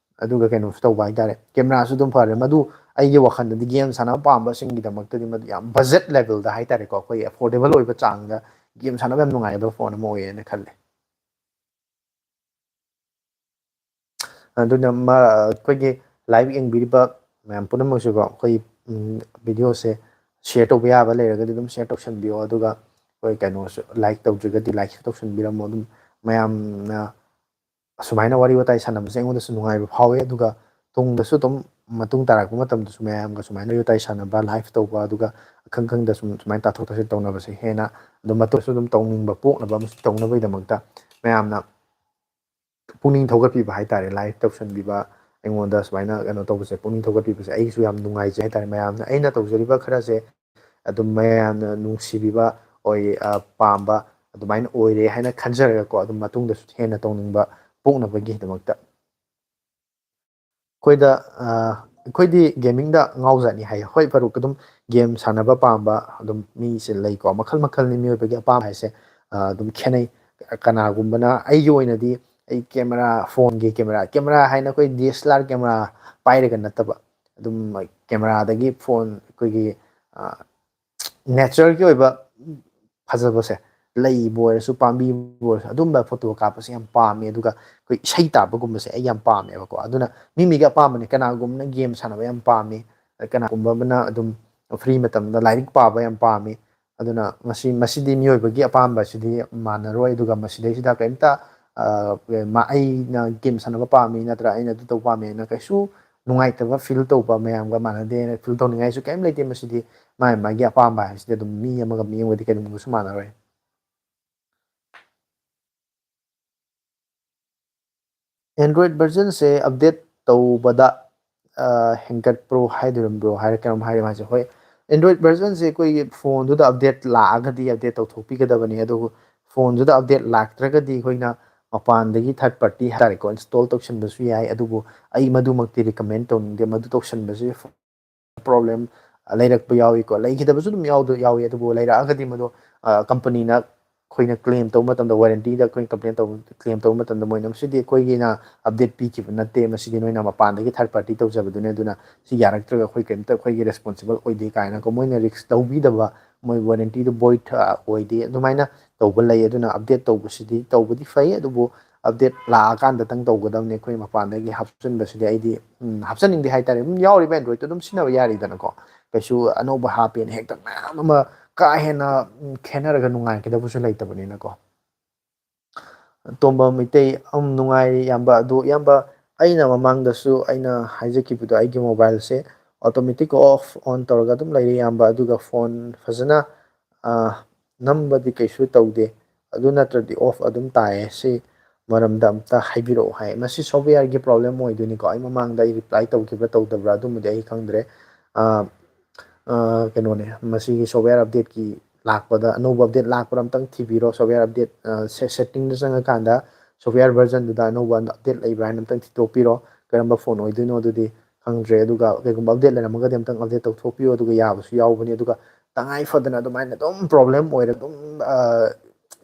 ꯑꯗꯨꯒ ꯀꯩꯅꯣꯁꯨ ꯇꯧꯕ ꯍꯥꯏꯇꯥꯔꯦ, ꯀꯦꯃꯦꯔꯥꯁꯨ ꯑꯗꯨꯝ ꯐꯔꯦ꯫ ꯃꯗꯨ ꯑꯩꯒꯤ ꯋꯥꯈꯜꯗꯗꯤ ꯒꯦꯝ ꯁꯥꯟꯅꯕ ꯄꯥꯝꯕꯁꯤꯡꯒꯤꯗꯃꯛꯇꯗꯤ ꯃꯗꯨ ꯌꯥꯝ ꯕꯖꯦꯠ ꯂꯦꯚꯦꯜꯗ ꯍꯥꯏꯇꯥꯔꯦꯀꯣ, ꯑꯩꯈꯣꯏꯒꯤ ꯑꯦꯐꯣꯔꯗꯦꯕꯜ ꯑꯣꯏꯕ ꯆꯥꯡꯗ ꯒꯦꯝ ꯁꯥꯟꯅꯕ ꯌꯥꯝ ꯅꯨꯡꯉꯥꯏꯒꯗꯕ ꯐꯣꯟ ꯑꯃ ꯑꯣꯏꯌꯦꯅ ꯈꯜꯂꯦ꯫ ꯑꯗꯨꯅ ꯃ-, ꯑꯩꯈꯣꯏꯒꯤ ꯂꯥꯏꯚ ꯌꯦꯡꯕꯤꯔꯤꯕ ꯃꯌꯥꯝ ꯄꯨꯝꯅꯃꯛꯁꯨꯀꯣ, ꯑꯩꯈꯣꯏ, ꯎꯝ, ꯚꯤꯗꯤꯑꯣꯁꯦ ꯁꯤꯌꯔ ꯇꯧꯕ ꯌꯥꯕ ꯂꯩꯔꯒꯗꯤ ꯑꯗꯨꯝ ꯁꯤꯌꯔ ꯇꯧꯁꯟꯕꯤꯌꯣ, ꯑꯗꯨꯒ ꯑꯩꯈꯣꯏ ꯀꯩꯅꯣꯁꯨ, ꯂꯥꯏꯛ ꯇꯧꯗ꯭ꯔꯒꯗꯤ ꯂꯥꯏꯛꯁꯨ ꯇꯧꯁꯟꯕꯤꯔꯝꯃꯣ꯫ ꯑꯗꯨꯝ ꯃꯌꯥꯝꯅ ꯑꯁꯨꯃꯥꯏꯅ ꯋꯥꯔꯤ ꯋꯥꯇꯥꯏ ꯁꯥꯟꯅꯕꯁꯦ ꯑꯩꯉꯣꯟꯗꯁꯨ ꯅꯨꯡꯉꯥꯏꯕ ꯐꯥꯎꯋꯦ, ꯑꯗꯨꯒ ꯇꯨꯡꯗꯁꯨ ꯑꯗꯨꯝ, ꯃꯇꯨꯡ ꯇꯥꯔꯛꯄ ꯃꯇꯝꯗꯁꯨ ꯃꯌꯥꯝꯒ ꯁꯨꯃꯥꯏꯅ ꯋꯥꯔꯤ ꯋꯥꯇꯥꯏ ꯁꯥꯟꯅꯕ, ꯂꯥꯏꯐ ꯇꯧꯕ, ꯑꯗꯨꯒ ꯑꯈꯪ ꯈꯪꯗ ꯁꯨꯝ ꯁꯨꯃꯥꯏꯅ ꯇꯥꯊꯣꯛ ꯇꯥꯁꯤꯟ ꯇꯧꯅꯕꯁꯦ ꯍꯦꯟꯅ ꯑꯗꯨꯝ ꯃꯇꯨꯡꯁꯨ ꯑꯗꯨꯝ ꯇꯧꯅꯤꯡꯕ ꯄꯣꯛꯅꯕ ꯑꯃꯁꯨ ꯇꯧꯅꯕꯒꯤꯗꯃꯛꯇ ꯃꯌꯥꯝꯅ ꯄꯨꯛꯅꯤꯡ ꯊꯧꯒꯠꯄꯤꯕ ꯍꯥꯏꯇꯥꯔꯦ, ꯂꯥꯏꯛ ꯇꯧꯁꯟꯕꯤꯕ, ꯑꯩꯉꯣꯟꯗ ꯁꯨꯃꯥꯏꯅ ꯀꯩꯅꯣ ꯇꯧꯕꯁꯦ, ꯄꯨꯛꯅꯤꯡ ꯊꯧꯒꯠꯄꯤꯕꯁꯦ ꯑꯩꯒꯤꯁꯨ ꯌꯥꯝ ꯅꯨꯡꯉꯥꯏꯖꯩ ꯍꯥꯏꯇꯥꯔꯦ꯫ ꯃꯌꯥꯝꯅ ꯑꯩꯅ ꯇꯧꯖꯔꯤꯕ ꯈꯔꯁꯦ ꯑꯗꯨꯝ ꯃꯌꯥꯝꯅ ꯅꯨꯡꯁꯤꯕꯤꯕ ꯑꯣꯏ, ꯑ, ꯄꯥꯝꯕ ꯑꯗꯨꯃꯥꯏꯅ ꯑꯣꯏꯔꯦ ꯍꯥꯏꯅ ꯈꯟꯖꯔꯒꯀꯣ, ꯑꯗꯨꯝ ꯃꯇꯨꯡꯗꯁꯨ ꯍꯦꯟꯅ ꯇꯧꯅꯤꯡꯕ ꯄꯣꯛꯅꯕꯒꯤꯗꯃꯛꯇ꯫ ꯑꯩꯈꯣꯏꯗ, ꯑ, ꯑꯩꯈꯣꯏꯗꯤ ꯒꯦꯃꯤꯡꯗ ꯉꯥꯎꯖꯅꯤ ꯍꯥꯏꯌꯦ꯫ ꯍꯣꯏ, ꯐꯔꯨꯛ, ꯑꯗꯨꯝ ꯒꯦꯝ ꯁꯥꯟꯅꯕ ꯄꯥꯝꯕ ꯑꯗꯨꯝ ꯃꯤꯁꯦ ꯂꯩꯀꯣ, ꯃꯈꯜ ꯃꯈꯜꯅꯤ ꯃꯤꯑꯣꯏꯕꯒꯤ ꯑꯄꯥꯝꯕ ꯍꯥꯏꯁꯦ, ꯑ, ꯑꯗꯨꯝ ꯈꯦꯠꯅꯩ꯫ ꯀꯅꯥꯒꯨꯝꯕꯅ, ꯑꯩꯒꯤ ꯑꯣꯏꯅꯗꯤ ꯑꯩ ꯀꯦꯃꯦꯔꯥ, ꯐꯣꯟꯒꯤ ꯀꯦꯃꯦꯔꯥ, ꯀꯦꯃꯦꯔꯥ ꯍꯥꯏꯅ ꯑꯩꯈꯣꯏ D S L R camera ꯄꯥꯏꯔꯒ ꯅꯠꯇꯕ, ꯑꯗꯨꯝ ꯀꯦꯃꯦꯔꯥꯗꯒꯤ ꯐꯣꯟ, ꯑꯩꯈꯣꯏꯒꯤ, ꯅꯦꯆꯔꯒꯤ ꯑꯣꯏꯕ ꯐꯖꯕꯁꯦ, ꯂꯩꯕꯨ ꯑꯣꯏꯔꯁꯨ ꯄꯥꯝꯕꯤꯕꯨ ꯑꯣꯏꯔꯁꯨ, ꯑꯗꯨꯝꯕ ꯐꯣꯇꯣ ꯀꯥꯞꯄꯁꯦ ꯌꯥꯝ ꯄꯥꯝꯃꯦ꯫ ꯑꯗꯨꯒ ꯑꯩꯈꯣꯏ ꯏꯁꯩ ꯇꯥꯕꯒꯨꯝꯕꯁꯦ ꯑꯩ ꯌꯥꯝ ꯄꯥꯝꯃꯦꯕꯀꯣ꯫ ꯑꯗꯨꯅ ꯃꯤ ꯃꯤꯒꯤ ꯑꯄꯥꯝꯕꯅꯤ꯫ ꯀꯅꯥꯒꯨꯝꯕꯅ ꯒꯦꯝ ꯁꯥꯟꯅꯕ ꯌꯥꯝ ꯄꯥꯝꯃꯤ, ꯀꯅꯥꯒꯨꯝꯕ ꯑꯃꯅ ꯑꯗꯨꯝ ꯐ꯭ꯔꯤ ꯃꯇꯝꯗ ꯂꯥꯏꯔꯤꯛ ꯄꯥꯕ ꯌꯥꯝ ꯄꯥꯝꯃꯤ꯫ ꯑꯗꯨꯅ ꯃꯁꯤ, ꯃꯁꯤꯗꯤ ꯃꯤꯑꯣꯏꯕꯒꯤ ꯑꯄꯥꯝꯕ ꯑꯁꯤꯗꯤ ꯃꯥꯟꯅꯔꯣꯏ꯫ ꯑꯗꯨꯒ ꯃꯁꯤꯗꯩꯁꯤꯗ ꯀꯔꯤꯝꯇ ꯑꯩꯅ ꯒꯦꯝ ꯁꯥꯟꯅꯕ ꯄꯥꯝꯃꯤ ꯅꯠꯇ꯭ꯔꯒ ꯑꯩꯅ ꯑꯗꯨ ꯇꯧꯕ ꯄꯥꯝꯃꯤ ꯍꯥꯏꯅ ꯀꯩꯁꯨ ꯅꯨꯡꯉꯥꯏꯇꯕ ꯐꯤꯜ ꯇꯧꯕ ꯃꯌꯥꯝꯒ ꯃꯥꯟꯅꯗꯦ ꯍꯥꯏꯅ ꯐꯤꯜ ꯇꯧꯅꯤꯡꯉꯥꯏꯁꯨ ꯀꯔꯤꯝ ꯂꯩꯇꯦ꯫ ꯃꯁꯤꯗꯤ ꯃꯥꯒꯤ ꯃꯥꯒꯤ ꯑꯄꯥꯝꯕ ꯍꯥꯏꯁꯤꯗꯤ ꯑꯗꯨꯝ ꯃꯤ ꯑꯃꯒ ꯃꯤ ꯑꯃꯒꯗꯤ ꯀꯩꯗꯧꯅꯨꯡꯗꯁꯨ ꯃꯥꯟꯅꯔꯣꯏ꯫ ꯑꯦꯟꯗ꯭ꯔꯣꯏꯗ ꯚꯔꯖꯟꯁꯦ ꯑꯞꯗꯦꯠ ꯇꯧꯕꯗ ꯍꯦꯟꯒꯠꯄ꯭ꯔꯣ ꯍꯥꯏꯗꯣꯏꯔꯝꯕ꯭ꯔꯣ ꯍꯥꯏꯔ ꯀꯩꯅꯣꯝ ꯍꯥꯏꯔꯦ ꯃꯥꯁꯦ꯫ ꯍꯣꯏ, ꯑꯦꯟꯗ꯭ꯔꯣꯏꯗ ꯚꯔꯖꯟꯁꯦ ꯑꯩꯈꯣꯏꯒꯤ ꯐꯣꯟꯗꯨꯗ ꯑꯞꯗꯦꯠ ꯂꯥꯛꯑꯒꯗꯤ ꯑꯞꯗꯦꯠ ꯇꯧꯊꯣꯛꯄꯤꯒꯗꯕꯅꯤ꯫ ꯑꯗꯨꯕꯨ ꯐꯣꯟꯗꯨꯗ ꯑꯞꯗꯦꯠ ꯂꯥꯛꯇ꯭ꯔꯒꯗꯤ ꯑꯩꯈꯣꯏꯅ ꯃꯄꯥꯟꯗꯒꯤ ꯊꯥꯔꯠ ꯄꯥꯔꯇꯤ ꯍꯥꯏꯇꯥꯔꯦꯀꯣ, ꯏꯟꯁꯇꯣꯜ ꯇꯧꯁꯟꯕꯁꯨ ꯌꯥꯏ꯫ ꯑꯗꯨꯕꯨ ꯑꯩ ꯃꯗꯨꯃꯛꯇꯤ ꯔꯤꯀꯃꯦꯟ ꯇꯧꯅꯤꯡꯗꯦ꯫ ꯃꯗꯨ ꯇꯧꯁꯟꯕꯁꯦ ꯄ꯭ꯔꯣꯕ꯭ꯂꯦꯝ ꯂꯩꯔꯛꯄ ꯌꯥꯎꯏꯀꯣ꯫ ꯂꯩꯈꯤꯗꯕꯁꯨ ꯑꯗꯨꯝ ꯌꯥꯎꯗ-, ꯌꯥꯎꯏ꯫ ꯑꯗꯨꯕꯨ ꯂꯩꯔꯛꯑꯒꯗꯤ ꯃꯗꯨ, ꯑ, ꯀꯝꯄꯅꯤꯅ ꯑꯩꯈꯣꯏꯅ ꯀ꯭ꯂꯦꯝ ꯇꯧꯕ ꯃꯇꯝꯗ, ꯋꯥꯔꯦꯟꯇꯤꯗ ꯑꯩꯈꯣꯏꯅ ꯀꯝꯄ꯭ꯂꯦꯟ ꯇꯧꯕ, ꯀ꯭ꯂꯦꯝ ꯇꯧꯕ ꯃꯇꯝꯗ ꯃꯣꯏꯅ ꯃꯁꯤꯗꯤ ꯑꯩꯈꯣꯏꯒꯤꯅ ꯑꯞꯗꯦꯠ ꯄꯤꯈꯤꯕ ꯅꯠꯇꯦ, ꯃꯁꯤꯗꯤ ꯅꯣꯏꯅ ꯃꯄꯥꯟꯗꯒꯤ ꯊꯥꯔꯠ ꯄꯥꯔꯇꯤ ꯇꯧꯖꯕꯗꯨꯅꯦ, ꯑꯗꯨꯅ ꯁꯤ ꯌꯥꯔꯛꯇ꯭ꯔꯒ ꯑꯩꯈꯣꯏ ꯀꯔꯤꯝꯇ ꯑꯩꯈꯣꯏꯒꯤ ꯔꯦꯁꯄꯣꯟꯁꯤꯕꯜ ꯑꯣꯏꯗꯦ ꯀꯥꯏꯅꯀꯣ꯫ ꯃꯣꯏꯅ ꯔꯤꯛꯁ ꯂꯧꯕꯤꯗꯕ, ꯃꯣꯏ ꯋꯥꯔꯦꯟꯇꯤꯗꯨ ꯚꯣꯏꯗ, ꯑ, ꯑꯣꯏꯗꯦ, ꯑꯗꯨꯃꯥꯏꯅ ꯇꯧꯕ ꯂꯩ꯫ ꯑꯗꯨꯅ ꯑꯞꯗꯦꯠ ꯇꯧꯕꯁꯤꯗꯤ, ꯇꯧꯕꯗꯤ ꯐꯩ, ꯑꯗꯨꯕꯨ ꯑꯞꯗꯦꯠ ꯂꯥꯛꯑꯀꯥꯟꯗꯇꯪ ꯇꯧꯒꯗꯕꯅꯤ꯫ ꯑꯩꯈꯣꯏ ꯃꯄꯥꯟꯗꯒꯤ ꯍꯥꯞꯆꯤꯟꯕꯁꯤꯗꯤ ꯑꯩꯗꯤ, ꯎꯝ, ꯍꯥꯞꯆꯟꯅꯤꯡꯗꯦ ꯍꯥꯏꯇꯥꯔꯦ꯫ ꯑꯗꯨꯝ ꯌꯥꯎꯔꯤꯕ ꯑꯦꯟꯗ꯭ꯔꯣꯏꯗꯇꯣ ꯑꯗꯨꯝ ꯁꯤꯖꯤꯟꯅꯕ ꯌꯥꯔꯤꯗꯅꯀꯣ꯫ ꯀꯩꯁꯨ ꯑꯅꯧꯕ ꯍꯥꯞꯄꯦꯅ ꯍꯦꯛꯇ ꯃꯌꯥꯝ ꯑꯃ ꯀꯥ ꯍꯦꯟꯅ, ꯎꯝ, ꯈꯦꯠꯅꯔꯒ ꯅꯨꯡꯉꯥꯏꯒꯗꯕꯁꯨ ꯂꯩꯇꯕꯅꯤꯅꯀꯣ꯫ ꯇꯣꯝꯕ ꯃꯩꯇꯩ, ꯑꯝ, ꯅꯨꯡꯉꯥꯏꯔꯤ ꯏꯌꯥꯝꯕ꯫ ꯑꯗꯨ ꯏꯌꯥꯝꯕ, ꯑꯩꯅ ꯃꯃꯥꯡꯗꯁꯨ ꯑꯩꯅ ꯍꯥꯏꯖꯈꯤꯕꯗꯣ, ꯑꯩꯒꯤ ꯃꯣꯕꯥꯏꯜꯁꯦ ꯑꯣꯇꯣꯃꯦꯇꯤꯛ ꯑꯣꯐ ꯑꯣꯟ ꯇꯧꯔꯒ ꯑꯗꯨꯝ ꯂꯩꯔꯤ ꯏꯌꯥꯝꯕ, ꯑꯗꯨꯒ ꯐꯣꯟ ꯐꯖꯅ, ꯑ, ꯅꯝꯕꯗꯤ ꯀꯩꯁꯨ ꯇꯧꯗꯦ꯫ ꯑꯗꯨ ꯅꯠꯇ꯭ꯔꯗꯤ ꯑꯣꯐ ꯑꯗꯨꯝ ꯇꯥꯏꯌꯦ꯫ ꯁꯤ ꯃꯔꯝꯗ ꯑꯝꯇ ꯍꯥꯏꯕꯤꯔꯛꯑꯣ ꯍꯥꯏ꯫ ꯃꯁꯤ ꯁꯣꯐꯋꯦꯌꯔꯒꯤ ꯄ꯭ꯔꯣꯕ꯭ꯂꯦꯝ ꯑꯣꯏꯗꯣꯏꯅꯤꯀꯣ꯫ ꯑꯩ ꯃꯃꯥꯡꯗ ꯑꯩ ꯔꯤꯄ꯭ꯂꯥꯏ ꯇꯧꯈꯤꯕ꯭ꯔꯥ ꯇꯧꯗꯕ꯭ꯔꯥ ꯑꯗꯨꯃꯗꯤ ꯑꯩ ꯈꯪꯗ꯭ꯔꯦ꯫ ꯑ, ꯑ, ꯀꯩꯅꯣꯅꯦ, ꯃꯁꯤꯒꯤ ꯁꯣꯐꯋꯦꯌꯔ ꯑꯞꯗꯦꯠꯀꯤ ꯂꯥꯛꯄꯗ, ꯑꯅꯧꯕ ꯑꯞꯗꯦꯠ ꯂꯥꯛꯄ꯭ꯔꯥ ꯑꯝꯇꯪ ꯊꯤꯕꯤꯔꯣ꯫ ꯁꯣꯐꯋꯦꯌꯔ ꯑꯞꯗꯦꯠ, ꯑ, ꯁꯦ-, ꯁꯦꯠꯇꯤꯡꯗ ꯆꯪꯉꯀꯥꯟꯗ ꯁꯣꯐꯋꯦꯌꯔ ꯚꯔꯖꯟꯗꯨꯗ ꯑꯅꯧꯕ ꯑꯞꯗꯦꯠ ꯂꯩꯕ꯭ꯔꯥ ꯍꯥꯏꯅ ꯑꯝꯇꯪ ꯊꯤꯗꯣꯛꯄꯤꯔꯣ꯫ ꯀꯔꯝꯕ ꯐꯣꯟ ꯑꯣꯏꯗꯣꯏꯅꯣ ꯑꯗꯨꯗꯤ ꯈꯪꯗ꯭ꯔꯦ꯫ ꯑꯗꯨꯒ ꯀꯩꯒꯨꯝꯕ ꯑꯞꯗꯦꯠ ꯂꯩꯔꯝꯃꯒꯗꯤ ꯑꯝꯇꯪ ꯑꯞꯗꯦꯠ ꯇꯧꯊꯣꯛꯄꯤꯌꯣ꯫ ꯑꯗꯨꯒ ꯌꯥꯕꯁꯨ ꯌꯥꯎꯕꯅꯤ꯫ ꯑꯗꯨꯒ ꯇꯉꯥꯏ ꯐꯗꯅ ꯑꯗꯨꯃꯥꯏꯅ ꯑꯗꯨꯝ ꯄ꯭ꯔꯣꯕ꯭ꯂꯦꯝ ꯑꯣꯏꯔ ꯑꯗꯨꯝ, ꯑ,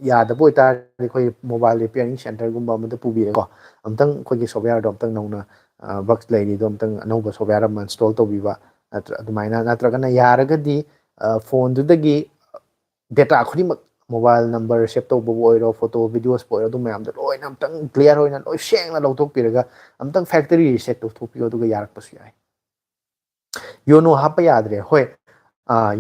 ꯌꯥꯗꯕ ꯑꯣꯏꯇꯥꯔꯗꯤ ꯑꯩꯈꯣꯏ ꯃꯣꯕꯥꯏꯜ ꯔꯤꯄꯤꯌꯥꯔꯤꯡ ꯁꯦꯟꯇꯔꯒꯨꯝꯕ ꯑꯃꯗ ꯄꯨꯕꯤꯔꯒꯀꯣ, ꯑꯝꯇꯪ ꯑꯩꯈꯣꯏꯒꯤ ꯁꯣꯐꯋꯦꯌꯔꯗꯣ ꯑꯝꯇꯪ ꯅꯧꯅ, ꯑ, ꯕꯒꯁ ꯂꯩꯔꯤꯗꯣ ꯑꯝꯇꯪ ꯑꯅꯧꯕ ꯁꯣꯐꯋꯦꯌꯔ ꯑꯃ ꯏꯟꯁꯇꯣꯜ ꯇꯧꯕꯤꯕ, ꯅꯠꯇ꯭ꯔ ꯑꯗꯨꯃꯥꯏꯅ ꯅꯠꯇ꯭ꯔꯒꯅ ꯌꯥꯔꯒꯗꯤ ꯐꯣꯟꯗꯨꯗꯒꯤ ꯗꯦꯇꯥ ꯈꯨꯗꯤꯡꯃꯛ, ꯃꯣꯕꯥꯏꯜ ꯅꯝꯕꯔ ꯁꯦꯞ ꯇꯧꯕꯕꯨ ꯑꯣꯏꯔꯣ, ꯐꯣꯇꯣ ꯚꯤꯗꯤꯑꯣꯁꯄꯨ ꯑꯣꯏꯔꯣ, ꯑꯗꯨ ꯃꯌꯥꯝꯗꯣ ꯂꯣꯏꯅ ꯑꯝꯇꯪ ꯀ꯭ꯂꯤꯌꯥꯔ ꯑꯣꯏꯅ ꯂꯣꯏ ꯁꯦꯡꯅ ꯂꯧꯊꯣꯛꯄꯤꯔꯒ ꯑꯝꯇꯪ ꯐꯦꯛꯇꯔꯤ ꯔꯤꯁꯦꯠ ꯇꯧꯊꯣꯛꯄꯤꯌꯣ, ꯑꯗꯨꯒ ꯌꯥꯔꯛꯄꯁꯨ ꯌꯥꯏ꯫ ꯌꯣꯅꯣ ꯍꯥꯞꯄ ꯌꯥꯗ꯭ꯔꯦ꯫ ꯍꯣꯏ,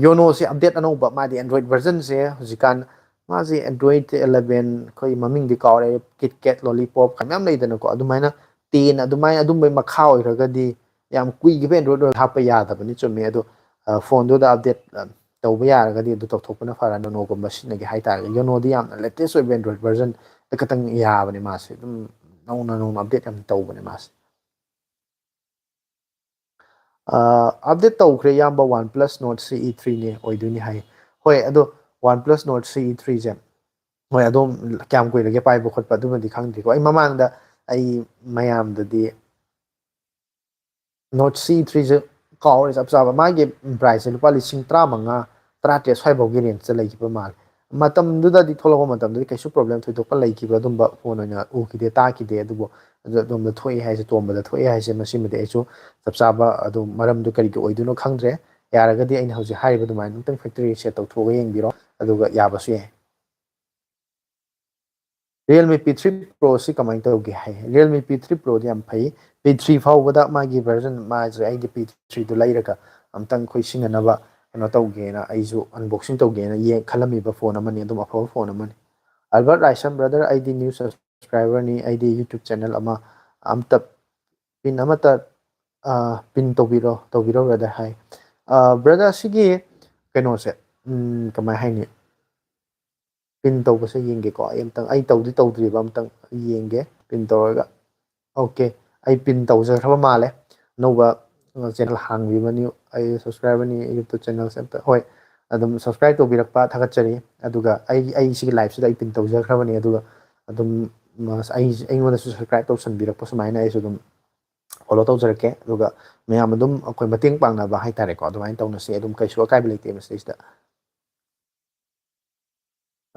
ꯌꯣꯅꯣꯁꯦ ꯑꯞꯗꯦꯠ ꯑꯅꯧꯕ, ꯃꯥꯗꯤ ꯑꯦꯟꯗ꯭ꯔꯣꯏꯗ ꯚꯔꯖꯟꯁꯦ ꯍꯧꯖꯤꯛꯀꯥꯟ ꯃꯥꯁꯦ ꯑꯦꯟꯗ꯭ꯔꯣꯏꯗ ꯑꯦꯂꯚꯦꯟ, ꯑꯩꯈꯣꯏ ꯃꯃꯤꯡꯗꯤ ꯀꯥꯎꯔꯦ, ꯀꯤꯠ ꯀꯦꯠ, ꯂꯣꯂꯤꯄꯣꯞ ꯀꯥꯏꯅ ꯃꯌꯥꯝ ꯂꯩꯗꯅꯀꯣ, ꯑꯗꯨꯃꯥꯏꯅ ꯇꯦꯟ ꯑꯗꯨꯃꯥꯏꯅ ꯑꯗꯨꯝꯕꯩ ꯃꯈꯥ ꯑꯣꯏꯈ꯭ꯔꯒꯗꯤ ꯌꯥꯝ ꯀꯨꯏꯈꯤꯕ ꯑꯦꯟꯗ꯭ꯔꯣꯏꯗ ꯑꯣꯏꯔꯒ ꯍꯥꯞꯄ ꯌꯥꯗꯕꯅꯤ, ꯆꯨꯝꯃꯤ꯫ ꯑꯗꯣ ꯐꯣꯟꯗꯨꯗ ꯑꯞꯗꯦꯠ ꯇꯧꯕ ꯌꯥꯔꯒꯗꯤ ꯑꯗꯨ ꯇꯧꯊꯣꯛꯄꯅ ꯐꯔꯅꯤ꯫ ꯌꯣꯅꯣꯒꯨꯝꯕ ꯁꯤꯖꯤꯟꯅꯒꯦ ꯍꯥꯏꯇꯥꯔꯒꯗꯤ ꯌꯣꯅꯣꯗꯤ ꯌꯥꯝꯅ ꯂꯦꯇꯦꯁ ꯑꯣꯏꯕ ꯑꯦꯟꯗ꯭ꯔꯣꯏꯗ ꯚꯔꯖꯟꯗ ꯈꯛꯇꯪ ꯌꯥꯕꯅꯦ ꯃꯥꯁꯦ꯫ ꯑꯗꯨꯝ ꯅꯧꯅ ꯅꯧꯅ ꯑꯞꯗꯦꯠ ꯌꯥꯝ ꯇꯧꯕꯅꯦ ꯃꯥꯁꯦ꯫ ꯑꯞꯗꯦꯠ ꯇꯧꯈ꯭ꯔꯦ ꯏꯌꯥꯝꯕ, ꯋꯥꯟ ꯄ꯭ꯂꯁ ꯅꯣꯠ ꯁꯤ ꯏ ꯊ꯭ꯔꯤꯅꯦ ꯑꯣꯏꯗꯣꯏꯅꯤ ꯍꯥꯏ꯫ ꯍꯣꯏ, ꯑꯗꯣ ꯋꯥꯟ ꯄ꯭ꯂꯁ ꯅꯣꯠ ꯁꯤ ꯏ ꯊ꯭ꯔꯤꯁꯦ, ꯍꯣꯏ, ꯑꯗꯣꯝ ꯀꯌꯥꯝ ꯀꯨꯏꯔꯒꯦ ꯄꯥꯏꯕ ꯈꯣꯠꯄ ꯑꯗꯨꯃꯗꯤ ꯈꯪꯗ꯭ꯔꯤꯀꯣ꯫ ꯑꯩ ꯃꯃꯥꯡꯗ ꯑꯩ ꯃꯌꯥꯝꯗꯗꯤ ꯅꯣꯠ ꯁꯤ ꯊ꯭ꯔꯤꯁꯦ ꯀꯥꯎꯔꯦ ꯆꯞ ꯆꯥꯕ꯫ ꯃꯥꯒꯤ ꯄ꯭ꯔꯥꯏꯁꯁꯦ ꯂꯨꯄꯥ ꯂꯤꯁꯤꯡ ꯇꯔꯥꯃꯉꯥ, ꯇꯔꯥꯇꯔꯦꯠ ꯁ꯭ꯋꯥꯏꯐꯥꯎꯒꯤ ꯔꯦꯟꯖꯇ ꯂꯩꯈꯤꯕ ꯃꯥꯜꯂꯦ꯫ ꯃꯇꯝꯗꯨꯗꯗꯤ, ꯊꯣꯛꯂꯛꯄ ꯃꯇꯝꯗꯗꯤ ꯀꯩꯁꯨ ꯄ꯭ꯔꯣꯕ꯭ꯂꯦꯝ ꯊꯣꯏꯗꯣꯛꯄ ꯂꯩꯈꯤꯕ ꯑꯗꯨꯝꯕ ꯐꯣꯟ ꯑꯣꯏꯅ ꯎꯈꯤꯗꯦ, ꯇꯥꯈꯤꯗꯦ꯫ ꯑꯗꯨꯕꯨ ꯑꯗꯨ ꯑꯗꯣꯝꯗ ꯊꯣꯛꯑꯦ ꯍꯥꯏꯁꯦ, ꯇꯣꯝꯕꯗ ꯊꯣꯛꯑꯦ ꯍꯥꯏꯁꯦ, ꯃꯁꯤꯃꯗꯤ ꯑꯩꯁꯨ ꯆꯞ ꯆꯥꯕ ꯑꯗꯨ ꯃꯔꯝꯗꯨ ꯀꯔꯤꯒꯤ ꯑꯣꯏꯗꯣꯏꯅꯣ ꯈꯪꯗ꯭ꯔꯦ꯫ ꯌꯥꯔꯒꯗꯤ ꯑꯩꯅ ꯍꯧꯖꯤꯛ ꯍꯥꯏꯔꯤꯕ ꯑꯗꯨꯃꯥꯏꯅ ꯑꯃꯨꯛꯇꯪ ꯐꯦꯛꯇꯔꯤ ꯔꯤꯁꯦꯠ ꯇꯧꯊꯣꯛꯑꯒ ꯌꯦꯡꯕꯤꯔꯣ, ꯑꯗꯨꯒ ꯌꯥꯕꯁꯨ ꯌꯥꯏ꯫ Realme P three Pro ꯁꯤ ꯀꯃꯥꯏꯅ ꯇꯧꯒꯦ ꯍꯥꯏ꯫ Realme P three Pro ꯗꯤ ꯌꯥꯝ ꯐꯩ꯫ P three ꯐꯥꯎꯕꯗ ꯃꯥꯒꯤ ꯚꯔꯖꯟ, ꯃꯥꯁꯦ ꯑꯩꯗꯤ P three ꯗꯨ ꯂꯩꯔꯒ ꯑꯝꯇꯪ ꯑꯩꯈꯣꯏ ꯁꯤꯖꯤꯟꯅꯅꯕ ꯀꯩꯅꯣ ꯇꯧꯒꯦꯅ, ꯑꯩꯁꯨ ꯑꯟꯕꯣꯛꯁꯤꯡ ꯇꯧꯒꯦꯅ ꯌꯦꯡ-, ꯈꯜꯂꯝꯃꯤꯕ ꯐꯣꯟ ꯑꯃꯅꯤ, ꯑꯗꯨꯝ ꯑꯐꯕ ꯐꯣꯟ ꯑꯃꯅꯤ꯫ ꯑꯜꯕꯔꯠ ꯔꯥꯏꯁꯝ, ꯕ꯭ꯔꯗꯔ, ꯑꯩꯗꯤ ꯅ꯭ꯌꯨ ꯁꯕꯁꯀ꯭ꯔꯥꯏꯕꯔꯅꯤ, ꯑꯩꯗꯤ YouTube ꯆꯦꯅꯦꯜ ꯑꯃ ꯑꯝꯇ ꯄꯤꯟ ꯑꯃꯠꯇ, ꯑ, ꯄꯤꯟ ꯇꯧꯕꯤꯔꯣ, ꯇꯧꯕꯤꯔꯣ, ꯕ꯭ꯔꯗꯔ ꯍꯥꯏ꯫ ꯑ, ꯕ꯭ꯔꯗꯔ, ꯁꯤꯒꯤ ꯀꯩꯅꯣꯁꯦ, ꯎꯝ, ꯀꯃꯥꯏ ꯍꯥꯏꯅꯤ? ꯄꯤꯟ ꯇꯧꯕꯁꯦ ꯌꯦꯡꯒꯦꯀꯣ꯫ ꯑꯩ ꯑꯝꯇꯪ, ꯑꯩ ꯇꯧꯗꯤ ꯇꯧꯗ꯭ꯔꯤꯕ, ꯑꯝꯇꯪ ꯌꯦꯡꯒꯦ ꯄꯤꯟ ꯇꯧꯔꯒ꯫ ꯑꯣꯀꯦ, ꯑꯩ ꯄꯤꯟ ꯇꯧꯖꯈ꯭ꯔꯕ ꯃꯥꯜꯂꯦ꯫ ꯑꯅꯧꯕ, ꯑ, ꯆꯦꯅꯦꯜ ꯍꯥꯡꯕꯤꯕꯅꯤ, ꯑꯩ ꯁꯕꯁꯀ꯭ꯔꯥꯏꯕꯔꯅꯤ, YouTube ꯆꯦꯅꯦꯜꯁꯦ ꯑꯝꯇ, ꯍꯣꯏ, ꯑꯗꯨꯝ ꯁꯕꯁꯀ꯭ꯔꯥꯏꯕ ꯇꯧꯕꯤꯔꯛꯄ ꯊꯥꯒꯠꯆꯔꯤ꯫ ꯑꯗꯨꯒ ꯑꯩ, ꯑꯩ ꯁꯤꯒꯤ ꯂꯥꯏꯐꯁꯤꯗ ꯑꯩ ꯄꯤꯟ ꯇꯧꯖꯈ꯭ꯔꯕꯅꯤ, ꯑꯗꯨꯒ ꯑꯗꯨꯝ, ꯑ, ꯑꯩ, ꯑꯩꯉꯣꯟꯗꯁꯨ ꯁꯕꯁꯀ꯭ꯔꯥꯏꯕ ꯇꯧꯁꯟꯕꯤꯔꯛꯄ ꯁꯨꯃꯥꯏꯅ ꯑꯩꯁꯨ ꯑꯗꯨꯝ ꯐꯣꯂꯣ ꯇꯧꯖꯔꯛꯀꯦ꯫ ꯑꯗꯨꯒ ꯃꯌꯥꯝ ꯑꯗꯨꯝ ꯑꯩꯈꯣꯏ ꯃꯇꯦꯡ ꯄꯥꯡꯅꯕ ꯍꯥꯏꯇꯥꯔꯦꯀꯣ, ꯑꯗꯨꯃꯥꯏꯅ ꯇꯧꯅꯁꯦ꯫ ꯑꯗꯨꯝ ꯀꯩꯁꯨ ꯑꯀꯥꯏꯕ ꯂꯩꯇꯦ ꯃꯁꯤꯗꯩꯁꯤꯗ꯫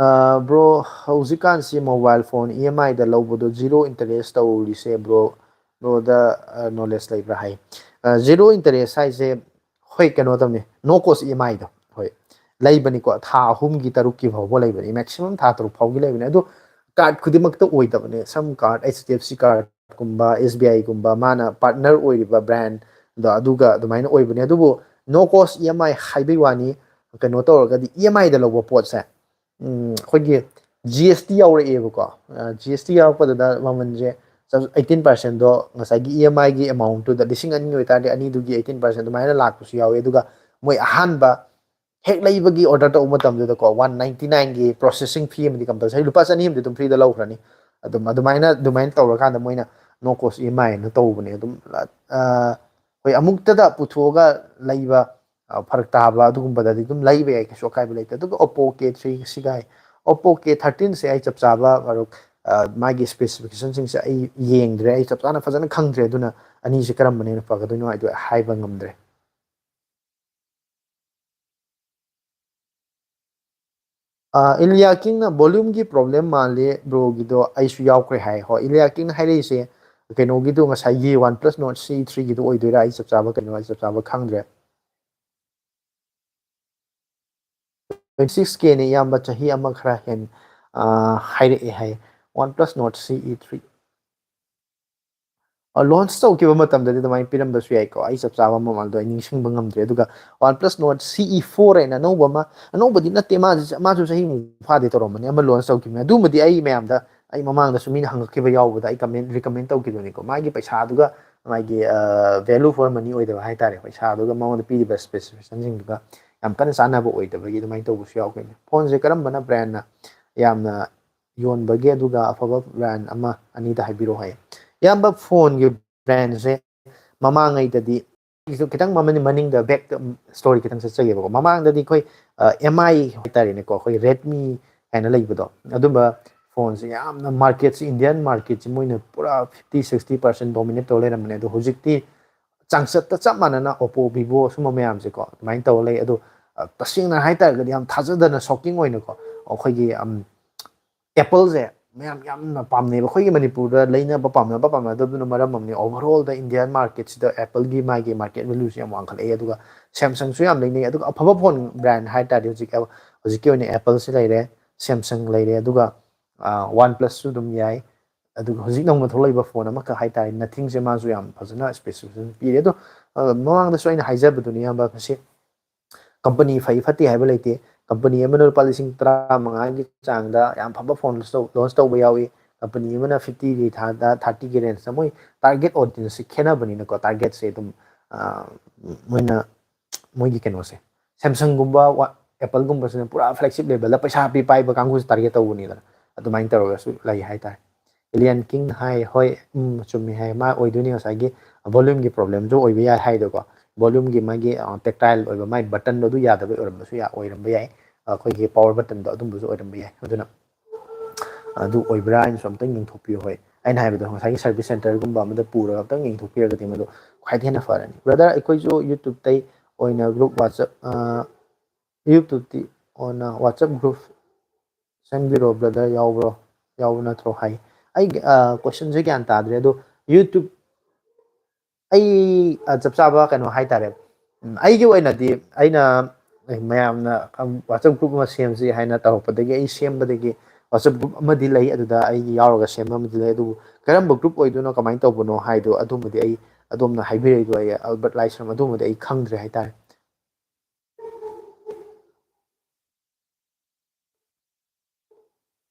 ꯑ, ꯕ꯭ꯔꯣ, ꯍꯧꯖꯤꯛꯀꯥꯟꯁꯤ ꯃꯣꯕꯥꯏꯜ ꯐꯣꯟ ꯏ ꯑꯦꯝ ꯑꯥꯏꯗ ꯂꯧꯕꯗꯣ ꯖꯤꯔꯣ ꯏꯟꯇꯔꯦꯁ ꯇꯧꯔꯤꯁꯦ, ꯕ꯭ꯔꯣ, ꯕ꯭ꯔꯣꯗ, ꯑ, ꯅꯣꯂꯦꯖ ꯂꯩꯕ꯭ꯔꯥ ꯍꯥꯏ꯫ ꯑ, ꯖꯤꯔꯣ ꯏꯟꯇꯔꯦꯁ ꯍꯥꯏꯁꯦ, ꯑꯩꯈꯣꯏ ꯀꯩꯅꯣ ꯇꯧꯅꯤ, no cost E M I ꯗꯣ, ꯍꯣꯏ, ꯂꯩꯕꯅꯤꯀꯣ, ꯊꯥ ꯑꯍꯨꯝꯒꯤ, ꯇꯔꯨꯛꯀꯤ ꯐꯥꯎꯕ ꯂꯩꯕꯅꯤ, maximum ꯊꯥ ꯇꯔꯨꯛ ꯐꯥꯎꯒꯤ ꯂꯩꯕꯅꯤ꯫ ꯑꯗꯨ card ꯈꯨꯗꯤꯡꯃꯛꯇ ꯑꯣꯏꯗꯕꯅꯦ, some card, H D F C card ꯀꯨꯝꯕ, S B I ꯒꯨꯝꯕ, ꯃꯥꯅ partner ꯑꯣꯏꯔꯤꯕ brand ꯗꯣ, ꯑꯗꯨꯒ ꯑꯗꯨꯃꯥꯏꯅ ꯑꯣꯏꯕꯅꯦ꯫ ꯑꯗꯨꯕꯨ no cost E M I ꯍꯥꯏꯕꯩ ꯋꯥꯅꯤ, ꯀꯩꯅꯣ ꯇꯧꯔꯒꯗꯤ, E M I ꯗ ꯂꯧꯕ ꯄꯣꯠꯁꯦ, ꯎꯝ, ꯑꯩꯈꯣꯏꯒꯤ G S T ꯌꯥꯎꯔꯛꯑꯦꯕꯀꯣ꯫ ꯑ, G S T ꯌꯥꯎꯔꯛꯄꯗꯨꯗ ꯃꯃꯜꯁꯦ eighteen percent ꯗꯣ ꯉꯁꯥꯏꯒꯤ E M I ꯒꯤ amount ꯇꯨꯗ, ꯂꯤꯁꯤꯡ ꯑꯅꯤ ꯑꯣꯏꯇꯥꯔꯗꯤ, ꯑꯅꯤꯗꯨꯒꯤ eighteen percent ꯑꯗꯨꯃꯥꯏꯅ ꯂꯥꯛꯄꯁꯨ ꯌꯥꯎꯋꯦ꯫ ꯑꯗꯨꯒ ꯃꯣꯏ ꯑꯍꯥꯟꯕ ꯍꯦꯛ ꯂꯩꯕꯒꯤ order ꯇꯧꯕ ꯃꯇꯝꯗꯨꯗꯀꯣ, one ninety nine ꯒꯤ processing fee ꯑꯃꯗꯤ compulsory, ꯂꯨꯄꯥ ꯆꯅꯤ ꯑꯃꯗꯤ ꯑꯗꯨꯝ free ꯗ ꯂꯧꯈ꯭ꯔꯅꯤ꯫ ꯑꯗꯨꯝ ꯑꯗꯨꯃꯥꯏꯅ, ꯑꯗꯨꯃꯥꯏꯅ ꯇꯧꯔꯀꯥꯟꯗ ꯃꯣꯏꯅ no cost E M I ꯅ ꯇꯧꯕꯅꯦ꯫ ꯑꯗꯨꯝ, ꯑ, ꯑꯩꯈꯣꯏ ꯑꯃꯨꯛꯇꯗ ꯄꯨꯊꯣꯛꯑꯒ ꯂꯩꯕ, ꯑ, ꯐꯔꯛ ꯇꯥꯕ ꯑꯗꯨꯒꯨꯝꯕꯗꯗꯤ ꯑꯗꯨꯝ ꯂꯩꯕ ꯌꯥꯏ, ꯀꯩꯁꯨ ꯑꯀꯥꯏꯕ ꯂꯩꯇꯦ꯫ ꯑꯗꯨꯒ Oppo K three ꯁꯤꯒ ꯍꯥꯏ, Oppo K thirteen ꯁꯦ ꯑꯩ ꯆꯞ ꯆꯥꯕ, ꯃꯔꯨꯞ, ꯑ, ꯃꯥꯒꯤ specification ꯁꯤꯡꯁꯦ ꯑꯩ ꯌꯦꯡꯗ꯭ꯔꯦ, ꯑꯩ ꯆꯞ ꯆꯥꯅ ꯐꯖꯅ ꯈꯪꯗ꯭ꯔꯦ꯫ ꯑꯗꯨꯅ ꯑꯅꯤꯁꯦ ꯀꯔꯝꯕꯅ ꯍꯦꯟꯅ ꯐꯒꯗꯣꯏꯅꯣ ꯍꯥꯏꯗꯣ ꯑꯩ ꯍꯥꯏꯕ ꯉꯝꯗ꯭ꯔꯦ꯫ ꯑ, ꯏꯂꯤꯌꯥ ꯀꯤꯡꯅ volume ꯒꯤ problem ꯃꯥꯜꯂꯦ bro ꯒꯤꯗꯣ, ꯑꯩꯁꯨ ꯌꯥꯎꯈ꯭ꯔꯦ ꯍꯥꯏ꯫ ꯍꯣꯏ, ꯏꯂꯤꯌꯥ ꯀꯤꯡꯅ ꯍꯥꯏꯔꯛꯏꯁꯦ ꯀꯩꯅꯣꯒꯤꯗꯣ, ꯉꯁꯥꯏꯒꯤ OnePlus Nord C three ꯒꯤꯗꯣ ꯑꯣꯏꯗꯣꯏꯔꯥ? ꯑꯩ ꯆꯞ ꯆꯥꯕ, ꯀꯩꯅꯣ, ꯑꯩ ꯆꯞ ꯆꯥꯕ ꯈꯪꯗ꯭ꯔꯦ꯫ Twenty six K ꯅꯦ ꯏꯌꯥꯝꯕ, ꯆꯍꯤ ꯑꯃ ꯈꯔ ꯍꯦꯟ, ꯑ, ꯍꯥꯏꯔꯛꯑꯦ ꯍꯥꯏ, OnePlus Nord C E three꯫ ꯑ, launch ꯇꯧꯈꯤꯕ ꯃꯇꯝꯗꯗꯤ ꯑꯗꯨꯃꯥꯏꯅ ꯄꯤꯔꯝꯕꯁꯨ ꯌꯥꯏꯀꯣ, ꯑꯩ ꯆꯞ ꯆꯥꯕ ꯃꯃꯜꯗꯣ ꯑꯩ ꯅꯤꯡꯁꯤꯡꯕ ꯉꯝꯗ꯭ꯔꯦ꯫ ꯑꯗꯨꯒ OnePlus Nord C E four ꯍꯥꯏꯅ ꯑꯅꯧꯕ ꯑꯃ, ꯑꯅꯧꯕꯗꯤ ꯅꯠꯇꯦ, ꯃꯥꯁꯨ, ꯃꯥꯁꯨ ꯆꯍꯤꯃꯨꯛ ꯐꯥꯗꯦ ꯇꯧꯔꯝꯕꯅꯤ, ꯑꯃ launch ꯇꯧꯈꯤꯕꯅꯦ꯫ ꯑꯗꯨꯃꯗꯤ ꯑꯩ ꯃꯌꯥꯝꯗ, ꯑꯩ ꯃꯃꯥꯡꯗꯁꯨ ꯃꯤꯅ ꯍꯪꯉꯛꯈꯤꯕ ꯌꯥꯎꯕꯗ ꯑꯩ comment, recommend ꯇꯧꯈꯤꯕꯅꯤꯀꯣ꯫ ꯃꯥꯒꯤ ꯄꯩꯁꯥꯗꯨꯒ, ꯃꯥꯒꯤ, ꯑ, value for money ꯑꯣꯏꯗꯕ ꯍꯥꯏꯇꯥꯔꯦ, ꯄꯩꯁꯥꯗꯨꯒ ꯃꯉꯣꯟꯗ ꯄꯤꯔꯤꯕ specification ꯁꯤꯡꯗꯨꯒ ꯌꯥꯝ ꯀꯟꯅ ꯆꯥꯟꯅꯕ ꯑꯣꯏꯗꯕꯒꯤ ꯑꯗꯨꯃꯥꯏꯅ ꯇꯧꯕꯁꯨ ꯌꯥꯎꯈꯤꯕꯅꯤ꯫ Phone ꯁꯦ ꯀꯔꯝꯕꯅ brand ꯅ ꯌꯥꯝꯅ ꯌꯣꯟꯕꯒꯦ, ꯑꯗꯨꯒ ꯑꯐꯕ brand ꯑꯃ ꯑꯅꯤꯗ ꯍꯥꯏꯕꯤꯔꯛꯑꯣ ꯍꯥꯏꯌꯦ꯫ ꯏꯌꯥꯝꯕ, phone ꯒꯤ brand ꯁꯦ ꯃꯃꯥꯡꯉꯩꯗꯗꯤ, ꯑꯩꯒꯤꯁꯨ ꯈꯤꯇꯪ ꯃꯃꯜ ꯃꯅꯤꯡꯗ back story ꯈꯤꯇꯪ ꯆꯠꯆꯒꯦꯕꯀꯣ꯫ ꯃꯃꯥꯡꯗꯗꯤ ꯑꯩꯈꯣꯏ, ꯑ, M I ꯍꯥꯏꯇꯥꯔꯦꯅꯦꯀꯣ, ꯑꯩꯈꯣꯏ Redmi ꯍꯥꯏꯅ ꯂꯩꯕꯗꯣ, ꯑꯗꯨꯝꯕ phone ꯁꯦ ꯌꯥꯝꯅ market ꯁꯦ, Indian market ꯁꯦ ꯃꯣꯏꯅ ꯄꯨꯔꯥ fifty sixty percent dominate ꯇꯧꯔ ꯂꯩꯔꯝꯕꯅꯦ꯫ ꯑꯗꯣ ꯍꯧꯖꯤꯛꯇꯤ ꯆꯥꯡꯆꯠꯇ ꯆꯞ ꯃꯥꯟꯅꯅ Oppo, Vivo ꯁꯨꯝꯕ ꯃꯌꯥꯝꯁꯦꯀꯣ ꯑꯗꯨꯃꯥꯏꯅ ꯇꯧꯔ ꯂꯩ꯫ ꯑꯗꯣ, ꯑ, ꯇꯁꯦꯡꯅ ꯍꯥꯏꯇꯥꯔꯒꯗꯤ ꯌꯥꯝ ꯊꯥꯖꯗꯅ shocking ꯑꯣꯏꯅꯀꯣ, ꯑꯩꯈꯣꯏꯒꯤ, ꯑꯝ, Apple ꯁꯦ ꯃꯌꯥꯝ ꯌꯥꯝꯅ ꯄꯥꯝꯅꯩꯕ꯫ ꯑꯩꯈꯣꯏꯒꯤ ꯃꯅꯤꯄꯨꯔꯗ ꯂꯩꯅꯕ ꯄꯥꯝꯅꯕ ꯄꯥꯝꯅꯗꯕꯗꯨꯅ ꯃꯔꯝ ꯑꯃꯅꯤ꯫ Overall-ꯗ Indian market-ꯁꯤꯗ Apple-ꯒꯤ ꯃꯥꯒꯤ market value-ꯁꯦ ꯌꯥꯝ ꯋꯥꯡꯈꯠꯂꯛꯑꯦ, ꯑꯗꯨꯒ Samsung-ꯁꯨ ꯌꯥꯝ ꯂꯩꯅꯩ, ꯑꯗꯨꯒ ꯑꯐꯕ phone brand ꯍꯥꯏ ꯇꯥꯔꯗꯤ ꯍꯧꯖꯤꯛ, ꯍꯧꯖꯤꯛꯀꯤ ꯑꯣꯏꯅ Apple-ꯁꯤ ꯂꯩꯔꯦ, Samsung ꯂꯩꯔꯦ, ꯑꯗꯨꯒ, ꯑ, OnePlus-ꯁꯨ ꯑꯗꯨꯝ ꯌꯥꯏ꯫ ꯑꯗꯨꯒ ꯍꯧꯖꯤꯛ ꯅꯧꯅ ꯊꯣꯛꯂꯛꯏꯕ phone ꯑꯃꯈꯛ ꯍꯥꯏ ꯇꯥꯔꯦ, Nothing-ꯁꯦ ꯃꯥꯁꯨ ꯌꯥꯝ ꯐꯖꯅ specification ꯄꯤꯔꯦ꯫ ꯑꯗꯣ, ꯑ, ꯃꯃꯥꯡꯗꯁꯨ ꯑꯩꯅ ꯍꯥꯏꯖꯕꯗꯨꯅꯤ, ꯏꯌꯥꯝꯕ, ꯃꯁꯤ company ꯐꯩ ꯐꯠꯇꯦ ꯍꯥꯏꯕ ꯂꯩꯇꯦ꯫ Company ꯑꯃꯅ ꯂꯨꯄꯥ ꯂꯤꯁꯤꯡ ꯇꯔꯥꯃꯉꯥꯒꯤ ꯆꯥꯡꯗ ꯌꯥꯝ ꯐꯕ phone launch ꯇꯧꯕ ꯌꯥꯎꯏ꯫ Company ꯑꯃꯅ fifty-ꯒꯤ ꯊꯥꯗ, thirty-ꯒꯤ range-ꯇ꯫ ꯃꯣꯏ target audience-ꯁꯦ ꯈꯦꯠꯅꯕꯅꯤꯅꯀꯣ, target-ꯁꯦ ꯑꯗꯨꯝ, ꯑ, ꯃꯣꯏꯅ, ꯃꯣꯏꯒꯤ ꯀꯩꯅꯣꯁꯦ, Samsung-ꯒꯨꯝꯕ, ꯋꯥ-, Apple-ꯒꯨꯝꯕꯁꯤꯅ ꯄꯨꯔꯥ flagship level-ꯗ ꯄꯩꯁꯥ ꯄꯤ ꯄꯥꯏꯕ ꯀꯥꯡꯕꯨꯁꯦ target ꯇꯧꯕꯅꯤꯗꯅ꯫ ꯑꯗꯨꯃꯥꯏꯅ ꯇꯧꯔꯒꯁꯨ ꯂꯩ ꯍꯥꯏꯇꯥꯔꯦ꯫ Alien King ꯍꯥꯏ, ꯍꯣꯏ, ꯎꯝ, ꯆꯨꯝꯃꯤ ꯍꯥꯏ, ꯃꯥ ꯑꯣꯏꯗꯣꯏꯅꯤ꯫ ꯉꯁꯥꯏꯒꯤ volume-ꯒꯤ problem-ꯁꯨ ꯑꯣꯏꯕ ꯌꯥꯏ ꯍꯥꯏꯗꯣꯀꯣ꯫ Volume-ꯒꯤ ꯃꯥꯒꯤ, ꯑ, tactile ꯑꯣꯏꯕ ꯃꯥꯏ button-ꯗꯣ ꯑꯗꯨ ꯌꯥꯗꯕ ꯑꯣꯏꯔꯝꯕꯁꯨ ꯌꯥ-, ꯑꯣꯏꯔꯝꯕ ꯌꯥꯏ꯫ ꯑꯩꯈꯣꯏꯒꯤ power button-ꯗꯣ ꯑꯗꯨꯝꯕꯁꯨ ꯑꯣꯏꯔꯝꯕ ꯌꯥꯏ꯫ ꯑꯗꯨꯅ ꯑꯗꯨ ꯑꯣꯏꯕ꯭ꯔꯥ ꯍꯥꯏꯅꯁꯨ ꯑꯝꯇꯪ ꯌꯦꯡꯊꯣꯛꯄꯤꯌꯨ꯫ ꯍꯣꯏ, ꯑꯩꯅ ꯍꯥꯏꯕꯗꯣ ꯉꯁꯥꯏꯒꯤ service center-ꯒꯨꯝꯕ ꯑꯃꯗ ꯄꯨꯔꯒ ꯑꯝꯇꯪ ꯌꯦꯡꯊꯣꯛꯄꯤꯔꯒꯗꯤ ꯃꯗꯨ ꯈ꯭ꯋꯥꯏꯗꯒꯤ ꯍꯦꯟꯅ ꯐꯔꯅꯤ꯫ Brother, ꯑꯩꯈꯣꯏꯁꯨ YouTube-ꯇꯩ ꯑꯣꯏꯅ group WhatsApp, ꯑ, YouTube-ꯇꯤ ꯑꯣꯏꯅ WhatsApp group ꯆꯪꯕꯤꯔꯣ, brother, ꯌꯥꯎꯕ꯭ꯔꯣ? ꯌꯥꯎꯕ ꯅꯠꯇ꯭ꯔꯣ ꯍꯥꯏ꯫ ꯑꯩ, ꯑ, question-ꯁꯦ ꯒ꯭ꯌꯥꯟ ꯇꯥꯗ꯭ꯔꯦ꯫ ꯑꯗꯣ YouTube, ꯑꯩ, ꯑ, ꯆꯞ ꯆꯥꯕ ꯀꯩꯅꯣ ꯍꯥꯏꯇꯥꯔꯦ꯫ ꯎꯝ, ꯑꯩꯒꯤ ꯑꯣꯏꯅꯗꯤ ꯑꯩꯅ, ꯑꯦ, ꯃꯌꯥꯝꯅ, ꯑꯝ, WhatsApp group ꯑꯃ ꯁꯦꯝꯁꯤ ꯍꯥꯏꯅ ꯇꯧꯔꯛꯄꯗꯒꯤ, ꯑꯩ ꯁꯦꯝꯕꯗꯒꯤ WhatsApp group ꯑꯃꯗꯤ ꯂꯩ, ꯑꯗꯨꯗ ꯑꯩꯒꯤ ꯌꯥꯎꯔꯒ ꯁꯦꯝꯕ ꯑꯃꯗꯤ ꯂꯩ꯫ ꯑꯗꯨꯕꯨ ꯀꯔꯝꯕ group ꯑꯣꯏꯗꯣꯏꯅꯣ, ꯀꯃꯥꯏꯅ ꯇꯧꯕꯅꯣ ꯍꯥꯏꯗꯣ, ꯑꯗꯨꯝꯕꯗꯤ ꯑꯩ, ꯑꯗꯣꯝꯅ ꯍꯥꯏꯕꯤꯔꯛꯏꯗꯣ, ꯑꯩ, ꯑꯜꯕꯔꯠ ꯂꯥꯏꯁ꯭ꯔꯝ, ꯑꯗꯨꯝꯕꯗꯤ ꯑꯩ ꯈꯪꯗ꯭ꯔꯦ ꯍꯥꯏꯇꯥꯔꯦ꯫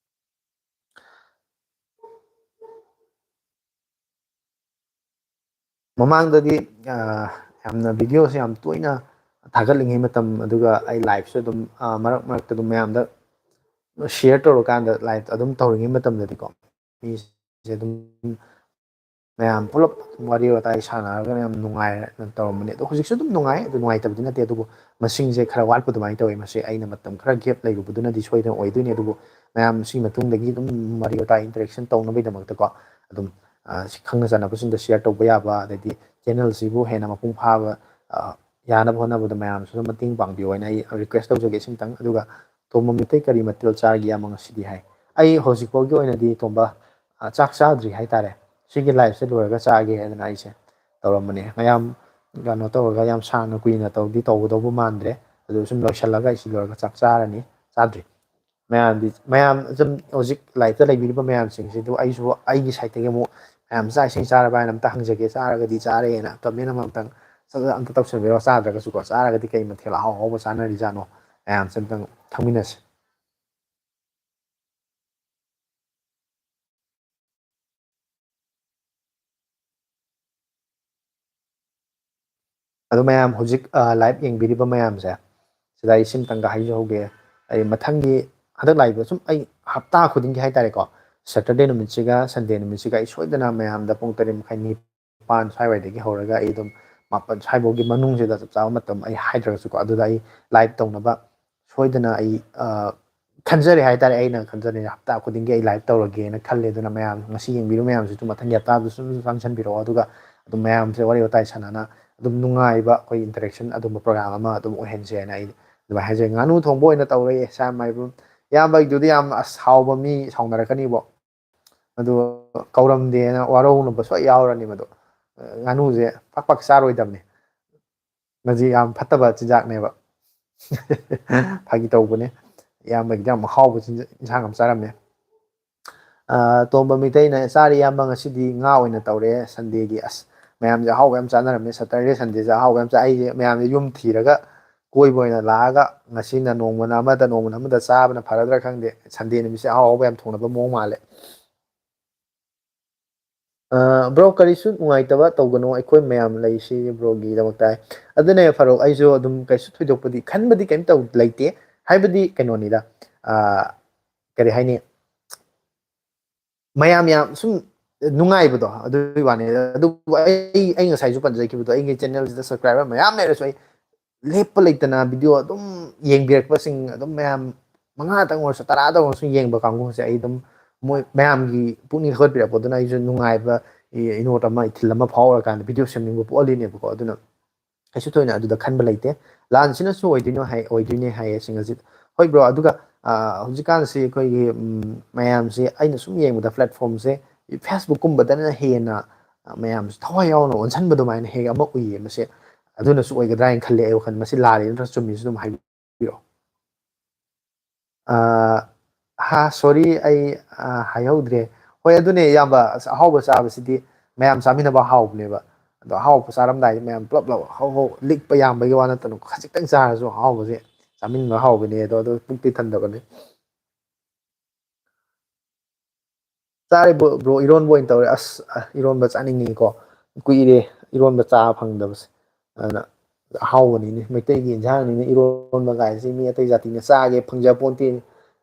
ꯃꯃꯥꯡꯗꯗꯤ, ꯑ, ꯌꯥꯝꯅ video-ꯁꯦ ꯌꯥꯝ ꯇꯣꯏꯅ ꯊꯥꯒꯠꯂꯤꯉꯩ ꯃꯇꯝ, ꯑꯗꯨꯒ ꯑꯩ live-ꯁꯨ ꯑꯗꯨꯝ, ꯑ, ꯃꯔꯛ ꯃꯔꯛꯇ ꯑꯗꯨꯝ ꯃꯌꯥꯝꯗ share ꯇꯧꯔꯀꯥꯟꯗ live ꯑꯗꯨꯝ ꯇꯧꯔꯤꯉꯩ ꯃꯇꯝꯗꯗꯤꯀꯣ, ꯃꯤꯁꯦ ꯑꯗꯨꯝ ꯃꯌꯥꯝ ꯄꯨꯂꯞ ꯋꯥꯔꯤ ꯋꯥꯇꯥꯏ ꯁꯥꯟꯅꯔꯒ ꯌꯥꯝ ꯅꯨꯡꯉꯥꯏꯅ ꯇꯧꯔꯝꯕꯅꯦ꯫ ꯑꯗꯣ ꯍꯧꯖꯤꯛꯁꯨ ꯑꯗꯨꯝ ꯅꯨꯡꯉꯥꯏ, ꯑꯗꯨ ꯅꯨꯡꯉꯥꯏꯇꯕꯗꯤ ꯅꯠꯇꯦ, ꯑꯗꯨꯕꯨ ꯃꯁꯤꯡꯁꯦ ꯈꯔ ꯋꯥꯠꯄ ꯑꯗꯨꯃꯥꯏꯅ ꯇꯧꯋꯤ꯫ ꯃꯁꯤ ꯑꯩꯅ ꯃꯇꯝ ꯈꯔ gap ꯂꯩꯔꯨꯕꯗꯨꯅꯗꯤ ꯁꯣꯏꯗꯅ ꯑꯣꯏꯗꯣꯏꯅꯤ꯫ ꯑꯗꯨꯕꯨ ꯃꯌꯥꯝ ꯁꯤ ꯃꯇꯨꯡꯗꯒꯤ ꯑꯗꯨꯝ ꯋꯥꯔꯤ ꯋꯥꯇꯥꯏ interaction ꯇꯧꯅꯕꯒꯤꯗꯃꯛꯇꯀꯣ, ꯑꯗꯨꯝ, ꯑ, ꯁꯤ ꯈꯪꯅ ꯆꯥꯟꯅꯕꯁꯤꯡꯗ share ꯇꯧꯕ ꯌꯥꯕ, ꯑꯗꯩꯗꯤ channel-ꯁꯤꯕꯨ ꯍꯦꯟꯅ ꯃꯄꯨꯡ ꯐꯥꯕ, ꯑ, ꯌꯥꯅꯕ ꯍꯣꯠꯅꯕꯗ ꯃꯌꯥꯝꯁꯨ ꯑꯗꯨꯝ ꯃꯇꯦꯡ ꯄꯥꯡꯕꯤꯌꯨ ꯍꯥꯏꯅ ꯑꯩ request ꯇꯧꯖꯒꯦ꯫ ꯁꯤꯃꯇꯪ꯫ ꯑꯗꯨꯒ "ꯇꯣꯝꯕ ꯃꯩꯇꯩ ꯀꯔꯤ ꯃꯊꯦꯜ ꯆꯥꯔꯒꯦ ꯏꯌꯥꯝꯕ ꯉꯁꯤꯗꯤ?" ꯍꯥꯏ꯫ ꯑꯩ ꯍꯧꯖꯤꯛ ꯐꯥꯎꯒꯤ ꯑꯣꯏꯅꯗꯤ, ꯇꯣꯝꯕ, ꯑ, ꯆꯥꯛ ꯆꯥꯗ꯭ꯔꯤ ꯍꯥꯏꯇꯥꯔꯦ꯫ ꯁꯤꯒꯤ live-ꯁꯦ ꯂꯣꯏꯔꯒ ꯆꯥꯒꯦ ꯍꯥꯏꯗꯅ ꯑꯩꯁꯦ ꯇꯧꯔꯝꯕꯅꯦ꯫ ꯃꯌꯥꯝ ꯀꯩꯅꯣ ꯇꯧꯔꯒ ꯌꯥꯝ ꯁꯥꯡꯅ ꯀꯨꯏꯅ ꯇꯧꯗꯤ ꯇꯧꯒꯗꯧꯕ ꯃꯥꯟꯗ꯭ꯔꯦ꯫ ꯑꯗꯨ ꯁꯨꯝ ꯂꯣꯏꯁꯤꯜꯂꯒ ꯑꯩꯁꯤ ꯂꯣꯏꯔꯒ ꯆꯥꯛ ꯆꯥꯔꯅꯤ꯫ ꯆꯥꯗ꯭ꯔꯤ꯫ ꯃꯌꯥꯝꯗꯤ, ꯃꯌꯥꯝ ꯁꯨꯝ ꯍꯧꯖꯤꯛ live-ꯇ ꯂꯩꯕꯤꯔꯤꯕ ꯃꯌꯥꯝꯁꯤꯡꯁꯤꯗꯨ ꯑꯩꯁꯨ ꯑꯩꯒꯤ side-ꯇꯒꯤ ꯑꯃꯨꯛ ꯃꯌꯥꯝ ꯆꯥꯛ ꯏꯁꯤꯡ ꯆꯥꯔꯕ ꯍꯥꯏꯅ ꯑꯝꯇ ꯍꯪꯖꯒꯦ꯫ ꯆꯥꯔꯒꯗꯤ ꯆꯥꯔꯦꯅ comment ꯑꯃꯃꯝꯇꯪ ꯁꯠ ꯁꯠ ꯑꯝꯇ ꯇꯧꯁꯟꯕꯤꯔꯣ꯫ ꯆꯥꯗ꯭ꯔꯒꯁꯨꯀꯣ, ꯆꯥꯔꯒꯗꯤ ꯀꯩ ꯃꯊꯦꯜ ꯑꯍꯥꯎ ꯑꯍꯥꯎꯕ ꯆꯥꯅꯔꯤꯖꯥꯠꯅꯣ ꯃꯌꯥꯝꯁꯦ ꯑꯝꯇꯪ ꯈꯪꯃꯤꯟꯅꯁꯤ꯫ ꯑꯗꯣ ꯃꯌꯥꯝ ꯍꯧꯖꯤꯛ, ꯑ, live ꯌꯦꯡꯕꯤꯔꯤꯕ ꯃꯌꯥꯝꯁꯦ, ꯁꯤꯗ ꯑꯩ ꯁꯤꯝꯇꯪꯒ ꯍꯥꯏꯖꯍꯧꯒꯦ꯫ ꯑꯩ ꯃꯊꯪꯒꯤ, ꯍꯟꯗꯛ ꯂꯥꯛꯏꯕ ꯁꯨꯝ ꯑꯩ ꯍꯞꯇꯥ ꯈꯨꯗꯤꯡꯒꯤ ꯍꯥꯏꯇꯥꯔꯦꯀꯣ, Saturday ꯅꯨꯃꯤꯠꯁꯤꯒ Sunday ꯅꯨꯃꯤꯠꯁꯤꯒ ꯑꯩ ꯁꯣꯏꯗꯅ ꯃꯌꯥꯝꯗ ꯄꯨꯡ ꯇꯔꯦꯠ ꯃꯈꯥꯏ, ꯅꯤꯄꯥꯟ ꯁ꯭ꯋꯥꯏꯋꯥꯏꯗꯒꯤ ꯍꯧꯔꯒ ꯑꯩ ꯑꯗꯨꯝ ꯃꯥꯄꯟ ꯁ꯭ꯋꯥꯏꯐꯥꯎꯒꯤ ꯃꯅꯨꯡꯁꯤꯗ, ꯆꯞ ꯆꯥꯕ ꯃꯇꯝ ꯑꯩ ꯍꯥꯏꯗ꯭ꯔꯒꯁꯨꯀꯣ, ꯑꯗꯨꯗ ꯑꯩ live ꯇꯧꯅꯕ ꯁꯣꯏꯗꯅ ꯑꯩ, ꯑ, ꯈꯟꯖꯔꯦ ꯍꯥꯏꯇꯥꯔꯦ꯫ ꯑꯩꯅ ꯈꯟꯖꯔꯦ, ꯍꯞꯇꯥ ꯈꯨꯗꯤꯡꯒꯤ ꯑꯩ live ꯇꯧꯔꯒꯦꯅ ꯈꯜꯂꯦ꯫ ꯑꯗꯨꯅ ꯃꯌꯥꯝ ꯉꯁꯤ ꯌꯦꯡꯕꯤꯔꯤꯕ ꯃꯌꯥꯝꯁꯤꯁꯨ ꯃꯊꯪꯒꯤ ꯍꯞꯇꯥꯗꯁꯨ ꯑꯗꯨꯝ ꯆꯪꯁꯟꯕꯤꯔꯛꯑꯣ, ꯑꯗꯨꯒ ꯑꯗꯨꯝ ꯃꯌꯥꯝꯁꯦ ꯋꯥꯔꯤ ꯋꯥꯇꯥꯏ ꯁꯥꯟꯅꯅ ꯑꯗꯨꯝ ꯅꯨꯡꯉꯥꯏꯕ ꯑꯩꯈꯣꯏ interaction ꯑꯗꯨꯝꯕ program ꯑꯃ ꯑꯗꯨꯝ ꯑꯣꯏꯍꯟꯁꯦꯅ ꯑꯩ ꯑꯗꯨꯃꯥꯏꯅ ꯍꯥꯏꯖꯩ꯫ ꯉꯥꯅꯨ ꯊꯣꯡꯕ ꯑꯣꯏꯅ ꯇꯧꯔꯦ, ꯏꯌꯥꯝꯕ ꯍꯥꯏꯕꯨ꯫ ꯏꯌꯥꯝꯕꯒꯤꯗꯨꯗꯤ ꯌꯥꯝ, ꯑꯁ, ꯍꯥꯎꯕ, ꯃꯤ ꯁꯥꯎꯅꯔꯛꯀꯅꯤꯕꯣ꯫ ꯑꯗꯨ ꯀꯧꯔꯝꯗꯦꯅ ꯋꯥꯔꯧꯅꯕ ꯁꯣꯏ ꯌꯥꯎꯔꯅꯤ ꯃꯗꯨ꯫ ꯉꯥꯅꯨꯁꯦ ꯄꯥꯛ ꯄꯥꯛ ꯆꯥꯔꯣꯏꯗꯕꯅꯤ꯫ ꯃꯁꯤ ꯌꯥꯝ ꯐꯠꯇꯕ ꯆꯤꯟꯖꯥꯛꯅꯦꯕ꯫ ꯐꯥꯒꯤ ꯇꯧꯕꯅꯦ꯫ ꯏꯌꯥꯝꯕꯒꯤꯗꯤ ꯌꯥꯝ ꯍꯥꯎꯕ ꯆꯤꯟꯖꯥꯛ, ꯏꯟꯁꯥꯡ ꯑꯃ ꯆꯥꯔꯝꯃꯦ꯫ ꯑ, ꯇꯣꯝꯕ ꯃꯩꯇꯩꯅ, "ꯆꯥꯔꯦ ꯏꯌꯥꯝꯕ, ꯉꯁꯤꯗꯤ ꯉꯥ ꯑꯣꯏꯅ ꯇꯧꯔꯦ Sunday-ꯒꯤ꯫" ꯑꯁ, ꯃꯌꯥꯝꯁꯦ ꯑꯍꯥꯎꯕ ꯌꯥꯝ ꯆꯥꯅꯔꯝꯃꯦ꯫ Saturday, Sunday-ꯁꯦ ꯑꯍꯥꯎꯕ ꯌꯥꯝ ꯆꯥ-, ꯑꯩꯁꯦ ꯃꯌꯥꯝꯁꯦ ꯌꯨꯝ ꯊꯤꯔꯒ ꯀꯣꯏꯕ ꯑꯣꯏꯅ ꯂꯥꯛꯑꯒ ꯉꯁꯤꯅ ꯅꯣꯡꯃꯅ ꯑꯃꯗ, ꯅꯣꯡꯃꯅ ꯑꯃꯗ ꯆꯥꯕꯅ ꯐꯔꯗ꯭ꯔꯥ ꯈꯪꯗꯦ꯫ Sunday ꯅꯨꯃꯤꯠꯁꯦ ꯑꯍꯥꯎ ꯑꯍꯥꯎꯕ ꯌꯥꯝ ꯊꯣꯡꯅꯕ ꯃꯑꯣꯡ ꯃꯥꯜꯂꯦ꯫ ꯑ, bro, ꯀꯔꯤꯁꯨ ꯅꯨꯡꯉꯥꯏꯇꯕ ꯇꯧꯒꯅꯨ, ꯑꯩꯈꯣꯏ ꯃꯌꯥꯝ ꯂꯩꯁꯤ bro-ꯒꯤꯗꯃꯛꯇ꯫ ꯑꯗꯨꯅꯦ ꯐꯥꯔꯨꯛ, ꯑꯩꯁꯨ ꯑꯗꯨꯝ ꯀꯩꯁꯨ ꯊꯣꯏꯗꯣꯛꯄꯗꯤ ꯈꯟꯕꯗꯤ ꯀꯩꯝ ꯇꯧ-, ꯂꯩꯇꯦ꯫ ꯍꯥꯏꯕꯗꯤ ꯀꯩꯅꯣꯅꯤꯗ, ꯑ, ꯀꯔꯤ ꯍꯥꯏꯅꯤ, ꯃꯌꯥꯝ ꯌꯥꯝ ꯁꯨꯝ ꯅꯨꯡꯉꯥꯏꯕꯗꯣ ꯑꯗꯨꯒꯤ ꯋꯥꯅꯤ꯫ ꯑꯗꯨꯕꯨ ꯑꯩ, ꯑꯩ ꯉꯁꯥꯏꯁꯨ ꯄꯟꯖꯈꯤꯕꯗꯣ, ꯑꯩꯒꯤ channel-ꯁꯤꯗ subscriber ꯃꯌꯥꯝ ꯂꯩꯔꯁꯨ ꯑꯩ ꯂꯦꯞꯄ ꯂꯩꯇꯅ video ꯑꯗꯨꯝ ꯌꯦꯡꯕꯤꯔꯛꯄꯁꯤꯡ, ꯑꯗꯨꯝ ꯃꯌꯥꯝ ꯃꯉꯥꯗꯪ ꯑꯣꯏꯔꯁꯨ, ꯇꯔꯥꯗꯪ ꯑꯣꯏꯔꯁꯨ ꯌꯦꯡꯕ ꯀꯥꯡꯕꯨꯁꯦ ꯑꯩ ꯑꯗꯨꯝ ꯃꯣꯏ ꯃꯌꯥꯝꯒꯤ ꯄꯨꯛꯅꯤꯡ ꯊꯧꯒꯠꯄꯤꯔꯛꯄꯗꯨꯅ ꯑꯩꯁꯨ ꯅꯨꯡꯉꯥꯏꯕ, ꯏ-, ꯏꯅꯣꯠ ꯑꯃ, ꯏꯊꯤꯜ ꯑꯃ ꯐꯥꯎꯔꯀꯥꯟꯗ video ꯁꯦꯝꯅꯤꯡꯕ ꯄꯣꯛꯍꯜꯂꯤꯅꯦꯕꯀꯣ꯫ ꯑꯗꯨꯅ ꯀꯩꯁꯨ ꯊꯣꯏꯅ ꯑꯗꯨꯗ ꯈꯟꯕ ꯂꯩꯇꯦ꯫ ꯂꯥꯟꯁꯤꯅꯁꯨ ꯑꯣꯏꯗꯣꯏꯅꯣ ꯍꯥꯏ-, ꯑꯣꯏꯗꯣꯏꯅꯦ ꯍꯥꯏꯌꯦ ꯁꯤꯡꯒꯖꯤꯠ꯫ ꯍꯣꯏ bro, ꯑꯗꯨꯒ ꯑ, ꯍꯧꯖꯤꯛꯀꯥꯟꯁꯤ ꯑꯩꯈꯣꯏꯒꯤ, ꯎꯝ, ꯃꯌꯥꯝꯁꯤ ꯑꯩꯅ ꯁꯨꯝ ꯌꯦꯡꯕꯗ platformꯁꯦ Facebookꯀꯨꯝꯕꯗꯅ ꯍꯦꯟꯅ, ꯑ, ꯃꯌꯥꯝꯁꯤ ꯊꯋꯥꯏ ꯌꯥꯎꯅ ꯑꯣꯟꯁꯤꯟꯕ ꯑꯗꯨꯃꯥꯏꯅ ꯍꯦꯛ ꯑꯃ ꯎꯏꯌꯦ꯫ ꯃꯁꯤ ꯑꯗꯨꯅꯁꯨ ꯑꯣꯏꯒꯗ꯭ꯔꯥ ꯍꯥꯏꯅ ꯈꯜꯂꯦ ꯑꯩ ꯋꯥꯈꯜ꯫ ꯃꯁꯤ ꯂꯥꯜꯂꯤ ꯅꯠꯇ꯭ꯔ ꯆꯨꯝꯃꯤꯁꯨ ꯑꯗꯨꯝ ꯍꯥꯏꯕꯤꯔꯛꯑꯣ꯫ ꯑ, ꯍꯥ, sorry, ꯑꯩ, ꯑ, ꯍꯥꯏꯍꯧꯗ꯭ꯔꯦ꯫ ꯍꯣꯏ, ꯑꯗꯨꯅꯦ ꯏꯌꯥꯝꯕ, ꯑꯁ, ꯑꯍꯥꯎꯕ ꯆꯥꯕꯁꯤꯗꯤ ꯃꯌꯥꯝ ꯆꯥꯃꯤꯟꯅꯕ ꯍꯥꯎꯕꯅꯦꯕ꯫ ꯑꯗꯣ ꯑꯍꯥꯎꯕ ꯆꯥꯔꯝꯗꯥꯏꯗ ꯃꯌꯥꯝ ꯄꯨꯂꯞ ꯄꯨꯂꯞ ꯍꯧ ꯍꯧ ꯂꯤꯛꯄ ꯌꯥꯝꯕꯒꯤ ꯋꯥ ꯅꯠꯇꯅ ꯈꯖꯤꯛꯇꯪ ꯆꯥꯔꯁꯨ ꯑꯍꯥꯎꯕꯁꯦ ꯆꯥꯃꯤꯟꯅꯕ ꯍꯥꯎꯕꯅꯦ꯫ ꯑꯗꯣ, ꯑꯗꯣ ꯄꯨꯛꯇꯤ ꯊꯟꯗꯕꯅꯦ꯫ ꯆꯥꯔꯦ bro, bro, ꯏꯔꯣꯟꯕ ꯑꯣꯏꯅ ꯇꯧꯔꯦ꯫ ꯑꯁ, ꯑ, ꯏꯔꯣꯟꯕ ꯆꯥꯅꯤꯡꯉꯤꯀꯣ꯫ ꯀꯨꯏꯔꯦ ꯏꯔꯣꯟꯕ ꯆꯥꯕ ꯐꯪꯗꯕꯁꯦ꯫ ꯑꯗꯨꯅ ꯑꯍꯥꯎꯕꯅꯤꯅꯦ, ꯃꯩꯇꯩꯒꯤ ꯏꯟꯁꯥꯡꯅꯤꯅꯦ ꯏꯔꯣꯟꯕ ꯀꯥꯏꯁꯦ꯫ ꯃꯤ ꯑꯇꯩ ꯖꯥꯇꯤꯅ ꯆꯥꯒꯦ ꯐꯪꯖꯄꯣꯟꯇꯦ꯫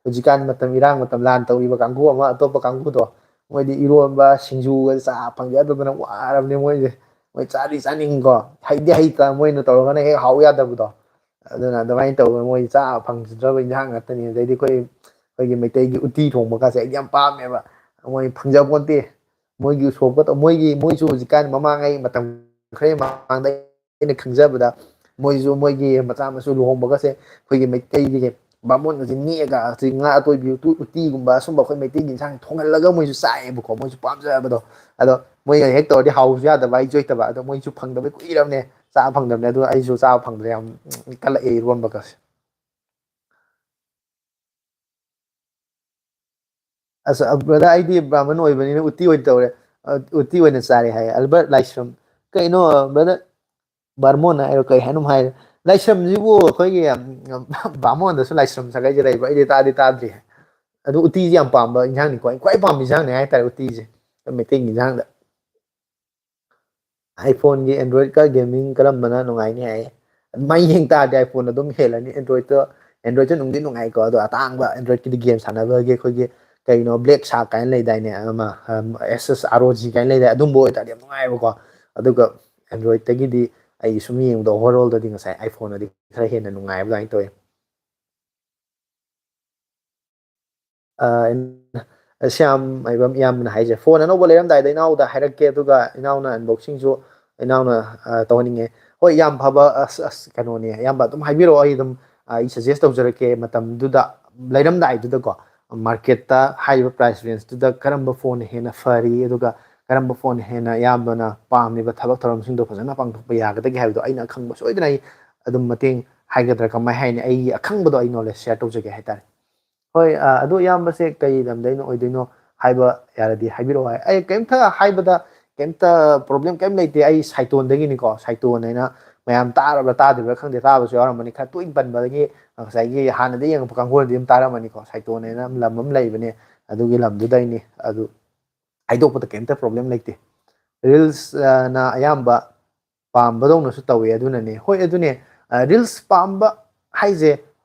ꯍꯧꯖꯤꯛꯀꯥꯟ ꯃꯇꯝ, ꯏꯔꯥꯡ ꯃꯇꯝ, ꯂꯥꯟ ꯇꯧꯔꯤꯕ ꯀꯥꯡꯕꯨ ꯑꯃ, ꯑꯇꯣꯞꯄ ꯀꯥꯡꯕꯨꯗꯣ, ꯃꯣꯏꯗꯤ ꯏꯔꯣꯟꯕ, ꯁꯤꯡꯖꯨꯒ ꯆꯥ ꯐꯪꯖꯗꯗꯅ ꯋꯥꯔꯕꯅꯦ ꯃꯣꯏꯁꯦ꯫ ꯃꯣꯏ ꯆꯥꯗꯤ ꯆꯥꯅꯤꯡꯉꯤꯀꯣ, ꯍꯩꯗꯤ ꯍꯩꯇ, ꯃꯣꯏꯅ ꯇꯧꯔꯒꯅ ꯍꯦꯛ ꯍꯥꯎ ꯌꯥꯗꯕꯗꯣ꯫ ꯑꯗꯨꯅ ꯑꯗꯨꯃꯥꯏꯅ ꯇꯧꯗꯅ ꯃꯣꯏ ꯆꯥ ꯐꯪꯖꯗ꯭ꯔꯕ ꯏꯟꯁꯥꯡ ꯉꯥꯛꯇꯅꯤ꯫ ꯑꯗꯩꯗꯤ ꯑꯩꯈꯣꯏ, ꯑꯩꯈꯣꯏꯒꯤ ꯃꯩꯇꯩꯒꯤ ꯎꯇꯤ ꯊꯣꯡꯕꯒꯁꯦ ꯑꯩꯗꯤ ꯌꯥꯝ ꯄꯥꯝꯃꯦꯕ꯫ ꯃꯣꯏ ꯐꯪꯖꯄꯣꯟꯇꯦ꯫ ꯃꯣꯏꯒꯤ ꯎꯁꯣꯞꯀ ꯇꯧ-, ꯃꯣꯏꯒꯤ, ꯃꯣꯏꯁꯨ ꯍꯧꯖꯤꯛꯀꯥꯟ, ꯃꯃꯥꯡꯉꯩ ꯃꯇꯝ ꯈꯔ ꯃꯃꯥꯡꯗ ꯑꯩꯅ ꯈꯪꯖꯕꯗ, ꯃꯣꯏꯁꯨ ꯃꯣꯏꯒꯤ ꯃꯆꯥ ꯃꯁꯨ ꯂꯨꯍꯣꯡꯕꯒꯁꯦ ꯑꯩꯈꯣꯏꯒꯤ ꯃꯩꯇꯩꯒꯤ ꯕꯥꯃꯣꯟꯒꯁꯦ ꯅꯦꯛꯑꯒ ꯍꯧꯖꯤꯛ ꯉꯥ ꯑꯇꯣꯏꯕꯤ, ꯎꯇꯨ-, ꯎꯇꯤꯒꯨꯝꯕ ꯑꯁꯨꯝꯕ ꯑꯩꯈꯣꯏ ꯃꯩꯇꯩꯒꯤ ꯏꯟꯁꯥꯡ ꯊꯣꯡꯍꯜꯂꯒ ꯃꯣꯏꯁꯨ ꯆꯥꯏꯌꯦꯕꯀꯣ, ꯃꯣꯏꯁꯨ ꯄꯥꯝꯖꯕꯗꯣ꯫ ꯑꯗꯣ ꯃꯣꯏꯅ ꯍꯦꯛ ꯇꯧꯔꯗꯤ ꯍꯥꯎꯕꯁꯨ ꯌꯥꯗꯕ, ꯑꯩꯁꯨ ꯍꯩꯇꯕ꯫ ꯑꯗꯣ ꯃꯣꯏꯁꯨ ꯐꯪꯗꯕ ꯀꯨꯏꯔꯕꯅꯦ, ꯆꯥꯕ ꯐꯪꯗꯕꯅꯦ꯫ ꯑꯗꯣ ꯑꯩꯁꯨ ꯆꯥꯕ ꯐꯪꯗ꯭ꯔꯦ, ꯌꯥꯝ ꯀꯜꯂꯛꯑꯦ ꯏꯔꯣꯟꯕꯒꯁꯦ꯫ ꯑꯁ, ꯑ, brother, ꯑꯩꯗꯤ ꯕ꯭ꯔꯥꯍꯃꯟ ꯑꯣꯏꯕꯅꯤꯅ ꯎꯇꯤ ꯑꯣꯏꯅ ꯇꯧꯔꯦ꯫ ꯑ, ꯎꯇꯤ ꯑꯣꯏꯅ ꯆꯥꯔꯦ ꯍꯥꯏꯌꯦ꯫ ꯑꯜꯕꯔꯠ ꯂꯥꯏꯁ꯭ꯔꯝ꯫ ꯀꯩꯅꯣ, brother? ꯕꯥꯃꯣꯟ ꯍꯥꯏꯔꯣ, ꯀꯩ ꯍꯥꯏꯅꯣ ꯍꯥꯏꯔꯦ꯫ ꯂꯥꯏꯁ꯭ꯔꯝꯁꯤꯕꯨ ꯑꯩꯈꯣꯏꯒꯤ, ꯎꯝ, ꯕꯥꯃꯣꯟꯗꯁꯨ ꯂꯥꯏꯁ꯭ꯔꯝ ꯁꯥꯒꯩꯁꯦ ꯂꯩꯕ꯭ꯔꯣ? ꯑꯩꯗꯤ ꯇꯥꯗꯤ ꯇꯥꯗ꯭ꯔꯤ꯫ ꯑꯗꯨ ꯎꯇꯤꯁꯤ ꯌꯥꯝ ꯄꯥꯝꯕ ꯏꯟꯁꯥꯡꯅꯤꯀꯣ꯫ ꯑꯩ ꯈ꯭ꯋꯥꯏ ꯄꯥꯝꯕ ꯏꯟꯁꯥꯡꯅꯤ ꯍꯥꯏꯇꯥꯔꯦ ꯎꯇꯤꯁꯦ, ꯑꯩꯈꯣꯏ ꯃꯩꯇꯩꯒꯤ ꯏꯟꯁꯥꯡꯗ꯫ iPhoneꯒꯤ Androidꯀ gaming ꯀꯔꯝꯕꯅ ꯅꯨꯡꯉꯥꯏꯅꯤ ꯍꯥꯏ? ꯑꯗꯨꯃꯥꯏꯅ ꯌꯦꯡ ꯇꯥꯔꯗꯤ iPhone ꯑꯗꯨꯝ ꯍꯦꯜꯂꯅꯤ꯫ Androidꯇꯣ, Androidꯁꯨ ꯅꯨꯡꯗꯤ ꯅꯨꯡꯉꯥꯏꯀꯣ, ꯑꯗꯣ ꯑꯇꯥꯡꯕ Androidꯀꯤꯗꯤ game ꯁꯥꯟꯅꯕꯒꯤ ꯑꯩꯈꯣꯏꯒꯤ ꯀꯩꯅꯣ Black Shark ꯀꯥꯏꯅ ꯂꯩꯗꯥꯏꯅꯦ, ꯑꯃ, ꯑꯝ, S S R O G ꯀꯥꯏꯅ ꯂꯩꯗꯥꯏ, ꯑꯗꯨꯝꯕ ꯑꯣꯏꯇꯥꯔꯗꯤ ꯌꯥꯝ ꯅꯨꯡꯉꯥꯏꯕꯀꯣ꯫ ꯑꯗꯨꯒ Androidꯇꯒꯤꯗꯤ ꯑꯩ ꯁꯨꯝ ꯌꯦꯡꯕꯗ overallꯗꯗꯤ ꯉꯁꯥꯏ iPhoneꯅꯗꯤ ꯈꯔ ꯍꯦꯟꯅ ꯅꯨꯡꯉꯥꯏꯕ ꯑꯗꯨꯃꯥꯏꯅ ꯇꯧꯋꯤ꯫ ꯑ, ꯁ꯭ꯌꯥꯝ ꯍꯥꯏꯕ ꯏꯌꯥꯝꯕꯅ ꯍꯥꯏꯁꯦ, "Phone ꯑꯅꯧꯕ ꯂꯩꯔꯝꯗꯥꯏꯗ ꯏꯅꯥꯎꯗ ꯍꯥꯏꯔꯛꯀꯦ, ꯑꯗꯨꯒ ꯏꯅꯥꯎꯅ unboxingꯁꯨ ꯏꯅꯥꯎꯅ, ꯑ, ꯇꯧꯍꯟꯅꯤꯡꯉꯦ꯫" ꯍꯣꯏ, ꯌꯥꯝ ꯐꯕ, ꯑꯁ, ꯑꯁ, ꯀꯩꯅꯣꯅꯦ, ꯏꯌꯥꯝꯕ ꯑꯗꯨꯝ ꯍꯥꯏꯕꯤꯔꯛꯑꯣ, ꯑꯩ ꯑꯗꯨꯝ, ꯑ, ꯑꯩ suggest ꯇꯧꯖꯔꯛꯀꯦ꯫ ꯃꯇꯝꯗꯨꯗ ꯂꯩꯔꯝꯗꯥꯏꯗꯨꯗꯀꯣ, ꯃꯥꯔꯀꯦꯠꯇ ꯍꯥꯏꯔꯤꯕ ꯄ꯭ꯔꯥꯏꯁ ꯔꯦꯟꯖꯇꯨꯗ ꯀꯔꯝꯕ ꯐꯣꯟꯅ ꯍꯦꯟꯅ ꯐꯔꯤ, ꯑꯗꯨꯒ ꯀꯔꯝꯕ ꯐꯣꯟꯅ ꯍꯦꯟꯅ ꯑꯌꯥꯝꯕꯅ ꯄꯥꯝꯃꯤꯕ ꯊꯕꯛ ꯊꯧꯔꯝꯁꯤꯡꯗꯣ ꯐꯖꯅ ꯄꯥꯡꯊꯣꯛꯄ ꯌꯥꯒꯗꯒꯦ ꯍꯥꯏꯕꯗꯣ ꯑꯩꯅ ꯑꯈꯪꯕ ꯁꯣꯏꯗꯅ ꯑꯩ ꯑꯗꯨꯝ ꯃꯇꯦꯡ ꯍꯥꯏꯒꯗ꯭ꯔꯥ, ꯀꯃꯥꯏ ꯍꯥꯏꯅꯤ, ꯑꯩꯒꯤ ꯑꯈꯪꯕꯗꯣ ꯑꯩ ꯅꯣꯂꯦꯖ ꯁꯤꯌꯔ ꯇꯧꯖꯒꯦ ꯍꯥꯏꯇꯥꯔꯦ꯫ ꯍꯣꯏ, ꯑ, ꯑꯗꯣ ꯏꯌꯥꯝꯕꯁꯦ ꯀꯩ ꯂꯝꯗꯩꯅ ꯑꯣꯏꯗꯣꯏꯅꯣ ꯍꯥꯏꯕ ꯌꯥꯔꯗꯤ ꯍꯥꯏꯕꯤꯔꯛꯑꯣ ꯍꯥꯏ꯫ ꯑꯩ ꯀꯩꯝꯇ ꯍꯥꯏꯕꯗ ꯀꯩꯝꯇ ꯄ꯭ꯔꯣꯕ꯭ꯂꯦꯝ ꯀꯩꯝ ꯂꯩꯇꯦ꯫ ꯑꯩ ꯁꯥꯏꯇꯣꯟꯗꯒꯤꯅꯤꯀꯣ, ꯁꯥꯏꯇꯣꯟ ꯍꯥꯏꯅ ꯃꯌꯥꯝ ꯇꯥꯔꯕ꯭ꯔꯥ ꯇꯥꯗ꯭ꯔꯤꯕ꯭ꯔꯥ ꯈꯪꯗꯦ, ꯇꯥꯕꯁꯨ ꯌꯥꯎꯔꯝꯃꯅꯤ꯫ ꯈꯔ ꯇꯣꯏꯅ ꯄꯟꯕꯗꯒꯤ ꯉꯁꯥꯏꯒꯤ ꯍꯥꯟꯅꯗꯤ ꯌꯦꯡꯉꯛꯄ ꯀꯥꯡꯕꯨꯅꯗꯤ ꯑꯗꯨꯝ ꯇꯥꯔꯝꯃꯅꯤꯀꯣ꯫ ꯁꯥꯏꯇꯣꯟ ꯍꯥꯏꯅ ꯂꯝ ꯑꯃ ꯂꯩꯕꯅꯦ, ꯑꯗꯨꯒꯤ ꯂꯝꯗꯨꯗꯩꯅꯤ꯫ ꯑꯗꯨ ꯍꯥꯏꯗꯣꯛꯄꯗ ꯀꯩꯝꯇ ꯄ꯭ꯔꯣꯕ꯭ꯂꯦꯝ ꯂꯩꯇꯦ꯫ ꯔꯤꯜꯁꯅ ꯑꯌꯥꯝꯕ ꯄꯥꯝꯕꯗꯧꯅꯁꯨ ꯇꯧꯋꯤ꯫ ꯑꯗꯨꯅꯅꯦ, ꯍꯣꯏ, ꯑꯗꯨꯅꯦ, ꯑ, ꯔꯤꯜꯁ ꯄꯥꯝꯕ ꯍꯥꯏꯁꯦ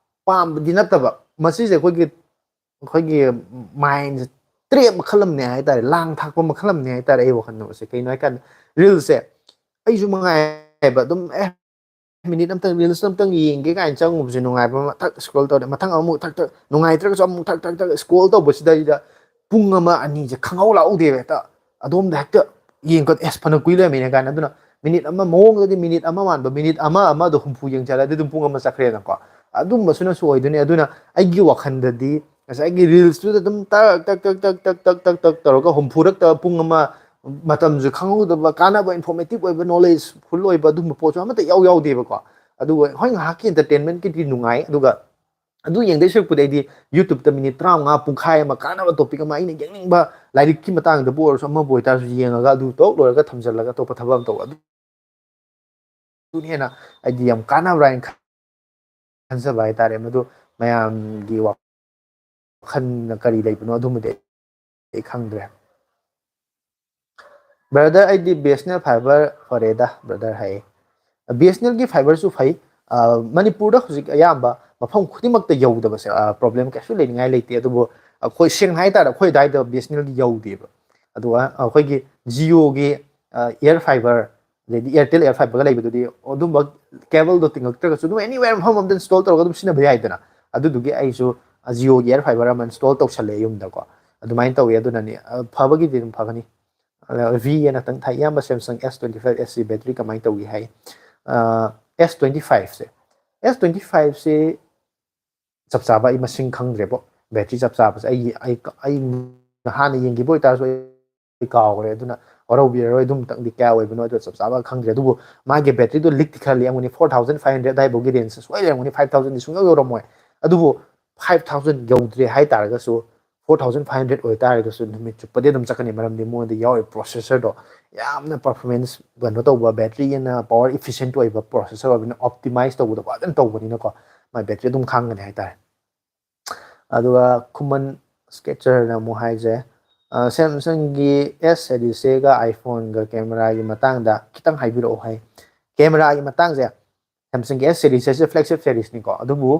ꯄꯥꯝꯕꯗꯤ ꯅꯠꯇꯕ, ꯃꯁꯤꯁꯦ ꯑꯩꯈꯣꯏꯒꯤ, ꯑꯩꯈꯣꯏꯒꯤ ꯃꯥꯏꯟꯁꯦ ꯇ꯭ꯔꯦꯞ ꯃꯈꯜ ꯑꯃꯅꯦ ꯍꯥꯏꯇꯥꯔꯦ, ꯂꯥꯡ ꯊꯥꯛꯄ ꯃꯈꯜ ꯑꯃꯅꯦ ꯍꯥꯏꯇꯥꯔꯦ꯫ ꯑꯩ ꯋꯥꯈꯜꯗ ꯃꯁꯦ ꯀꯩꯅꯣ ꯍꯥꯏꯀꯥꯟꯗ, ꯔꯤꯜꯁꯁꯦ ꯑꯩꯁꯨ ꯃꯉꯥꯏꯕ ꯑꯗꯨꯝ, ꯑꯦ, ꯃꯤꯅꯤꯠ ꯑꯝꯇꯪ, ꯔꯤꯜꯁ ꯑꯃꯇꯪ ꯌꯦꯡꯒꯦ ꯀꯥꯏꯅ ꯆꯪꯉꯨꯕꯁꯦ ꯅꯨꯡꯉꯥꯏꯕ ꯑꯃ꯫ ꯊꯛ ꯁ꯭ꯀ꯭ꯔꯣꯜ ꯇꯧꯔꯦ, ꯃꯊꯪ ꯑꯃꯨꯛ ꯊꯛ ꯊꯛ, ꯅꯨꯡꯉꯥꯏꯇ꯭ꯔꯒꯁꯨ ꯑꯃꯨꯛ ꯊꯛ ꯊꯛ ꯊꯛ ꯁ꯭ꯀ꯭ꯔꯣꯜ ꯇꯧꯕꯁꯤꯗꯩꯗ ꯄꯨꯡ ꯑꯃ ꯑꯅꯤꯁꯦ ꯈꯪꯍꯧ ꯂꯥꯛꯍꯧꯗꯦꯕ ꯍꯦꯛꯇ꯫ ꯑꯗꯣꯝꯗ ꯍꯦꯛꯇ ꯌꯦꯡꯀ, "ꯑꯦꯁ, ꯐꯅ ꯀꯨꯏ ꯂꯩꯔꯝꯃꯤꯅꯦ" ꯀꯥꯏꯅ꯫ ꯑꯗꯨꯅ ꯃꯤꯅꯤꯠ ꯑꯃ, ꯃꯑꯣꯡꯗꯗꯤ ꯃꯤꯅꯤꯠ ꯑꯃ ꯃꯥꯟꯕ, ꯃꯤꯅꯤꯠ ꯑꯃ ꯑꯃꯗꯣ ꯍꯨꯝꯐꯨ ꯌꯦꯡꯖꯔꯗꯤ ꯑꯗꯨꯝ ꯄꯨꯡ ꯑꯃ ꯆꯠꯈ꯭ꯔꯦꯅꯀꯣ꯫ ꯑꯗꯨꯝꯕꯁꯨꯅꯁꯨ ꯑꯣꯏꯗꯣꯏꯅꯦ꯫ ꯑꯗꯨꯅ ꯑꯩꯒꯤ ꯋꯥꯈꯜꯗꯗꯤ ꯉꯁꯥꯏꯒꯤ ꯔꯤꯜꯁꯇꯨꯗ ꯑꯗꯨꯝ ꯇꯛ ꯇꯛ ꯇꯛ ꯇꯛ ꯇꯛ ꯇꯛ ꯇꯛ ꯇꯛ ꯇꯧꯔꯒ ꯍꯨꯝꯐꯨꯔꯛꯇ ꯄꯨꯡ ꯑꯃ ꯃꯇꯝꯁꯨ ꯈꯪꯍꯧꯗꯕ, ꯀꯥꯟꯅꯕ, ꯏꯟꯐꯣꯔꯃꯦꯇꯤꯚ ꯑꯣꯏꯕ, ꯅꯣꯂꯦꯖꯐꯨꯜ ꯑꯣꯏꯕ ꯑꯗꯨꯝꯕ ꯄꯣꯠꯁꯨ ꯑꯃꯠꯇ ꯌꯥꯎ ꯌꯥꯎꯗꯦꯕꯀꯣ꯫ ꯑꯗꯨꯒ ꯍꯣꯏ, ꯉꯥꯏꯍꯥꯛꯀꯤ ꯑꯦꯟꯇꯔꯇꯦꯟꯃꯦꯟꯠꯀꯤꯗꯤ ꯅꯨꯡꯉꯥꯏ, ꯑꯗꯨꯒ ꯑꯗꯨ ꯌꯦꯡꯗꯣꯏ ꯁꯔꯨꯛꯄꯨꯗꯤ ꯑꯩꯗꯤ YouTube-ꯇ ꯃꯤꯅꯤꯠ ꯇꯔꯥꯃꯉꯥ, ꯄꯨꯡꯈꯥꯏ ꯑꯃ ꯀꯥꯟꯅꯕ topic ꯑꯃ, ꯑꯩꯅ ꯌꯦꯡꯅꯤꯡꯕ ꯂꯥꯏꯔꯤꯛꯀꯤ ꯃꯇꯥꯡꯗꯕꯨ ꯑꯣꯏꯔꯁꯨ, ꯑꯃꯕꯨ ꯑꯣꯏꯇꯥꯔꯁꯨ ꯌꯦꯡꯉꯒ ꯑꯗꯨ ꯇꯣꯛ ꯂꯣꯏꯔꯒ ꯊꯝꯖꯤꯜꯂꯒ ꯑꯇꯣꯞꯄ ꯊꯕꯛ ꯑꯃ ꯇꯧꯕ꯫ ꯑꯗꯨ ꯑꯗꯨꯅ ꯍꯦꯟꯅ ꯑꯩꯗꯤ ꯌꯥꯝ ꯀꯥꯟꯅꯕ꯭ꯔꯥ ꯍꯥꯏꯅ ꯈꯟꯖꯕ ꯍꯥꯏꯇꯥꯔꯦ꯫ ꯃꯗꯨ ꯃꯌꯥꯝꯒꯤ ꯋꯥꯈꯜꯅ ꯀꯔꯤ ꯂꯩꯕꯅꯣ ꯑꯗꯨꯃꯗꯤ ꯑꯩ ꯈꯪꯗ꯭ꯔꯦ꯫ "ꯕ꯭ꯔꯗꯔ, ꯑꯩꯗꯤ BSNL fiber ꯐꯔꯦꯗ ꯕ꯭ꯔꯗꯔ" ꯍꯥꯏꯌꯦ꯫ BSNL-ꯒꯤ fiber-ꯁꯨ ꯐꯩ꯫ ꯑ, ꯃꯅꯤꯄꯨꯔꯗ ꯍꯧꯖꯤꯛ ꯑꯌꯥꯝꯕ ꯃꯐꯝ ꯈꯨꯗꯤꯡꯃꯛꯇ ꯌꯧꯗꯕꯁꯦ, ꯑ, ꯄ꯭ꯔꯣꯕ꯭ꯂꯦꯝ ꯀꯩꯁꯨ ꯂꯩꯅꯤꯡꯉꯥꯏ ꯂꯩꯇꯦ꯫ ꯑꯗꯨꯕꯨ ꯑꯩꯈꯣꯏ ꯁꯦꯡꯅ ꯍꯥꯏ ꯇꯥꯔꯗꯤ ꯑꯩꯈꯣꯏ ꯑꯗꯥꯏꯗ BSNL-ꯒꯤ ꯌꯧꯗꯦꯕ꯫ ꯑꯗꯨꯒ ꯑꯩꯈꯣꯏꯒꯤ Jio-ꯒꯤ, ꯑ, air fiber, ꯑꯗꯩꯗꯤ Airtel air fiber-ꯒ ꯂꯩꯕꯗꯨꯗꯤ ꯑꯗꯨꯝꯕ cable-ꯗꯣ ꯇꯤꯡꯉꯛꯇ꯭ꯔꯒꯁꯨ ꯑꯗꯨꯝ anywhere ꯃꯐꯝ ꯑꯃꯗ install ꯇꯧꯔꯒ ꯑꯗꯨꯝ ꯁꯤꯖꯤꯟꯅꯕ ꯌꯥꯏꯗꯅ꯫ ꯑꯗꯨꯗꯨꯒꯤ ꯑꯩꯁꯨ Jio-ꯒꯤ air fiber ꯑꯃ install ꯇꯧꯁꯜꯂꯦ ꯌꯨꯝꯗꯀꯣ꯫ ꯑꯗꯨꯃꯥꯏꯅ ꯇꯧꯋꯤ꯫ ꯑꯗꯨꯅꯅꯤ, ꯑ, ꯐꯕꯒꯤꯗꯤ ꯑꯗꯨꯝ ꯐꯒꯅꯤ꯫ ꯑꯗ V ꯑꯅ ꯈꯛꯇꯪ ꯊꯥꯏ꯫ "ꯏꯌꯥꯝꯕ, Samsung S twenty five S-ꯁꯤ battery ꯀꯃꯥꯏꯅ ꯇꯧꯏ?" ꯍꯥꯏ꯫ ꯑ, S twenty five-ꯁꯦ, S twenty five-ꯁꯦ ꯆꯞ ꯆꯥꯕ ꯑꯩ ꯃꯁꯤꯡ ꯈꯪꯗ꯭ꯔꯦꯕꯣ꯫ ꯕꯦꯇ꯭ꯔꯤ ꯆꯞ ꯆꯥꯕꯁꯦ ꯑꯩꯒꯤ ꯑꯩ ꯑꯩ ꯍꯥꯟꯅ ꯌꯦꯡꯈꯤꯕ ꯑꯣꯏꯇꯥꯔꯁꯨ ꯑꯩ ꯀꯥꯎꯈ꯭ꯔꯦ, ꯑꯗꯨꯅ ꯋꯥꯔꯧꯕꯤꯔꯔꯣꯏ꯫ ꯑꯗꯨꯝꯇꯪꯗꯤ ꯀꯌꯥ ꯑꯣꯏꯕꯅꯣ ꯑꯗꯣ ꯆꯞ ꯆꯥꯕ ꯈꯪꯗ꯭ꯔꯦ꯫ ꯑꯗꯨꯕꯨ ꯃꯥꯒꯤ ꯕꯦꯇ꯭ꯔꯤꯗꯣ ꯂꯤꯛꯇꯤ ꯈꯔ ꯂꯤꯛꯑꯝꯒꯅꯤ, ꯐꯣꯔ ꯊꯥꯎꯖꯟ ꯐꯥꯏꯚ ꯍꯟꯗ꯭ꯔꯦꯠ ꯑꯗꯥꯏꯐꯥꯎꯒꯤ ꯔꯦꯟꯖ ꯁꯣꯏ ꯂꯩꯔꯝꯒꯅꯤ, ꯐꯥꯏꯚ ꯊꯥꯎꯖꯟꯗꯤ ꯁꯨꯡꯌꯧ ꯌꯧꯔꯝꯃꯣꯏ꯫ ꯑꯗꯨꯕꯨ ꯐꯥꯏꯚ ꯊꯥꯎꯖꯟ ꯌꯧꯗ꯭ꯔꯦ ꯍꯥꯏꯇꯥꯔꯒꯁꯨ, ꯐꯣꯔ ꯊꯥꯎꯖꯟ ꯐꯥꯏꯚ ꯍꯟꯗ꯭ꯔꯦꯠ ꯑꯣꯏꯇꯥꯔꯒꯁꯨ ꯅꯨꯃꯤꯠ ꯆꯨꯞꯄꯗꯤ ꯑꯗꯨꯝ ꯆꯠꯀꯅꯤ, ꯃꯔꯝꯗꯤ ꯃꯉꯣꯟꯗ ꯌꯥꯎꯔꯤꯕ ꯄ꯭ꯔꯣꯁꯦꯁꯔꯗꯣ ꯌꯥꯝꯅ ꯄꯔꯐꯣꯔꯃꯦꯟꯁ ꯀꯩꯅꯣ ꯇꯧꯕ, ꯕꯦꯇ꯭ꯔꯤ ꯍꯦꯟꯅ ꯄꯋꯥꯔ ꯏꯐꯤꯁꯤꯌꯦꯟꯠ ꯑꯣꯏꯕ ꯄ꯭ꯔꯣꯁꯦꯁꯔ ꯑꯣꯏꯕꯅꯤꯅ, ꯑꯣꯞꯇꯤꯃꯥꯏꯁ ꯇꯧꯕꯗꯣ ꯐꯖꯅ ꯇꯧꯕꯅꯤꯅꯀꯣ, ꯃꯥꯏ ꯕꯦꯇ꯭ꯔꯤ ꯑꯗꯨꯝ ꯈꯥꯡꯒꯅꯤ ꯍꯥꯏꯇꯥꯔꯦ꯫ ꯑꯗꯨꯒ ꯈꯨꯃꯟ ꯁ꯭ꯀꯦꯆꯔꯅ ꯑꯃꯨꯛ ꯍꯥꯏꯁꯦ, ꯁꯦꯝꯁꯪꯒꯤ ꯑꯦꯁ ꯁꯦꯔꯤꯁꯁꯤꯒ ꯑꯥꯏꯐꯣꯟꯒ ꯀꯦꯃꯦꯔꯥꯒꯤ ꯃꯇꯥꯡꯗ ꯈꯤꯇꯪ ꯍꯥꯏꯕꯤꯔꯛꯑꯣ ꯍꯥꯏ꯫ ꯀꯦꯃꯦꯔꯥꯒꯤ ꯃꯇꯥꯡꯁꯦ, ꯁꯦꯝꯁꯪꯒꯤ ꯑꯦꯁ ꯁꯦꯔꯤꯁ ꯍꯥꯏꯁꯦ ꯐ꯭ꯂꯦꯒꯁꯤꯞ ꯁꯦꯔꯤꯁꯅꯤꯀꯣ, ꯑꯗꯨꯕꯨ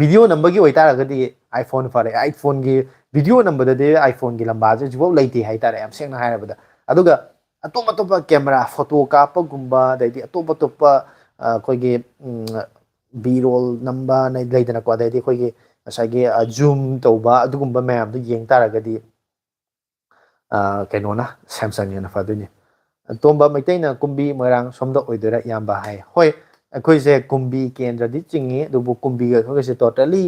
ꯚꯤꯗꯤꯑꯣ ꯅꯝꯕꯒꯤ ꯑꯣꯏꯇꯥꯔꯒꯗꯤ ꯑꯥꯏꯐꯣꯟ ꯐꯔꯦ꯫ ꯑꯥꯏꯐꯣꯟꯒꯤ ꯚꯤꯗꯤꯑꯣ ꯅꯝꯕꯗꯗꯤ ꯑꯥꯏꯐꯣꯟꯒꯤ ꯂꯝꯕꯥꯁꯦ ꯍꯧꯖꯤꯛꯐꯥꯎ ꯂꯩꯇꯦ ꯍꯥꯏꯇꯥꯔꯦ, ꯌꯥꯝ ꯁꯦꯡꯅ ꯍꯥꯏꯔꯕꯗ꯫ ꯑꯗꯨꯒ ꯑꯇꯣꯞ ꯑꯇꯣꯞꯄ ꯀꯦꯃꯦꯔꯥ, ꯐꯣꯇꯣ ꯀꯥꯞꯄꯒꯨꯝꯕ, ꯑꯗꯩꯗꯤ ꯑꯇꯣꯞ ꯑꯇꯣꯞꯄ ꯑ, ꯑꯩꯈꯣꯏꯒꯤ ꯕꯤ ꯔꯣꯜ ꯅꯝꯕ ꯂꯩꯗꯅꯀꯣ, ꯑꯗꯩꯗꯤ ꯑꯩꯈꯣꯏꯒꯤ ꯉꯁꯥꯏꯒꯤ ꯖꯨꯝ ꯇꯧꯕ ꯑꯗꯨꯒꯨꯝꯕ ꯃꯌꯥꯝꯗꯣ ꯌꯦꯡ ꯇꯥꯔꯒꯗꯤ, ꯑ, ꯀꯩꯅꯣꯅ, ꯁꯦꯝꯁꯪꯅ ꯍꯦꯟꯅ ꯐꯗꯣꯏꯅꯤ꯫ ꯇꯣꯝꯕ ꯃꯩꯇꯩꯅ ꯀꯨꯝꯕꯤ ꯃꯣꯏꯔꯥꯡ ꯁꯣꯝꯗ ꯑꯣꯏꯗꯣꯏꯔꯥ ꯏꯌꯥꯝꯕ ꯍꯥꯏ꯫ ꯍꯣꯏ, ꯑꯩꯈꯣꯏꯁꯦ ꯀꯨꯝꯕꯤ ꯀꯦꯟꯗ꯭ꯔꯗꯤ ꯆꯤꯡꯉꯤ, ꯑꯗꯨꯕꯨ ꯀꯨꯝꯕꯤꯒ ꯑꯩꯈꯣꯏꯒꯁꯦ ꯇꯣꯇꯦꯂꯤ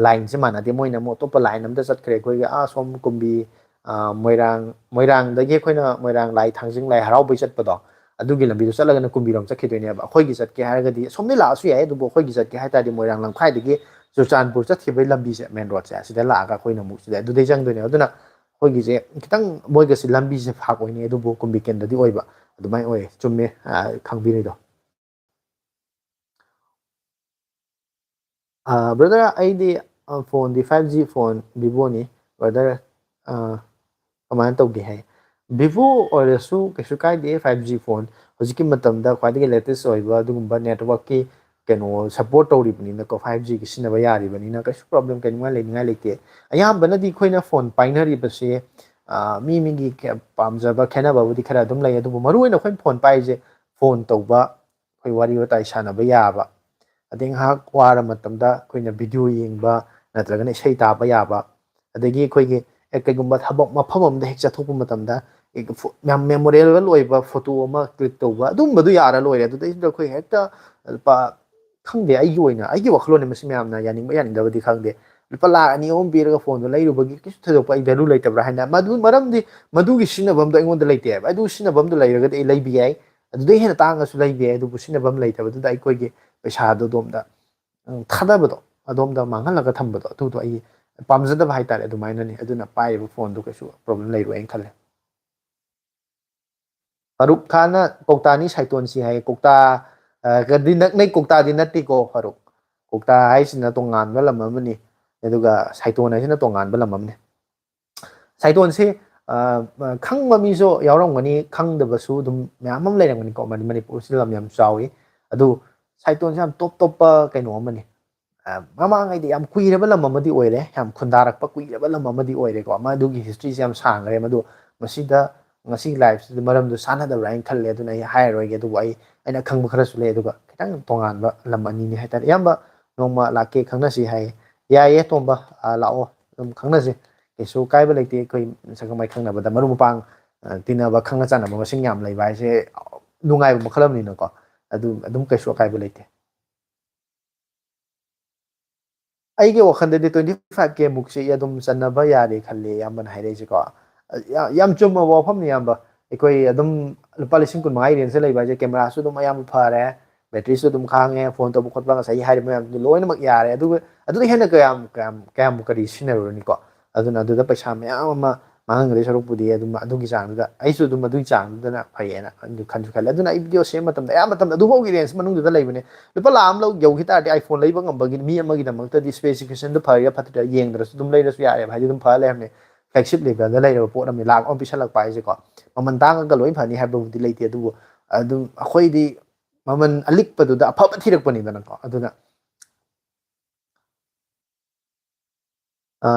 ꯂꯥꯏꯟꯁꯦ ꯃꯥꯟꯅꯗꯦ꯫ ꯃꯣꯏꯅ ꯑꯃꯨꯛ ꯑꯇꯣꯞꯄ ꯂꯥꯏꯟ ꯑꯝꯗ ꯆꯠꯈ꯭ꯔꯦ, ꯑꯩꯈꯣꯏꯒꯤ ꯑꯥ ꯁꯣꯝ ꯀꯨꯝꯕꯤ, ꯑ, ꯃꯣꯏꯔꯥꯡ, ꯃꯣꯏꯔꯥꯡꯗꯒꯤ ꯑꯩꯈꯣꯏꯅ ꯃꯣꯏꯔꯥꯡ ꯂꯥꯏ ꯊꯥꯡꯖꯤꯡ ꯂꯥꯏ ꯍꯔꯥꯎꯕꯩ ꯆꯠꯄꯗꯣ, ꯑꯗꯨꯒꯤ ꯂꯝꯕꯤꯗꯣ ꯆꯠꯂꯒꯅ ꯀꯨꯝꯕꯤꯔꯣꯝ ꯆꯠꯈꯤꯗꯣꯏꯅꯦꯕ꯫ ꯑꯩꯈꯣꯏꯒꯤ ꯆꯠꯀꯦ ꯍꯥꯏꯔꯒꯗꯤ ꯁꯣꯝꯗꯩ ꯂꯥꯛꯑꯁꯨ ꯌꯥꯏ, ꯑꯗꯨꯕꯨ ꯑꯩꯈꯣꯏꯒꯤ ꯆꯠꯀꯦ ꯍꯥꯏ ꯇꯥꯔꯗꯤ ꯃꯣꯏꯔꯥꯡ ꯂꯝꯈꯥꯏꯗꯒꯤ ꯆꯨꯔꯆꯥꯟꯄꯨꯔ ꯆꯠꯈꯤꯕꯒꯤ ꯂꯝꯕꯤꯁꯦ, ꯃꯦꯟ ꯔꯣꯗꯁꯦ, ꯑꯁꯤꯗ ꯂꯥꯛꯑꯒ ꯑꯩꯈꯣꯏꯅ ꯑꯃꯨꯛ ꯁꯤꯗ ꯑꯗꯨꯗꯩ ꯆꯪꯗꯣꯏꯅꯦ꯫ ꯑꯗꯨꯅ ꯑꯩꯈꯣꯏꯒꯤꯁꯦ ꯈꯤꯇꯪ ꯃꯣꯏꯒꯁꯦ ꯂꯝꯕꯤꯁꯦ ꯐꯥꯛ ꯑꯣꯏꯅꯩ, ꯑꯗꯨꯕꯨ ꯀꯨꯝꯕꯤ ꯀꯦꯟꯗ꯭ꯔꯗꯤ ꯑꯣꯏꯕ꯫ ꯑꯗꯨꯃꯥꯏꯅ ꯑꯣꯏꯌꯦ꯫ ꯆꯨꯝꯃꯦ, ꯑ, ꯈꯪꯕꯤꯔꯤꯗꯣ꯫ ꯑ, ꯕ꯭ꯔꯗꯔ, ꯑꯩꯗꯤ, ꯑ, ꯐꯣꯟꯗꯤ ꯐꯥꯏꯚ ꯖꯤ ꯐꯣꯟ ꯚꯤꯚꯣꯅꯤ꯫ ꯕ꯭ꯔꯗꯔ, ꯑ, ꯀꯃꯥꯏꯅ ꯇꯧꯒꯦ ꯍꯥꯏ? ꯚꯤꯚꯣ ꯑꯣꯏꯔꯁꯨ ꯀꯩꯁꯨ ꯀꯥꯏꯗꯦ, ꯐꯥꯏꯚ ꯖꯤ ꯐꯣꯟ꯫ ꯍꯧꯖꯤꯛꯀꯤ ꯃꯇꯝꯗ ꯈ꯭ꯋꯥꯏꯗꯒꯤ ꯂꯦꯇꯦꯁ ꯑꯣꯏꯕ ꯑꯗꯨꯒꯨꯝꯕ ꯅꯦꯠꯋꯥꯛꯀꯤ ꯀꯩꯅꯣ ꯁꯄꯣꯔꯠ ꯇꯧꯔꯤꯕꯅꯤꯅꯀꯣ, ꯐꯥꯏꯚ ꯖꯤꯒꯤ ꯁꯤꯖꯤꯟꯅꯕ ꯌꯥꯔꯤꯕꯅꯤꯅ ꯀꯩꯁꯨ ꯄ꯭ꯔꯣꯕ꯭ꯂꯦꯝ ꯀꯩꯅꯣꯉꯥꯏ ꯂꯩꯅꯤꯡꯉꯥꯏ ꯂꯩꯇꯦ꯫ ꯑꯌꯥꯝꯕꯅꯗꯤ ꯑꯩꯈꯣꯏꯅ ꯐꯣꯟ ꯄꯥꯏꯅꯔꯤꯕꯁꯦ, ꯑ, ꯃꯤ ꯃꯤꯒꯤ ꯈꯦ-, ꯄꯥꯝꯖꯕ ꯈꯦꯠꯅꯕꯕꯨꯗꯤ ꯈꯔ ꯑꯗꯨꯝ ꯂꯩ, ꯑꯗꯨꯕꯨ ꯃꯔꯨꯑꯣꯏꯅ ꯑꯩꯈꯣꯏꯅ ꯐꯣꯟ ꯄꯥꯏꯔꯤꯁꯦ ꯐꯣꯟ ꯇꯧꯕ, ꯑꯩꯈꯣꯏ ꯋꯥꯔꯤ ꯋꯥꯇꯥꯏ ꯁꯥꯟꯅꯕ ꯌꯥꯕ, ꯑꯗꯩ ꯉꯥꯏꯍꯥꯛ ꯋꯥꯔ ꯃꯇꯝꯗ ꯑꯩꯈꯣꯏꯅ ꯚꯤꯗꯤꯑꯣ ꯌꯦꯡꯕ ꯅꯠꯇ꯭ꯔꯒꯅ ꯏꯁꯩ ꯇꯥꯕ ꯌꯥꯕ, ꯑꯗꯒꯤ ꯑꯩꯈꯣꯏꯒꯤ, ꯑꯦ, ꯀꯩꯒꯨꯝꯕ ꯊꯕꯛ ꯃꯐꯝ ꯑꯃꯗ ꯍꯦꯛ ꯆꯠꯊꯣꯛꯄ ꯃꯇꯝꯗ, ꯑꯦ, ꯐꯣ-, ꯌꯥꯝ ꯃꯦꯃꯣꯔꯦꯕꯜ ꯑꯣꯏꯕ ꯐꯣꯇꯣ ꯑꯃ ꯀ꯭ꯂꯤꯛ ꯇꯧꯕ, ꯑꯗꯨꯝꯕꯗꯨ ꯌꯥꯔ ꯂꯣꯏꯔꯦ꯫ ꯑꯗꯨꯗꯩꯁꯤꯗ ꯑꯩꯈꯣꯏ ꯍꯦꯛꯇ ꯂꯨꯄꯥ ꯈꯪꯗꯦ, ꯑꯩꯒꯤ ꯑꯣꯏꯅ, ꯑꯩꯒꯤ ꯋꯥꯈꯜꯂꯣꯟꯅꯦ, ꯃꯁꯤ ꯃꯌꯥꯝꯅ ꯌꯥꯅꯤꯡꯕ ꯌꯥꯅꯤꯡꯗꯕꯗꯤ ꯈꯪꯗꯦ, ꯂꯨꯄꯥ ꯂꯥꯈ ꯑꯅꯤ ꯑꯍꯨꯝ ꯄꯤꯔꯒ ꯐꯣꯟꯗꯣ ꯂꯩꯔꯨꯕꯒꯤ ꯀꯩꯁꯨ ꯊꯣꯏꯗꯣꯛꯄ ꯑꯩ ꯚꯦꯂꯨ ꯂꯩꯇꯕ꯭ꯔꯥ ꯍꯥꯏꯅ꯫ ꯃꯗꯨ ꯃꯔꯝꯗꯤ ꯃꯗꯨꯒꯤ ꯁꯤꯖꯤꯟꯅꯐꯝꯗꯣ ꯑꯩꯉꯣꯟꯗ ꯂꯩꯇꯦ ꯍꯥꯏꯕ꯫ ꯑꯗꯨ ꯁꯤꯖꯤꯟꯅꯐꯝꯗꯣ ꯂꯩꯔꯒꯗꯤ ꯑꯩ ꯂꯩꯕ ꯌꯥꯏ, ꯑꯗꯨꯗꯩ ꯍꯦꯟꯅ ꯇꯥꯡꯉꯁꯨ ꯂꯩꯕ ꯌꯥꯏ꯫ ꯑꯗꯨꯕꯨ ꯁꯤꯖꯤꯟꯅꯐꯝ ꯂꯩꯇꯕꯗꯨꯗ ꯑꯩꯈꯣꯏꯒꯤ ꯄꯩꯁꯥꯗꯣ ꯑꯗꯣꯝꯗ, ꯎꯝ, ꯊꯥꯗꯕꯗꯣ, ꯑꯗꯣꯝꯗ ꯃꯥꯡꯍꯜꯂꯒ ꯊꯝꯕꯗꯣ, ꯑꯗꯨꯗꯣ ꯑꯩ ꯄꯥꯝꯖꯗꯕ ꯍꯥꯏꯇꯥꯔꯦ꯫ ꯑꯗꯨꯃꯥꯏꯅꯅꯤ꯫ ꯑꯗꯨꯅ ꯄꯥꯏꯔꯤꯕ ꯐꯣꯟꯗꯨ ꯀꯩꯁꯨ ꯄ꯭ꯔꯣꯕ꯭ꯂꯦꯝ ꯂꯩꯔꯣꯏ ꯍꯥꯏꯅ ꯈꯜꯂꯦ꯫ ꯐꯥꯔꯨꯛ ꯈꯥꯟꯅ ꯀꯧꯇꯥꯅꯤ ꯁꯥꯏꯇꯣꯟꯁꯤ ꯍꯥꯏ꯫ ꯀꯧꯇꯥ, ꯑ, ꯒꯗꯤ ꯅꯛꯅꯩ, ꯀꯧꯇꯥꯗꯤ ꯅꯠꯇꯦꯀꯣ ꯐꯥꯔꯨꯛ꯫ ꯀꯧꯇꯥ ꯍꯥꯏꯁꯤꯅ ꯇꯣꯉꯥꯟꯕ ꯂꯝ ꯑꯃꯅꯤ, ꯑꯗꯨꯒ ꯁꯥꯏꯇꯣꯟ ꯍꯥꯏꯁꯤꯅ ꯇꯣꯉꯥꯟꯕ ꯂꯝ ꯑꯃꯅꯤ꯫ ꯁꯥꯏꯇꯣꯟꯁꯤ, ꯑ, ꯑ, ꯈꯪꯕ ꯃꯤꯁꯨ ꯌꯥꯎꯔꯝꯒꯅꯤ, ꯈꯪꯗꯕꯁꯨ ꯑꯗꯨꯝ ꯃꯌꯥꯝ ꯑꯃ ꯂꯩꯔꯝꯒꯅꯤꯀꯣ꯫ ꯃꯅꯤ-, ꯃꯅꯤꯄꯨꯔꯁꯤ ꯂꯝ ꯌꯥꯝ ꯆꯥꯎꯏ꯫ ꯑꯗꯨ ꯁꯥꯏꯇꯣꯟꯁꯤ ꯌꯥꯝ ꯇꯣꯞ ꯇꯣꯞꯄ ꯀꯩꯅꯣ ꯑꯃꯅꯤ꯫ ꯑ, ꯃꯃꯥꯡꯉꯩꯗꯤ ꯌꯥꯝ ꯀꯨꯏꯔꯕ ꯂꯝ ꯑꯃꯗꯤ ꯑꯣꯏꯔꯦ, ꯌꯥꯝ ꯈꯨꯟꯗꯥꯔꯛꯄ ꯀꯨꯏꯔꯕ ꯂꯝ ꯑꯃꯗꯤ ꯑꯣꯏꯔꯦꯀꯣ꯫ ꯃꯗꯨꯒꯤ ꯍꯤꯁꯇ꯭ꯔꯤꯁꯦ ꯌꯥꯝ ꯁꯥꯡꯈ꯭ꯔꯦ꯫ ꯃꯗꯨ ꯃꯁꯤꯗ ꯉꯁꯤꯒꯤ ꯂꯥꯏꯐꯁꯤꯗ ꯃꯔꯝꯗꯨ ꯆꯥꯟꯅꯗꯕ꯭ꯔꯥ ꯍꯥꯏꯅ ꯈꯜꯂꯦ꯫ ꯑꯗꯨꯅ ꯑꯩ ꯍꯥꯏꯔꯔꯣꯏꯒꯦ꯫ ꯑꯗꯨꯕꯨ ꯑꯩ, ꯑꯩꯅ ꯈꯪꯕ ꯈꯔꯁꯨ ꯂꯩ꯫ ꯑꯗꯨꯒ ꯈꯤꯇꯪ ꯇꯣꯉꯥꯟꯕ ꯂꯝ ꯑꯅꯤꯅꯤ ꯍꯥꯏꯇꯥꯔꯦ꯫ ꯏꯌꯥꯝꯕ ꯅꯣꯡꯃ ꯂꯥꯛꯀꯦ, ꯈꯪꯅꯁꯤ ꯍꯥꯏꯌꯦ꯫ ꯌꯥꯏꯌꯦ ꯇꯣꯝꯕ, ꯑ, ꯂꯥꯛꯑꯣ, ꯑꯗꯨꯝ ꯈꯪꯅꯁꯤ꯫ ꯀꯩꯁꯨ ꯀꯥꯏꯕ ꯂꯩꯇꯦ꯫ ꯑꯩꯈꯣꯏ ꯁꯛ ꯃꯥꯏ ꯈꯪꯅꯕꯗ, ꯃꯔꯨꯞ ꯃꯄꯥꯡ, ꯑ, ꯇꯤꯟꯅꯕ, ꯈꯪꯅ ꯆꯥꯟꯅꯕ ꯃꯁꯤꯡ ꯌꯥꯝ ꯂꯩꯕ ꯍꯥꯏꯁꯦ ꯅꯨꯡꯉꯥꯏꯕ ꯃꯈꯜ ꯑꯃꯅꯤꯅꯀꯣ꯫ ꯑꯗꯨ ꯑꯗꯨꯝ ꯀꯩꯁꯨ ꯑꯀꯥꯏꯕ ꯂꯩꯇꯦ꯫ ꯑꯩꯒꯤ ꯋꯥꯈꯜꯗꯗꯤ twenty five K ꯃꯨꯛꯁꯤ ꯑꯗꯨꯝ ꯆꯟꯅꯕ ꯌꯥꯔꯦ ꯈꯜꯂꯦ, ꯏꯌꯥꯝꯕꯅ ꯍꯥꯏꯔꯛꯏꯁꯦꯀꯣ꯫ ꯌꯥ-, ꯌꯥꯝ ꯆꯨꯝꯃꯕ ꯋꯥꯐꯝꯅꯤ, ꯏꯌꯥꯝꯕ꯫ ꯑꯩꯈꯣꯏ ꯑꯗꯨꯝ ꯂꯨꯄꯥ ꯂꯤꯁꯤꯡ ꯀꯨꯟ ꯃꯉꯥꯒꯤ ꯔꯦꯟꯖꯇ ꯂꯩꯕ ꯍꯥꯏꯁꯦ, ꯀꯦꯃꯦꯔꯥꯁꯨ ꯑꯗꯨꯝ ꯑꯌꯥꯝꯕ ꯐꯔꯦ, ꯕꯦꯇ꯭ꯔꯤꯁꯨ ꯑꯗꯨꯝ ꯈꯥꯡꯉꯦ, ꯐꯣꯟ ꯇꯧꯕ ꯈꯣꯠꯄ, ꯉꯁꯥꯏꯒꯤ ꯍꯥꯏꯔꯤꯕ ꯃꯌꯥꯝꯗꯨ ꯂꯣꯏꯅꯃꯛ ꯌꯥꯔꯦ꯫ ꯑꯗꯨꯒ ꯑꯗꯨꯗ ꯍꯦꯟꯅ ꯀꯌꯥꯝ, ꯀꯌꯥꯝ, ꯀꯌꯥꯝꯕꯨ ꯀꯔꯤ ꯁꯤꯖꯤꯟꯅꯔꯨꯔꯅꯤꯀꯣ? ꯑꯗꯨꯅ ꯑꯗꯨꯗ ꯄꯩꯁꯥ ꯃꯌꯥꯝ ꯑꯃ ꯃꯥꯡꯍꯟꯒꯗꯣꯏ ꯁꯔꯨꯛꯄꯨꯗꯤ ꯑꯗꯨꯝ ꯑꯗꯨꯒꯤ ꯆꯥꯡꯗꯨꯗ, ꯑꯩꯁꯨ ꯑꯗꯨꯝ ꯑꯗꯨꯒꯤ ꯆꯥꯡꯗꯨꯗꯅ ꯐꯩꯌꯦꯅ ꯑꯗꯨ ꯈꯟꯁꯨ ꯈꯜꯂꯦ꯫ ꯑꯗꯨꯅ ꯑꯩ ꯚꯤꯗꯤꯑꯣ ꯁꯦꯝꯕ ꯃꯇꯝꯗ ꯑꯌꯥꯝꯕ ꯃꯇꯝꯗ ꯑꯗꯨꯐꯥꯎꯒꯤ ꯔꯦꯟꯖ ꯃꯅꯨꯡꯗꯨꯗ ꯂꯩꯕꯅꯦ꯫ ꯂꯨꯄꯥ ꯂꯥꯈ ꯑꯃ ꯂꯧ-, ꯌꯧꯈꯤ ꯇꯥꯔꯗꯤ, iPhone ꯂꯩꯕ ꯉꯝꯕꯒꯤ ꯃꯤ ꯑꯃꯒꯤꯗꯃꯛꯇꯗꯤ specificationꯗꯨ ꯐꯔꯤꯔꯥ ꯐꯠꯇ꯭ꯔꯤꯔꯥ ꯌꯦꯡꯗ꯭ꯔꯁꯨ ꯑꯗꯨꯝ ꯂꯩꯔꯁꯨ ꯌꯥꯔꯦꯕ, ꯍꯥꯏꯗꯤ ꯑꯗꯨꯝ ꯐ ꯂꯩꯔꯝꯅꯦ꯫ Flagship levelꯗ ꯂꯩꯔꯕ ꯄꯣꯠ ꯑꯃꯅꯤ꯫ ꯂꯥꯈ ꯑꯃ ꯄꯤꯁꯜꯂꯛꯄ ꯍꯥꯏꯁꯦꯀꯣ꯫ ꯃꯃꯜ ꯇꯥꯡꯉꯒ ꯂꯣꯏ ꯐꯅꯤ ꯍꯥꯏꯕꯕꯨꯗꯤ ꯂꯩꯇꯦ, ꯑꯗꯨꯕꯨ ꯑꯗꯨꯝ ꯑꯩꯈꯣꯏꯗꯤ ꯃꯃꯜ ꯑꯂꯤꯛꯄꯗꯨꯗ ꯑꯐꯕ ꯊꯤꯔꯛꯄꯅꯤꯗꯅꯀꯣ꯫ ꯑꯗꯨꯅ ꯑ,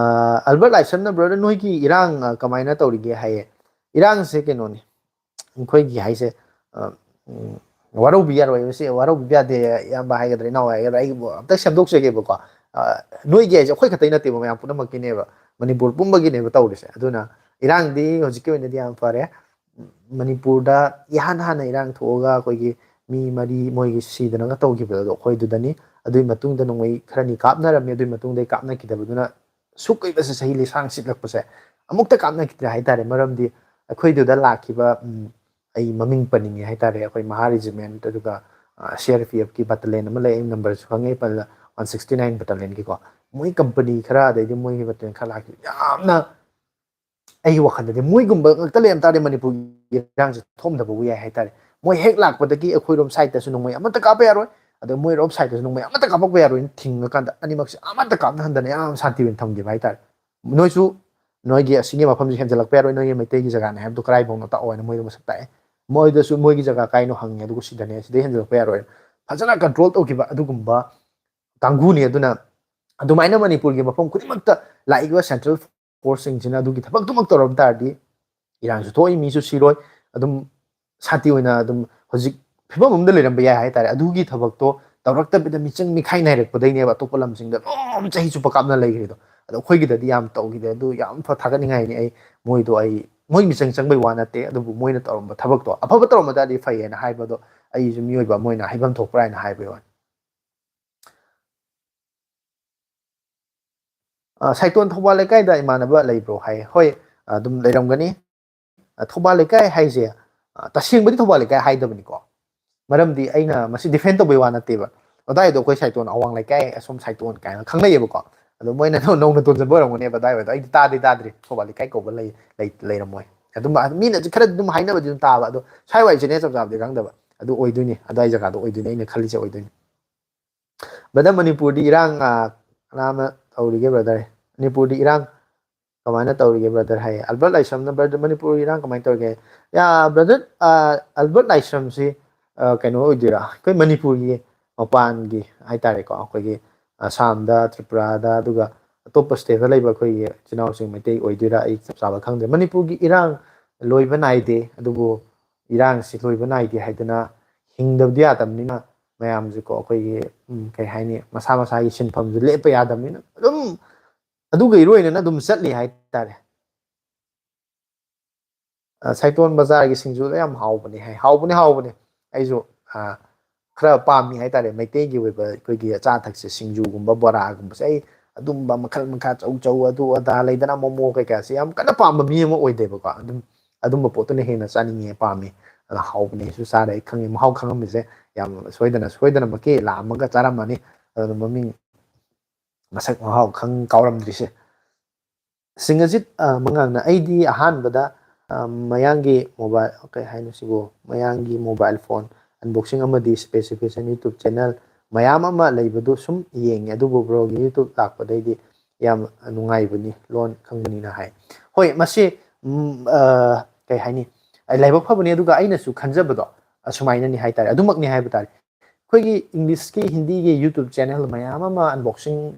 ꯑꯜꯕꯔꯠ ꯂꯥꯏꯁ꯭ꯔꯝꯅ, "Brother, ꯅꯣꯏꯒꯤ ꯏꯔꯥꯡ, ꯑ, ꯀꯃꯥꯏꯅ ꯇꯧꯔꯤꯒꯦ?" ꯍꯥꯏꯌꯦ꯫ ꯏꯔꯥꯡꯁꯦ ꯀꯩꯅꯣꯅꯤ, ꯑꯩꯈꯣꯏꯒꯤ ꯍꯥꯏꯁꯦ, ꯑ, ꯎꯝ, ꯋꯥꯔꯧꯕꯤ ꯌꯥꯔꯣꯏ꯫ ꯃꯁꯤ ꯋꯥꯔꯧꯕꯤꯕ ꯌꯥꯗꯦ, ꯏꯌꯥꯝꯕ ꯍꯥꯏꯒꯗ꯭ꯔꯥ, ꯏꯅꯥꯎ ꯍꯥꯏꯒꯗ꯭ꯔꯥ, ꯑꯩꯕꯨ ꯑꯝꯇ ꯁꯦꯝꯗꯣꯛꯆꯒꯦꯕꯀꯣ꯫ ꯑ, ꯅꯣꯏꯒꯤ ꯍꯥꯏꯁꯦ ꯑꯩꯈꯣꯏ ꯈꯛꯇꯩ ꯅꯠꯇꯦꯕ, ꯃꯌꯥꯝ ꯄꯨꯝꯅꯃꯛꯀꯤꯅꯦꯕ, ꯃꯅꯤꯄꯨꯔ ꯄꯨꯝꯕꯒꯤꯅꯦꯕ ꯇꯧꯔꯤꯁꯦ꯫ ꯑꯗꯨꯅ ꯏꯔꯥꯡꯗꯤ ꯍꯧꯖꯤꯛꯀꯤ ꯑꯣꯏꯅꯗꯤ ꯌꯥꯝ ꯐꯔꯦ꯫ ꯃꯅꯤꯄꯨꯔꯗ ꯏꯍꯥꯟ ꯍꯥꯟꯅ ꯏꯔꯥꯡ ꯊꯣꯛꯑꯒ ꯑꯩꯈꯣꯏꯒꯤ ꯃꯤ ꯃꯔꯤ ꯃꯣꯏꯒꯤ ꯁꯤꯗꯅꯒ ꯇꯧꯈꯤꯕꯗꯣ ꯑꯩꯈꯣꯏꯗꯨꯗꯅꯤ꯫ ꯑꯗꯨꯒꯤ ꯃꯇꯨꯡꯗ ꯅꯣꯡꯃꯩ ꯈꯔꯅꯤ ꯀꯥꯞꯅꯔꯝꯃꯤ꯫ ꯑꯗꯨꯒꯤ ꯃꯇꯨꯡꯗ ꯑꯩ ꯀꯥꯞꯅꯈꯤꯗꯕꯗꯨꯅ ꯁꯨꯛ ꯀꯨꯏꯕꯁꯦ, ꯆꯍꯤ ꯂꯤꯁꯥꯡ ꯁꯤꯠꯂꯛꯄꯁꯦ, ꯑꯃꯨꯛꯇ ꯀꯥꯞꯅꯈꯤꯗ꯭ꯔꯦ ꯍꯥꯏꯇꯥꯔꯦ꯫ ꯃꯔꯝꯗꯤ ꯑꯩꯈꯣꯏꯗꯨꯗ ꯂꯥꯛꯈꯤꯕ, ꯎꯝ, ꯑꯩ ꯃꯃꯤꯡ ꯄꯟꯅꯤꯡꯉꯦ ꯍꯥꯏꯇꯥꯔꯦ, ꯑꯩꯈꯣꯏ ꯃꯍꯥ ꯔꯦꯖꯤꯃꯦꯟꯠ, ꯑꯗꯨꯒ ꯁꯤ ꯑꯥꯔ ꯄꯤ ꯑꯦꯐꯀꯤ ꯕꯇꯥꯂꯤꯌꯟ ꯑꯃ ꯂꯩ, ꯑꯩ ꯅꯝꯕꯔꯁꯨ ꯈꯪꯉꯦ, ꯄꯜꯂ ꯋꯥꯟ ꯁꯤꯛꯁꯇꯤ ꯅꯥꯏꯟ ꯕꯇꯥꯂꯤꯌꯟꯒꯤꯀꯣ꯫ ꯃꯣꯏ ꯀꯝꯄꯅꯤ ꯈꯔ, ꯑꯗꯩꯗꯤ ꯃꯣꯏꯒꯤ ꯕꯇꯥꯂꯤꯌꯟ ꯈꯔ ꯂꯥꯛꯈꯤꯕ, ꯌꯥꯝꯅ, ꯑꯩꯒꯤ ꯋꯥꯈꯜꯗꯗꯤ ꯃꯣꯏꯒꯨꯝꯕ ꯉꯛꯇ ꯂꯩꯔꯝ ꯇꯥꯔꯗꯤ ꯃꯅꯤꯄꯨꯔꯒꯤ ꯏꯔꯥꯡꯁꯦ ꯊꯣꯛꯑꯝꯗꯕꯕꯨ ꯌꯥꯏ ꯍꯥꯏꯇꯥꯔꯦ꯫ ꯃꯣꯏ ꯍꯦꯛ ꯂꯥꯛꯄꯗꯒꯤ ꯑꯩꯈꯣꯏꯔꯣꯝ ꯁꯥꯏꯠꯇꯁꯨ ꯅꯣꯡꯃꯩ ꯑꯃꯠꯇ ꯀꯥꯞꯄ ꯌꯥꯔꯣꯏ, ꯑꯗꯣ ꯃꯣꯏꯔꯣꯝ ꯁꯥꯏꯠꯇꯁꯨ ꯅꯣꯡꯃꯩ ꯑꯃꯠꯇ ꯀꯥꯞꯄꯛꯄ ꯌꯥꯔꯣꯏꯅ ꯊꯤꯡꯉꯀꯥꯟꯗ ꯑꯅꯤꯃꯛꯁꯦ ꯑꯃꯠꯇ ꯀꯥꯞꯅꯍꯟꯗꯅ ꯌꯥꯝ ꯁꯥꯟꯇꯤ ꯑꯣꯏꯅ ꯊꯝꯈꯤꯕ ꯍꯥꯏꯇꯥꯔꯦ꯫ ꯅꯣꯏꯁꯨ ꯅꯣꯏꯒꯤ ꯑꯁꯤꯒꯤ ꯃꯐꯝꯁꯦ ꯍꯦꯟꯖꯜꯂꯛꯄ ꯌꯥꯔꯣꯏ, ꯅꯣꯏꯒꯤ ꯃꯩꯇꯩꯒꯤ ꯖꯒꯥꯅꯦ ꯍꯥꯏꯕꯗꯣ ꯀꯗꯥꯏꯐꯥꯎꯅꯣ ꯇꯥꯛꯑꯣ ꯍꯥꯏꯅ ꯃꯣꯏꯗ ꯃꯁꯛ ꯇꯥꯛꯑꯦ꯫ ꯃꯣꯏꯗꯁꯨ ꯃꯣꯏꯒꯤ ꯖꯒꯥ ꯀꯥꯏꯅꯣ ꯍꯪꯉꯦ, ꯑꯗꯨꯒ ꯁꯤꯗꯅꯦ, ꯁꯤꯗꯩ ꯍꯦꯟꯖꯜꯂꯛꯄ ꯌꯥꯔꯣꯏ꯫ ꯐꯖꯅ ꯀꯟꯇ꯭ꯔꯣꯜ ꯇꯧꯈꯤꯕ ꯑꯗꯨꯒꯨꯝꯕ ꯀꯥꯡꯕꯨꯅꯤ꯫ ꯑꯗꯨꯅ ꯑꯗꯨꯃꯥꯏꯅ ꯃꯅꯤꯄꯨꯔꯒꯤ ꯃꯐꯝ ꯈꯨꯗꯤꯡꯃꯛꯇ ꯂꯥꯛꯏꯕ ꯁꯦꯟꯇ꯭ꯔꯦꯜ ꯐꯣꯔꯁꯁꯤꯡꯁꯤꯅ ꯑꯗꯨꯒꯤ ꯊꯕꯛꯇꯨꯃꯛ ꯇꯧꯔꯝ ꯇꯥꯔꯗꯤ ꯏꯔꯥꯡꯁꯨ ꯊꯣꯛꯏ, ꯃꯤꯁꯨ ꯁꯤꯔꯣꯏ, ꯑꯗꯨꯝ ꯁꯥꯟꯇꯤ ꯑꯣꯏꯅ ꯑꯗꯨꯝ ꯍꯧꯖꯤꯛ ꯐꯤꯕꯝ ꯑꯃꯗ ꯂꯩꯔꯝꯕ ꯌꯥꯏ ꯍꯥꯏꯇꯥꯔꯦ꯫ ꯑꯗꯨꯒꯤ ꯊꯕꯛꯇꯣ ꯇꯧꯔꯛꯇꯕꯤꯗ ꯃꯤꯆꯪ ꯃꯤꯈꯥꯏ ꯅꯥꯏꯔꯛꯄꯗꯩꯅꯦꯕ ꯑꯇꯣꯞꯄ ꯂꯝꯁꯤꯡꯗ ꯑꯗꯨꯝ ꯆꯍꯤ ꯆꯨꯞꯄ ꯀꯥꯞꯅ ꯂꯩꯈ꯭ꯔꯤꯗꯣ꯫ ꯑꯗꯣ ꯑꯩꯈꯣꯏꯒꯤꯗꯗꯤ ꯌꯥꯝ ꯇꯧꯈꯤꯗꯦ꯫ ꯑꯗꯨ ꯌꯥꯝ ꯐ-, ꯊꯥꯒꯠꯅꯤꯡꯉꯥꯏꯅꯤ꯫ ꯑꯩ ꯃꯣꯏꯗꯣ, ꯑꯩ ꯃꯣꯏ ꯃꯤꯆꯪ ꯆꯪꯕꯩ ꯋꯥ ꯅꯠꯇꯦ, ꯑꯗꯨꯕꯨ ꯃꯣꯏꯅ ꯇꯧꯔꯝꯕ ꯊꯕꯛꯇꯣ ꯑꯐꯕ ꯇꯧꯔꯝꯕ ꯇꯥꯔꯗꯤ ꯐꯩꯌꯦꯅ ꯍꯥꯏꯕꯗꯣ ꯑꯩꯁꯨ ꯃꯤꯑꯣꯏꯕ ꯑꯃ ꯑꯣꯏꯅ ꯍꯥꯏꯐꯝ ꯊꯣꯛꯄ꯭ꯔꯥ ꯍꯥꯏꯅ ꯍꯥꯏꯕꯩ ꯋꯥꯅꯤ꯫ ꯑ, ꯁꯥꯏꯇꯣꯟ ꯊꯧꯕꯥꯜ ꯂꯩꯀꯥꯏꯗ ꯏꯃꯥꯟꯅꯕ ꯂꯩꯕ꯭ꯔꯣ ꯍꯥꯏ꯫ ꯍꯣꯏ, ꯑꯗꯨꯝ ꯂꯩꯔꯝꯒꯅꯤ꯫ ꯑ, ꯊꯧꯕꯥꯜ ꯂꯩꯀꯥꯏ ꯍꯥꯏꯁꯦ, ꯑ, ꯇꯁꯦꯡꯕꯗꯤ ꯊꯧꯕꯥꯜ ꯂꯩꯀꯥꯏ ꯍꯥꯏꯗꯕꯅꯤꯀꯣ꯫ ꯃꯔꯝꯗꯤ ꯑꯩꯅ ꯃꯁꯤ ꯗꯤꯐꯦꯟ ꯇꯧꯕꯩ ꯋꯥ ꯅꯠꯇꯦꯕ꯫ ꯑꯗꯥꯏꯗꯣ ꯑꯩꯈꯣꯏ ꯁꯥꯏꯇꯣꯟ, ꯑꯋꯥꯡ ꯂꯩꯀꯥꯏ, ꯑꯁꯣꯝ ꯁꯥꯏꯇꯣꯟ ꯀꯥꯏꯅ ꯈꯪꯅꯩꯌꯦꯕꯀꯣ꯫ ꯑꯗꯣ ꯃꯣꯏꯅ ꯅꯧ-, ꯅꯧꯅ ꯇꯣꯟꯖꯟꯕ ꯑꯣꯏꯔꯝꯒꯅꯦꯕ ꯑꯗꯥꯏꯋꯥꯏꯗꯣ꯫ ꯑꯩꯗꯤ ꯇꯥꯗꯤ ꯇꯥꯗ꯭ꯔꯤ, ꯊꯧꯕꯥꯜ ꯂꯩꯀꯥꯏ ꯀꯧꯕ ꯂꯩ-, ꯂꯩ-, ꯂꯩꯔꯝꯃꯣꯏ꯫ ꯑꯗꯨꯝ ꯃꯤꯅꯁꯨ ꯈꯔꯗꯤ ꯑꯗꯨꯝ ꯍꯥꯏꯅꯕꯗꯤ ꯑꯗꯨꯝ ꯇꯥꯕ, ꯑꯗꯣ ꯁ꯭ꯋꯥꯏꯋꯥꯏꯁꯤꯅꯦ ꯆꯞ ꯆꯥꯕꯗꯤ ꯈꯪꯗꯕ꯫ ꯑꯗꯨ ꯑꯣꯏꯗꯣꯏꯅꯤ, ꯑꯗꯥꯏ ꯖꯒꯥꯗꯣ ꯑꯣꯏꯗꯣꯏꯅꯤ ꯑꯩꯅ ꯈꯜꯂꯤꯁꯦ ꯑꯣꯏꯗꯣꯏꯅꯤ꯫ ꯕ꯭ꯔꯗꯔ, ꯃꯅꯤꯄꯨꯔꯗꯤ ꯏꯔꯥꯡ, ꯑ, ꯀꯅꯥꯅ ꯇꯧꯔꯤꯒꯦ ꯕ꯭ꯔꯗꯔ? ꯃꯅꯤꯄꯨꯔꯗꯤ ꯏꯔꯥꯡ ꯀꯃꯥꯏꯅ ꯇꯧꯔꯤꯒꯦ ꯕ꯭ꯔꯗꯔ ꯍꯥꯏꯌꯦ꯫ ꯑꯜꯕꯔꯠ ꯂꯥꯏꯁ꯭ꯔꯝꯅ, "ꯕ꯭ꯔꯗꯔ, ꯃꯅꯤꯄꯨꯔꯒꯤ ꯏꯔꯥꯡ ꯀꯃꯥꯏꯅ ꯇꯧꯔꯤꯒꯦ?" ꯌꯥ, ꯕ꯭ꯔꯗꯔ, ꯑ, ꯑꯜꯕꯔꯠ ꯂꯥꯏꯁ꯭ꯔꯝꯁꯤ, ꯑ, ꯀꯩꯅꯣ ꯑꯣꯏꯗꯣꯏꯔꯥ? ꯑꯩꯈꯣꯏ ꯃꯅꯤꯄꯨꯔꯒꯤ ꯃꯄꯥꯟꯒꯤ ꯍꯥꯏꯇꯥꯔꯦꯀꯣ, ꯑꯩꯈꯣꯏꯒꯤ ꯑꯁꯥꯝꯗ, ꯇ꯭ꯔꯤꯄꯨꯔꯥꯗ, ꯑꯗꯨꯒ ꯑꯇꯣꯞꯄ ꯁ꯭ꯇꯦꯠꯇ ꯂꯩꯕ ꯑꯩꯈꯣꯏꯒꯤ ꯏꯆꯤꯟ ꯏꯅꯥꯎꯁꯤꯡ ꯃꯩꯇꯩ ꯑꯣꯏꯗꯣꯏꯔꯥ? ꯑꯩ ꯆꯞ ꯆꯥꯕ ꯈꯪꯗ꯭ꯔꯦ꯫ ꯃꯅꯤꯄꯨꯔꯒꯤ ꯏꯔꯥꯡ ꯂꯣꯏꯕ ꯅꯥꯏꯗꯦ, ꯑꯗꯨꯕꯨ ꯏꯔꯥꯡꯁꯤ ꯂꯣꯏꯕ ꯅꯥꯏꯗꯦ ꯍꯥꯏꯗꯅ ꯍꯤꯡꯗꯕꯗꯤ ꯌꯥꯗꯕꯅꯤꯅ ꯃꯌꯥꯝꯁꯦꯀꯣ, ꯑꯩꯈꯣꯏꯒꯤ, ꯎꯝ, ꯀꯩ ꯍꯥꯏꯅꯤ, ꯃꯁꯥ ꯃꯁꯥꯒꯤ ꯁꯤꯟꯐꯝꯁꯨ ꯂꯦꯞꯄ ꯌꯥꯗꯕꯅꯤꯅ ꯑꯗꯨꯝ ꯑꯗꯨꯒ ꯏꯔꯣꯏꯅꯅ ꯑꯗꯨꯝ ꯆꯠꯂꯤ ꯍꯥꯏꯇꯥꯔꯦ꯫ ꯑ, ꯁꯥꯏꯇꯣꯟ ꯕꯖꯥꯔꯒꯤ ꯁꯤꯡꯖꯨꯗꯣ ꯌꯥꯝ ꯍꯥꯎꯕꯅꯦ ꯍꯥꯏ꯫ ꯍꯥꯎꯕꯅꯦ, ꯍꯥꯎꯕꯅꯦ꯫ ꯑꯩꯁꯨ ꯑ, ꯈꯔ ꯄꯥꯝꯃꯤ ꯍꯥꯏꯇꯥꯔꯦ꯫ ꯃꯩꯇꯩꯒꯤ ꯑꯣꯏꯕ ꯑꯩꯈꯣꯏꯒꯤ ꯑꯆꯥ ꯑꯊꯛꯁꯦ, ꯁꯤꯡꯖꯨꯒꯨꯝꯕ, ꯕꯣꯔꯥꯒꯨꯝꯕꯁꯦ, ꯑꯩ ꯑꯗꯨꯝꯕ ꯃꯈꯜ ꯃꯈꯥ ꯆꯧ ꯆꯧ ꯑꯗꯨ ꯑꯗꯥ ꯂꯩꯗꯅ, ꯃꯣꯃꯣ ꯀꯩꯀꯥꯁꯦ ꯌꯥꯝ ꯀꯟꯅ ꯄꯥꯝꯕ ꯃꯤ ꯑꯃ ꯑꯣꯏꯗꯦꯕꯀꯣ꯫ ꯑꯗꯨꯝ ꯑꯗꯨꯝꯕ ꯄꯣꯠꯇꯨꯅ ꯍꯦꯟꯅ ꯆꯥꯅꯤꯡꯉꯦ, ꯄꯥꯝꯃꯤ꯫ ꯑꯗꯨꯅ ꯍꯥꯎꯕꯅꯦꯁꯨ ꯆꯥꯔꯦ, ꯑꯩ ꯈꯪꯉꯦ꯫ ꯃꯍꯥꯎ ꯈꯪꯉꯝꯃꯤꯁꯦ ꯌꯥꯝ ꯁꯣꯏꯗꯅ, ꯁꯣꯏꯗꯅꯃꯛꯀꯤ ꯂꯥꯛꯑꯝꯃꯒ ꯆꯥꯔꯝꯃꯅꯤ꯫ ꯑꯗꯨꯅ ꯃꯃꯤꯡ ꯃꯁꯛ ꯃꯍꯥꯎ ꯈꯪ ꯀꯥꯎꯔꯝꯗ꯭ꯔꯤꯁꯦ꯫ ꯁꯤꯡꯒꯖꯤꯠ, ꯑ, ꯃꯉꯥꯡꯅ, "ꯑꯩꯗꯤ ꯑꯍꯥꯟꯕꯗ, ꯑ, ꯃꯌꯥꯡꯒꯤ mobile, ꯀꯩ ꯍꯥꯏꯅꯣ ꯁꯤꯕꯨ? ꯃꯌꯥꯡꯒꯤ mobile phone unboxing ꯑꯃꯗꯤ specification YouTube channel ꯃꯌꯥꯝ ꯑꯃ ꯂꯩꯕꯗꯨ ꯁꯨꯝ ꯌꯦꯡꯉꯦ, ꯑꯗꯨꯕꯨ bro ꯒꯤ YouTube ꯂꯥꯛꯄꯗꯩꯗꯤ ꯌꯥꯝ ꯅꯨꯡꯉꯥꯏꯕꯅꯤ, ꯂꯣꯟ ꯈꯪꯕꯅꯤꯅ" ꯍꯥꯏ꯫ ꯍꯣꯏ, ꯃꯁꯤ, ꯎꯝ, ꯑ, ꯀꯩ ꯍꯥꯏꯅꯤ, ꯑ, ꯂꯥꯏꯕꯛ ꯐꯕꯅꯤ꯫ ꯑꯗꯨꯒ ꯑꯩꯅꯁꯨ ꯈꯟꯖꯕꯗꯣ ꯑꯁꯨꯃꯥꯏꯅꯅꯤ ꯍꯥꯏꯇꯥꯔꯦ, ꯑꯗꯨꯃꯛꯅꯤ ꯍꯥꯏꯕ ꯇꯥꯔꯦ꯫ ꯑꯩꯈꯣꯏꯒꯤ English ꯀꯤ, ꯍꯤꯟꯗꯤꯒꯤ YouTube channel ꯃꯌꯥꯝ ꯑꯃ unboxing,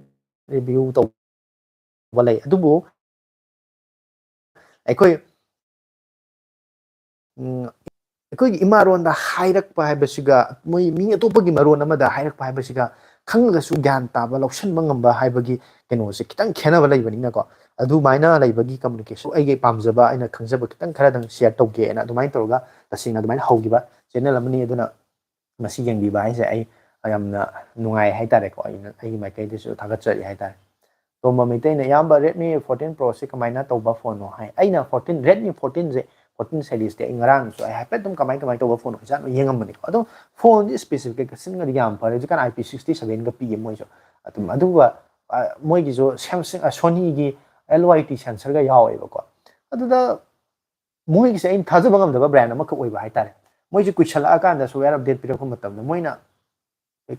review ꯇꯧꯕ ꯂꯩ, ꯑꯗꯨꯕꯨ ꯑꯩꯈꯣꯏ, ꯎꯝ, ꯑꯩꯈꯣꯏꯒꯤ ꯏꯃꯥꯔꯣꯟꯗ ꯍꯥꯏꯔꯛꯄ ꯍꯥꯏꯕꯁꯤꯒ, ꯃꯣꯏ ꯃꯤ ꯑꯇꯣꯞꯄꯒꯤ ꯃꯔꯣꯟ ꯑꯃꯗ ꯍꯥꯏꯔꯛꯄ ꯍꯥꯏꯕꯁꯤꯒ, ꯈꯪꯉꯒꯁꯨ ꯒ꯭ꯌꯥꯟ ꯇꯥꯕ, ꯂꯧꯁꯤꯟꯕ ꯉꯝꯕ ꯍꯥꯏꯕꯒꯤ ꯀꯩꯅꯣꯁꯦ ꯈꯤꯇꯪ ꯈꯦꯠꯅꯕ ꯂꯩꯕꯅꯤꯅꯀꯣ꯫ ꯑꯗꯨꯃꯥꯏꯅ ꯂꯩꯕꯒꯤ communication, ꯑꯩꯒꯤ ꯄꯥꯝꯖꯕ, ꯑꯩꯅ ꯈꯪꯖꯕ ꯈꯤꯇꯪ ꯈꯔꯗꯪ share ꯇꯧꯒꯦꯅ ꯑꯗꯨꯃꯥꯏꯅ ꯇꯧꯔꯒ ꯇꯁꯦꯡꯅ ꯑꯗꯨꯃꯥꯏꯅ ꯍꯧꯈꯤꯕ channel ꯑꯃꯅꯤ꯫ ꯑꯗꯨꯅ ꯃꯁꯤ ꯌꯦꯡꯕꯤꯕ ꯍꯥꯏꯁꯦ ꯑꯩ ꯌꯥꯝꯅ ꯅꯨꯡꯉꯥꯏ ꯍꯥꯏꯇꯥꯔꯦꯀꯣ꯫ ꯑꯩꯅ, ꯑꯩꯒꯤ ꯃꯥꯏꯀꯩꯗꯁꯨ ꯊꯥꯒꯠꯆꯔꯤ ꯍꯥꯏꯇꯥꯔꯦ꯫ ꯇꯣꯝꯕ ꯃꯩꯇꯩꯅ, "ꯏꯌꯥꯝꯕ, Redmi fourteen Pro ꯁꯤ ꯀꯃꯥꯏꯅ ꯇꯧꯕ phone ꯅꯣ?" ꯍꯥꯏ꯫ ꯑꯩꯅ fourteen, Redmi fourteen ꯁꯦ, fourteen series ꯇꯤ ꯑꯩ ꯉꯔꯥꯡꯁꯨ ꯑꯩ ꯍꯥꯏꯐꯦꯠ ꯑꯗꯨꯝ ꯀꯃꯥꯏ ꯀꯃꯥꯏ ꯇꯧꯕ phone ꯅꯣ ꯏꯆꯥꯅ ꯌꯦꯡꯉꯝꯕꯅꯤꯀꯣ꯫ ꯑꯗꯣ phone ꯗꯤ specification ꯒꯗꯤ ꯌꯥꯝ ꯐꯔꯦ꯫ ꯍꯧꯖꯤꯛꯀꯥꯟ I P sixty seven ꯒ ꯄꯤꯌꯦ ꯃꯣꯏꯁꯨ꯫ ꯑꯗꯨꯝ, ꯑꯗꯨꯒ, ꯑ, ꯃꯣꯏꯒꯤꯁꯨ Samsung, ꯑ, Sony ꯒꯤ L Y T sensor ꯒ ꯌꯥꯎꯋꯦꯕꯀꯣ꯫ ꯑꯗꯨꯗ ꯃꯣꯏꯒꯤꯁꯦ ꯑꯩꯅ ꯊꯥꯖꯕ ꯉꯝꯗꯕ brand ꯑꯃꯈꯛ ꯑꯣꯏꯕ ꯍꯥꯏꯇꯥꯔꯦ꯫ ꯃꯣꯏꯁꯦ ꯀꯨꯏꯁꯜꯂꯛꯑꯀꯥꯟꯗ software update ꯄꯤꯔꯛꯄ ꯃꯇꯝꯗ ꯃꯣꯏꯅ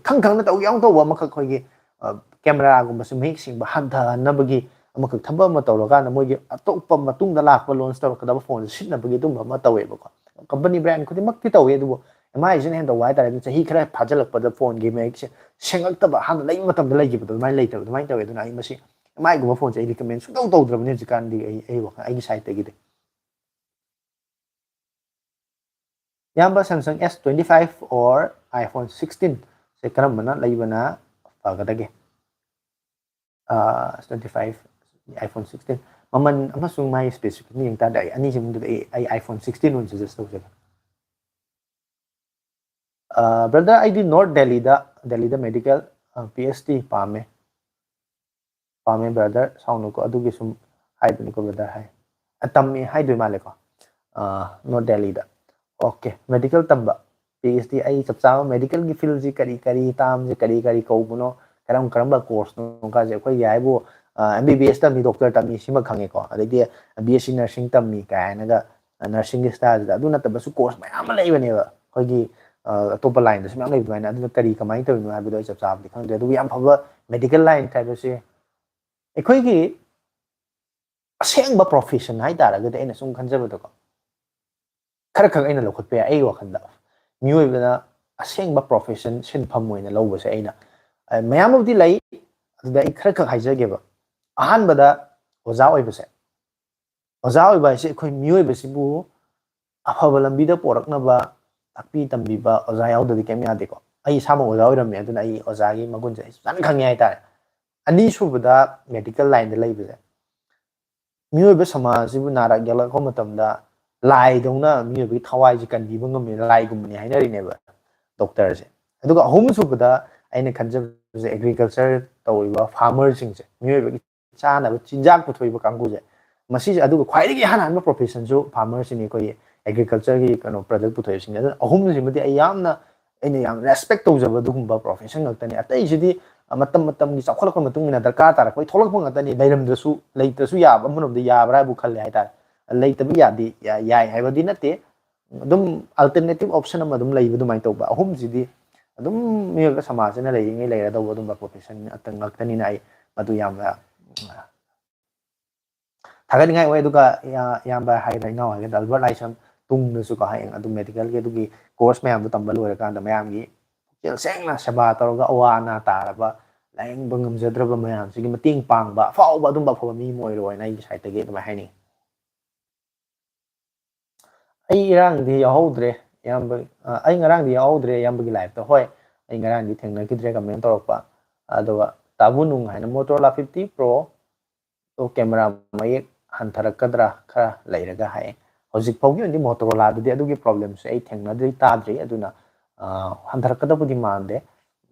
ꯈꯪ ꯈꯪꯅ ꯇꯧ ꯌꯥꯎ ꯇꯧꯕ ꯑꯃꯈꯛ, ꯑꯩꯈꯣꯏꯒꯤ, ꯑ, camera ꯒꯨꯝꯕꯁꯦ ꯃꯌꯦꯛ ꯁꯦꯡꯕ ꯍꯟꯊꯍꯟꯅꯕꯒꯤ ꯑꯃꯈꯛ ꯊꯕꯛ ꯑꯃ ꯇꯧꯔꯀꯥꯟꯗ ꯃꯣꯏꯒꯤ ꯑꯇꯣꯞꯄ ꯃꯇꯨꯡꯗ ꯂꯥꯛꯄ launch ꯇꯧꯔꯛꯀꯗꯕ phone ꯁꯦ ꯁꯤꯠꯅꯕꯒꯤ ꯑꯗꯨꯝꯕ ꯑꯃ ꯇꯧꯋꯦꯕꯀꯣ꯫ Company brand ꯈꯨꯗꯤꯡꯃꯛꯇꯤ ꯇꯧꯋꯤ, ꯑꯗꯨꯕꯨ M I ꯁꯤꯅ ꯍꯦꯟꯅ ꯇꯧꯕ ꯍꯥꯏꯇꯥꯔꯦ꯫ ꯑꯗꯨ ꯆꯍꯤ ꯈꯔ ꯐꯥꯖꯤꯜꯂꯛꯄꯗ phone ꯒꯤ ꯃꯌꯦꯛꯁꯦ ꯁꯦꯡꯉꯛꯇꯕ, ꯍꯥꯟꯅ ꯂꯩꯕ ꯃꯇꯝꯗ ꯂꯩꯈꯤꯕꯗꯣ ꯑꯗꯨꯃꯥꯏꯅ ꯂꯩꯇꯕ, ꯑꯗꯨꯃꯥꯏꯅ ꯇꯧꯋꯦ꯫ ꯑꯗꯨꯅ ꯑꯩ ꯃꯁꯤ M I ꯒꯨꯝꯕ phone ꯁꯦ ꯑꯩ recommend ꯁꯨꯡꯇꯧ ꯇꯧꯗ꯭ꯔꯕꯅꯤ ꯍꯧꯖꯤꯛꯀꯥꯟꯗꯤ, ꯑꯩ, ꯑꯩ ꯋꯥꯈꯜ, ꯑꯩꯒꯤ side ꯇꯒꯤꯗꯤ꯫ ꯏꯌꯥꯝꯕ, Samsung S twenty five or iPhone sixteen ꯁꯦ ꯀꯔꯝꯕꯅ ꯂꯩꯕꯅ ꯐꯒꯗꯒꯦ? ꯑꯥ, S twenty five, iPhone sixteen꯫ ꯃꯃꯜ ꯑꯃꯁꯨꯡ ꯃꯥꯒꯤ specification ꯌꯦꯡ ꯇꯥꯔꯗꯤ ꯑꯩ ꯑꯅꯤꯁꯤ ꯃꯅꯨꯡꯗ ꯑꯩ, ꯑꯩ iPhone sixteen ꯑꯣꯏꯅ suggest ꯇꯧꯖꯒꯦ꯫ ꯕ꯭ꯔꯗꯔ, ꯑꯩꯗꯤ ꯅꯣꯔꯠ ꯗꯦꯜꯂꯤꯗ, ꯗꯦꯜꯂꯤꯗ ꯃꯦꯗꯤꯀꯦꯜ ꯄꯤ ꯑꯩꯆ ꯗꯤ ꯄꯥꯝꯃꯦ꯫ ꯄꯥꯝꯃꯦ ꯕ꯭ꯔꯗꯔ, ꯁꯥꯎꯅꯨꯀꯣ, ꯑꯗꯨꯒꯤ ꯁꯨꯝ ꯍꯥꯏꯕꯅꯤꯀꯣ ꯕ꯭ꯔꯗꯔ ꯍꯥꯏ꯫ ꯑ, ꯇꯝꯃꯤ ꯍꯥꯏꯗꯣꯏ ꯃꯥꯜꯂꯦꯀꯣ, ꯅꯣꯔꯠ ꯗꯦꯜꯂꯤꯗ꯫ ꯑꯣꯀꯦ, ꯃꯦꯗꯤꯀꯦꯜ ꯇꯝꯕ, ꯄꯤ ꯑꯩꯆ ꯗꯤ꯫ ꯑꯩ ꯆꯞ ꯆꯥꯕ ꯃꯦꯗꯤꯀꯦꯜꯒꯤ ꯐꯤꯜꯁꯤ ꯀꯔꯤ ꯀꯔꯤ, ꯇꯥꯝꯁꯤ ꯀꯔꯤ ꯀꯔꯤ ꯀꯧꯕꯅꯣ, ꯀꯔꯝ ꯀꯔꯝꯕ ꯀꯣꯔꯁꯅꯣ ꯀꯥꯁꯦ, ꯑꯩꯈꯣꯏꯒꯤ ꯍꯥꯏꯕꯨ ꯑꯦꯝ ꯕꯤ ꯕꯤ ꯑꯦꯁ ꯇꯝꯃꯤ, ꯗꯣꯛꯇꯔ ꯇꯝꯃꯤ ꯁꯤꯃ ꯈꯪꯉꯦꯀꯣ, ꯑꯗꯩꯗꯤ ꯕꯤ ꯑꯦꯁ ꯁꯤ ꯅꯔꯁꯤꯡ ꯇꯝꯃꯤ ꯀꯥꯏꯅꯒ, ꯅꯔꯁꯤꯡꯒꯤ ꯁ꯭ꯇꯥꯏꯜꯁꯤꯗ꯫ ꯑꯗꯨ ꯅꯠꯇꯕꯁꯨ ꯀꯣꯔꯁ ꯃꯌꯥꯝ ꯑꯃ ꯂꯩꯕꯅꯦꯕ ꯑꯩꯈꯣꯏꯒꯤ ꯑ, ꯑꯇꯣꯞꯄ ꯂꯥꯏꯟꯗꯁꯨ ꯃꯌꯥꯝ ꯂꯩꯕ ꯑꯗꯨꯃꯥꯏꯅ꯫ ꯑꯗꯨꯅ ꯀꯔꯤ ꯀꯃꯥꯏꯅ ꯇꯧꯔꯤꯅꯣ ꯍꯥꯏꯕꯗꯣ ꯑꯩ ꯆꯞ ꯆꯥꯕꯗꯤ ꯈꯪꯗ꯭ꯔꯦ꯫ ꯑꯗꯨꯕꯨ ꯌꯥꯝ ꯐꯕ ꯃꯦꯗꯤꯀꯦꯜ ꯂꯥꯏꯟ ꯍꯥꯏꯕꯁꯦ ꯑꯩꯈꯣꯏꯒꯤ ꯑꯁꯦꯡꯕ ꯄ꯭ꯔꯣꯐꯦꯁꯟ ꯍꯥꯏꯇꯥꯔꯒꯗꯤ ꯑꯩꯅ ꯁꯨꯝ ꯈꯟꯖꯕꯗꯀꯣ, ꯈꯔ ꯈꯛ ꯑꯩꯅ ꯂꯧꯈꯠꯄ ꯌꯥꯏ ꯑꯩꯒꯤ ꯋꯥꯈꯜꯗ꯫ ꯃꯤꯑꯣꯏꯕꯅ ꯑꯁꯦꯡꯕ ꯄ꯭ꯔꯣꯐꯦꯁꯟ ꯁꯤꯟꯐꯝ ꯑꯣꯏꯅ ꯂꯧꯕꯁꯦ ꯑꯩꯅ, ꯑ, ꯃꯌꯥꯝ ꯑꯃꯗꯤ ꯂꯩ, ꯑꯗꯨꯗ ꯑꯩ ꯈꯔ ꯈꯛ ꯍꯥꯏꯖꯒꯦꯕ꯫ ꯑꯍꯥꯟꯕꯗ ꯑꯣꯖꯥ ꯑꯣꯏꯕꯁꯦ꯫ ꯑꯣꯖꯥ ꯑꯣꯏꯕ ꯍꯥꯏꯁꯦ ꯑꯩꯈꯣꯏ ꯃꯤꯑꯣꯏꯕꯁꯤꯕꯨ ꯑꯐꯕ ꯂꯝꯕꯤꯗ ꯄꯣꯔꯛꯅꯕ ꯇꯥꯛꯄꯤ ꯇꯝꯕꯤꯕ ꯑꯣꯖꯥ ꯌꯥꯎꯗ꯭ꯔꯗꯤ ꯀꯩꯝ ꯌꯥꯗꯦꯀꯣ꯫ ꯑꯩ ꯏꯁꯥꯃꯛ ꯑꯣꯖꯥ ꯑꯣꯏꯔꯝꯃꯦ, ꯑꯗꯨꯅ ꯑꯩ ꯑꯣꯖꯥꯒꯤ ꯃꯒꯨꯟꯁꯦ ꯑꯩ ꯐꯖꯅ ꯈꯪꯉꯦ ꯍꯥꯏꯇꯥꯔꯦ꯫ ꯑꯅꯤꯁꯨꯕꯗ ꯃꯦꯗꯤꯀꯦꯜ ꯂꯥꯏꯟꯗ ꯂꯩꯕꯁꯦ꯫ ꯃꯤꯑꯣꯏꯕ ꯁꯃꯥꯖꯁꯤꯕꯨ ꯅꯥꯔꯛ ꯌꯦꯛꯂꯛꯄ ꯃꯇꯝꯗ ꯂꯥꯏꯗꯧꯅ ꯃꯤꯑꯣꯏꯕꯒꯤ ꯊꯋꯥꯏꯁꯦ ꯀꯟꯕꯤꯕ ꯉꯝꯃꯤ, ꯂꯥꯏꯒꯨꯝꯕꯅꯤ ꯍꯥꯏꯅꯔꯤꯅꯦꯕ ꯗꯣꯛꯇꯔꯁꯦ꯫ ꯑꯗꯨꯒ ꯑꯍꯨꯝꯁꯨꯕꯗ ꯑꯩꯅ ꯈꯟꯖꯕꯁꯦ ꯑꯦꯒ꯭ꯔꯤꯀꯜꯆꯔ ꯇꯧꯔꯤꯕ ꯐꯥꯔꯃꯔꯁꯤꯡꯁꯦ, ꯃꯤꯑꯣꯏꯕꯒꯤ ꯆꯥꯅꯕ ꯆꯤꯟꯖꯥꯛ ꯄꯨꯊꯣꯛꯏꯕ ꯀꯥꯡꯕꯨꯁꯦ, ꯃꯁꯤꯁꯦ꯫ ꯑꯗꯨꯒ ꯈ꯭ꯋꯥꯏꯗꯒꯤ ꯏꯍꯥꯟ ꯍꯥꯟꯕ ꯄ꯭ꯔꯣꯐꯦꯁꯟꯁꯨ ꯐꯥꯔꯃꯔꯁꯤꯅꯤ, ꯑꯩꯈꯣꯏꯒꯤ ꯑꯦꯒ꯭ꯔꯤꯀꯜꯆꯔꯒꯤ ꯀꯩꯅꯣ ꯄ꯭ꯔꯗꯛ ꯄꯨꯊꯣꯛꯏꯕꯁꯤꯡꯁꯦ꯫ ꯑꯗꯨꯅ ꯑꯍꯨꯝꯁꯤꯃꯗꯤ ꯑꯩ ꯌꯥꯝꯅ, ꯑꯩꯅ ꯌꯥꯝ ꯔꯦꯁꯄꯦꯛ ꯇꯧꯖꯕ ꯑꯗꯨꯒꯨꯝꯕ ꯄ꯭ꯔꯣꯐꯦꯁꯟ ꯉꯥꯛꯇꯅꯤ꯫ ꯑꯇꯩꯁꯤꯗꯤ ꯃꯇꯝ ꯃꯇꯝꯒꯤ ꯆꯥꯎꯈꯠꯂꯛꯄ ꯃꯇꯨꯡ ꯏꯟꯅ ꯗꯔꯀꯥꯔ ꯇꯥꯔꯛꯄꯩ ꯊꯣꯛꯂꯛꯄ ꯉꯥꯛꯇꯅꯤ꯫ ꯂꯩꯔꯝꯗ꯭ꯔꯁꯨ, ꯂꯩꯇ꯭ꯔꯁꯨ ꯌꯥꯕ ꯑꯃꯔꯣꯝꯗ ꯌꯥꯕ꯭ꯔꯥ ꯍꯥꯏꯕꯨ ꯈꯜꯂꯦ ꯍꯥꯏꯇꯥꯔꯦ꯫ ꯂꯩꯇꯕ ꯌꯥꯗꯦ, ꯌꯥ-, ꯌꯥꯏ ꯍꯥꯏꯕꯗꯤ ꯅꯠꯇꯦ꯫ ꯑꯗꯨꯝ ꯑꯜꯇꯔꯅꯦꯇꯤꯞ ꯑꯣꯞꯁꯟ ꯑꯃ ꯑꯗꯨꯝ ꯂꯩꯕ ꯑꯗꯨꯃꯥꯏꯅ ꯇꯧꯕ꯫ ꯑꯍꯨꯝꯁꯤꯗꯤ ꯑꯗꯨꯝ ꯃꯤꯑꯣꯏꯕ ꯁꯃꯥꯖꯁꯤꯅ ꯂꯩꯔꯤꯉꯩ ꯂꯩꯔꯗꯧꯕ ꯑꯗꯨꯝꯕ ꯄ꯭ꯔꯣꯐꯦꯁꯟ ꯉꯥꯛꯇꯅꯤꯅ ꯑꯩ ꯃꯗꯨ ꯌꯥꯝꯅ ꯊꯥꯒꯠꯅꯤꯡꯉꯥꯏ ꯑꯣꯏ꯫ ꯑꯗꯨꯒ ꯏꯌꯥ-, ꯏꯌꯥꯝꯕ ꯍꯥꯏꯒꯗ꯭ꯔꯥ, ꯏꯅꯥꯎ ꯍꯥꯏꯒꯗ꯭ꯔꯥ, ꯑꯜꯕꯔꯠ ꯑꯥꯏꯟꯁꯇꯥꯏꯟ ꯇꯨꯡꯗꯁꯨꯀꯣ, ꯍꯌꯦꯡ ꯑꯗꯨꯝ ꯃꯦꯗꯤꯀꯦꯜꯒꯤ ꯑꯗꯨꯒꯤ ꯀꯣꯔꯁ ꯃꯌꯥꯝꯗꯣ ꯇꯝꯕ ꯂꯣꯏꯔꯀꯥꯟꯗ ꯃꯌꯥꯝꯒꯤ ꯄꯨꯛꯆꯦꯜ ꯁꯦꯡꯅ ꯁꯦꯕꯥ ꯇꯧꯔꯒ ꯑꯋꯥ ꯑꯅꯥ ꯇꯥꯔꯕ, ꯂꯥꯌꯦꯡꯕ ꯉꯝꯖꯗ꯭ꯔꯕ ꯃꯌꯥꯝꯁꯤꯒꯤ ꯃꯇꯦꯡ ꯄꯥꯡꯕ ꯑꯐꯥꯎꯕ ꯑꯗꯨꯝꯕ ꯑꯐꯕ ꯃꯤ ꯑꯃ ꯑꯣꯏꯔꯣ ꯍꯥꯏꯅ ꯑꯩꯒꯤ ꯁꯥꯏꯠꯇꯒꯤ ꯑꯗꯨꯃꯥꯏꯅ ꯍꯥꯏꯅꯤꯡꯉꯤ꯫ ꯑꯩ ꯏꯔꯥꯡꯗꯤ ꯌꯥꯎꯍꯧꯗ꯭ꯔꯦ, ꯏꯌꯥꯝꯕ, ꯑ, ꯑꯩ ꯉꯔꯥꯡꯗꯤ ꯌꯥꯎꯍꯧꯗ꯭ꯔꯦ ꯏꯌꯥꯝꯕꯒꯤ ꯂꯥꯏꯐꯇ꯫ ꯍꯣꯏ, ꯑꯩ ꯉꯔꯥꯡꯗꯤ ꯊꯦꯡꯅꯈꯤꯗ꯭ꯔꯦ ꯀꯃꯦꯟ ꯇꯧꯔꯛꯄ꯫ ꯑꯗꯨꯒ ꯇꯥꯕꯨ ꯅꯨꯡ ꯍꯥꯏꯅ Motorola fifty Pro ꯇꯣ ꯀꯦꯃꯦꯔꯥ ꯃꯌꯦꯛ ꯍꯟꯊꯔꯛꯀꯗ꯭ꯔꯥ ꯈꯔ ꯂꯩꯔꯒ ꯍꯥꯏꯌꯦ꯫ ꯍꯧꯖꯤꯛ ꯐꯥꯎꯒꯤ ꯑꯣꯏꯅꯗꯤ ꯃꯣꯇꯣꯔꯣꯂꯥꯗꯗꯤ ꯑꯗꯨꯒꯤ ꯄ꯭ꯔꯣꯕ꯭ꯂꯦꯝꯁꯦ ꯑꯩ ꯊꯦꯡꯅꯗ꯭ꯔꯤ, ꯇꯥꯗ꯭ꯔꯤ꯫ ꯑꯗꯨꯅ, ꯍꯟꯊꯔꯛꯀꯗꯕꯨꯗꯤ ꯃꯥꯟꯗꯦ꯫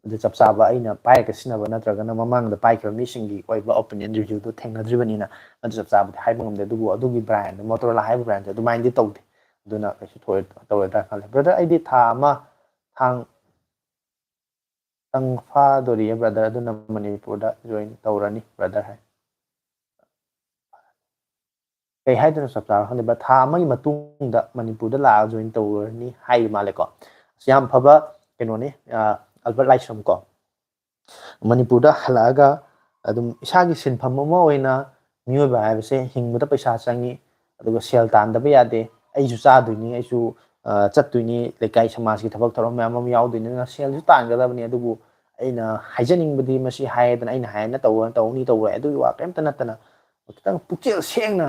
ꯑꯗꯨ ꯆꯞ ꯆꯥꯕ ꯑꯩꯅ ꯄꯥꯏꯔꯒ ꯁꯤꯖꯤꯟꯅꯕ ꯅꯠꯇ꯭ꯔꯒꯅ ꯃꯃꯥꯡꯗ ꯄꯥꯏꯈꯤꯕ ꯃꯤꯁꯤꯡꯒꯤ ꯑꯣꯏꯕ opinion reviewꯗꯨ ꯊꯦꯡꯅꯗ꯭ꯔꯤꯕꯅꯤꯅ ꯑꯗꯨ ꯆꯞ ꯆꯥꯕꯗꯤ ꯍꯥꯏꯕ ꯉꯝꯗꯦ꯫ ꯑꯗꯨꯕꯨ ꯑꯗꯨꯒꯤ brand, Motorola ꯍꯥꯏꯕ brandꯁꯦ ꯑꯗꯨꯃꯥꯏꯅꯗꯤ ꯇꯧꯗꯦ꯫ ꯑꯗꯨꯅ ꯀꯩꯁꯨ ꯊꯣꯏ-, ꯇꯧꯔꯣꯏꯗ꯭ꯔꯥ ꯈꯜꯂꯦ꯫ Brother, ꯑꯩꯗꯤ ꯊꯥ ꯑꯃ ꯊꯥꯡ ꯇꯪ ꯐꯥꯗꯣꯔꯤꯌꯦ, brother꯫ ꯑꯗꯨꯅ ꯃꯅꯤꯄꯨꯔꯗ join ꯇꯧꯔꯅꯤ, brother ꯍꯥꯏ꯫ ꯀꯩ ꯍꯥꯏꯗꯣꯏꯅꯣ ꯆꯞ ꯆꯥꯕ ꯈꯪꯗꯦ, but ꯊꯥ ꯑꯃꯒꯤ ꯃꯇꯨꯡꯗ ꯃꯅꯤꯄꯨꯔꯗ ꯂꯥꯛꯑꯒ join ꯇꯧꯔꯅꯤ ꯍꯥꯏꯔꯤ ꯃꯥꯜꯂꯦꯀꯣ꯫ ꯑꯁ, ꯌꯥꯝ ꯐꯕ ꯀꯩꯅꯣꯅꯤ, ꯑ, ꯑꯜꯕꯔꯠ ꯂꯥꯏꯁ꯭ꯔꯝ ꯀꯣ꯫ ꯃꯅꯤꯄꯨꯔꯗ ꯍꯜꯂꯛꯑꯒ ꯑꯗꯨꯝ ꯏꯁꯥꯒꯤ ꯁꯤꯟꯐꯝ ꯑꯃ ꯑꯣꯏꯅ ꯃꯤꯑꯣꯏꯕ ꯍꯥꯏꯕꯁꯦ ꯍꯤꯡꯕꯗ ꯄꯩꯁꯥ ꯆꯪꯉꯤ, ꯑꯗꯨꯒ ꯁꯦꯜ ꯇꯥꯟꯗꯕ ꯌꯥꯗꯦ꯫ ꯑꯩꯁꯨ ꯆꯥꯗꯣꯏꯅꯤ, ꯑꯩꯁꯨ, ꯑ, ꯆꯠꯇꯣꯏꯅꯤ, ꯂꯩꯀꯥꯏ ꯁꯃꯥꯖꯀꯤ ꯊꯕꯛ ꯊꯧꯔꯝ ꯃꯌꯥꯝ ꯑꯃ ꯌꯥꯎꯗꯣꯏꯅꯤ, ꯑꯗꯨꯅ ꯁꯦꯜꯁꯨ ꯇꯥꯟꯒꯗꯕꯅꯤ꯫ ꯑꯗꯨꯕꯨ ꯑꯩꯅ ꯍꯥꯏꯖꯅꯤꯡꯕꯗꯤ ꯃꯁꯤ ꯍꯥꯏꯗꯅ ꯑꯩꯅ ꯍꯥꯏꯅ ꯇꯧꯔ-, ꯇꯧꯅꯤ ꯇꯧꯔꯣꯏ ꯑꯗꯨꯒꯤ ꯋꯥ ꯀꯔꯤꯝꯇ ꯅꯠꯇꯅ ꯈꯤꯇꯪ ꯄꯨꯛꯆꯦꯜ ꯁꯦꯡꯅ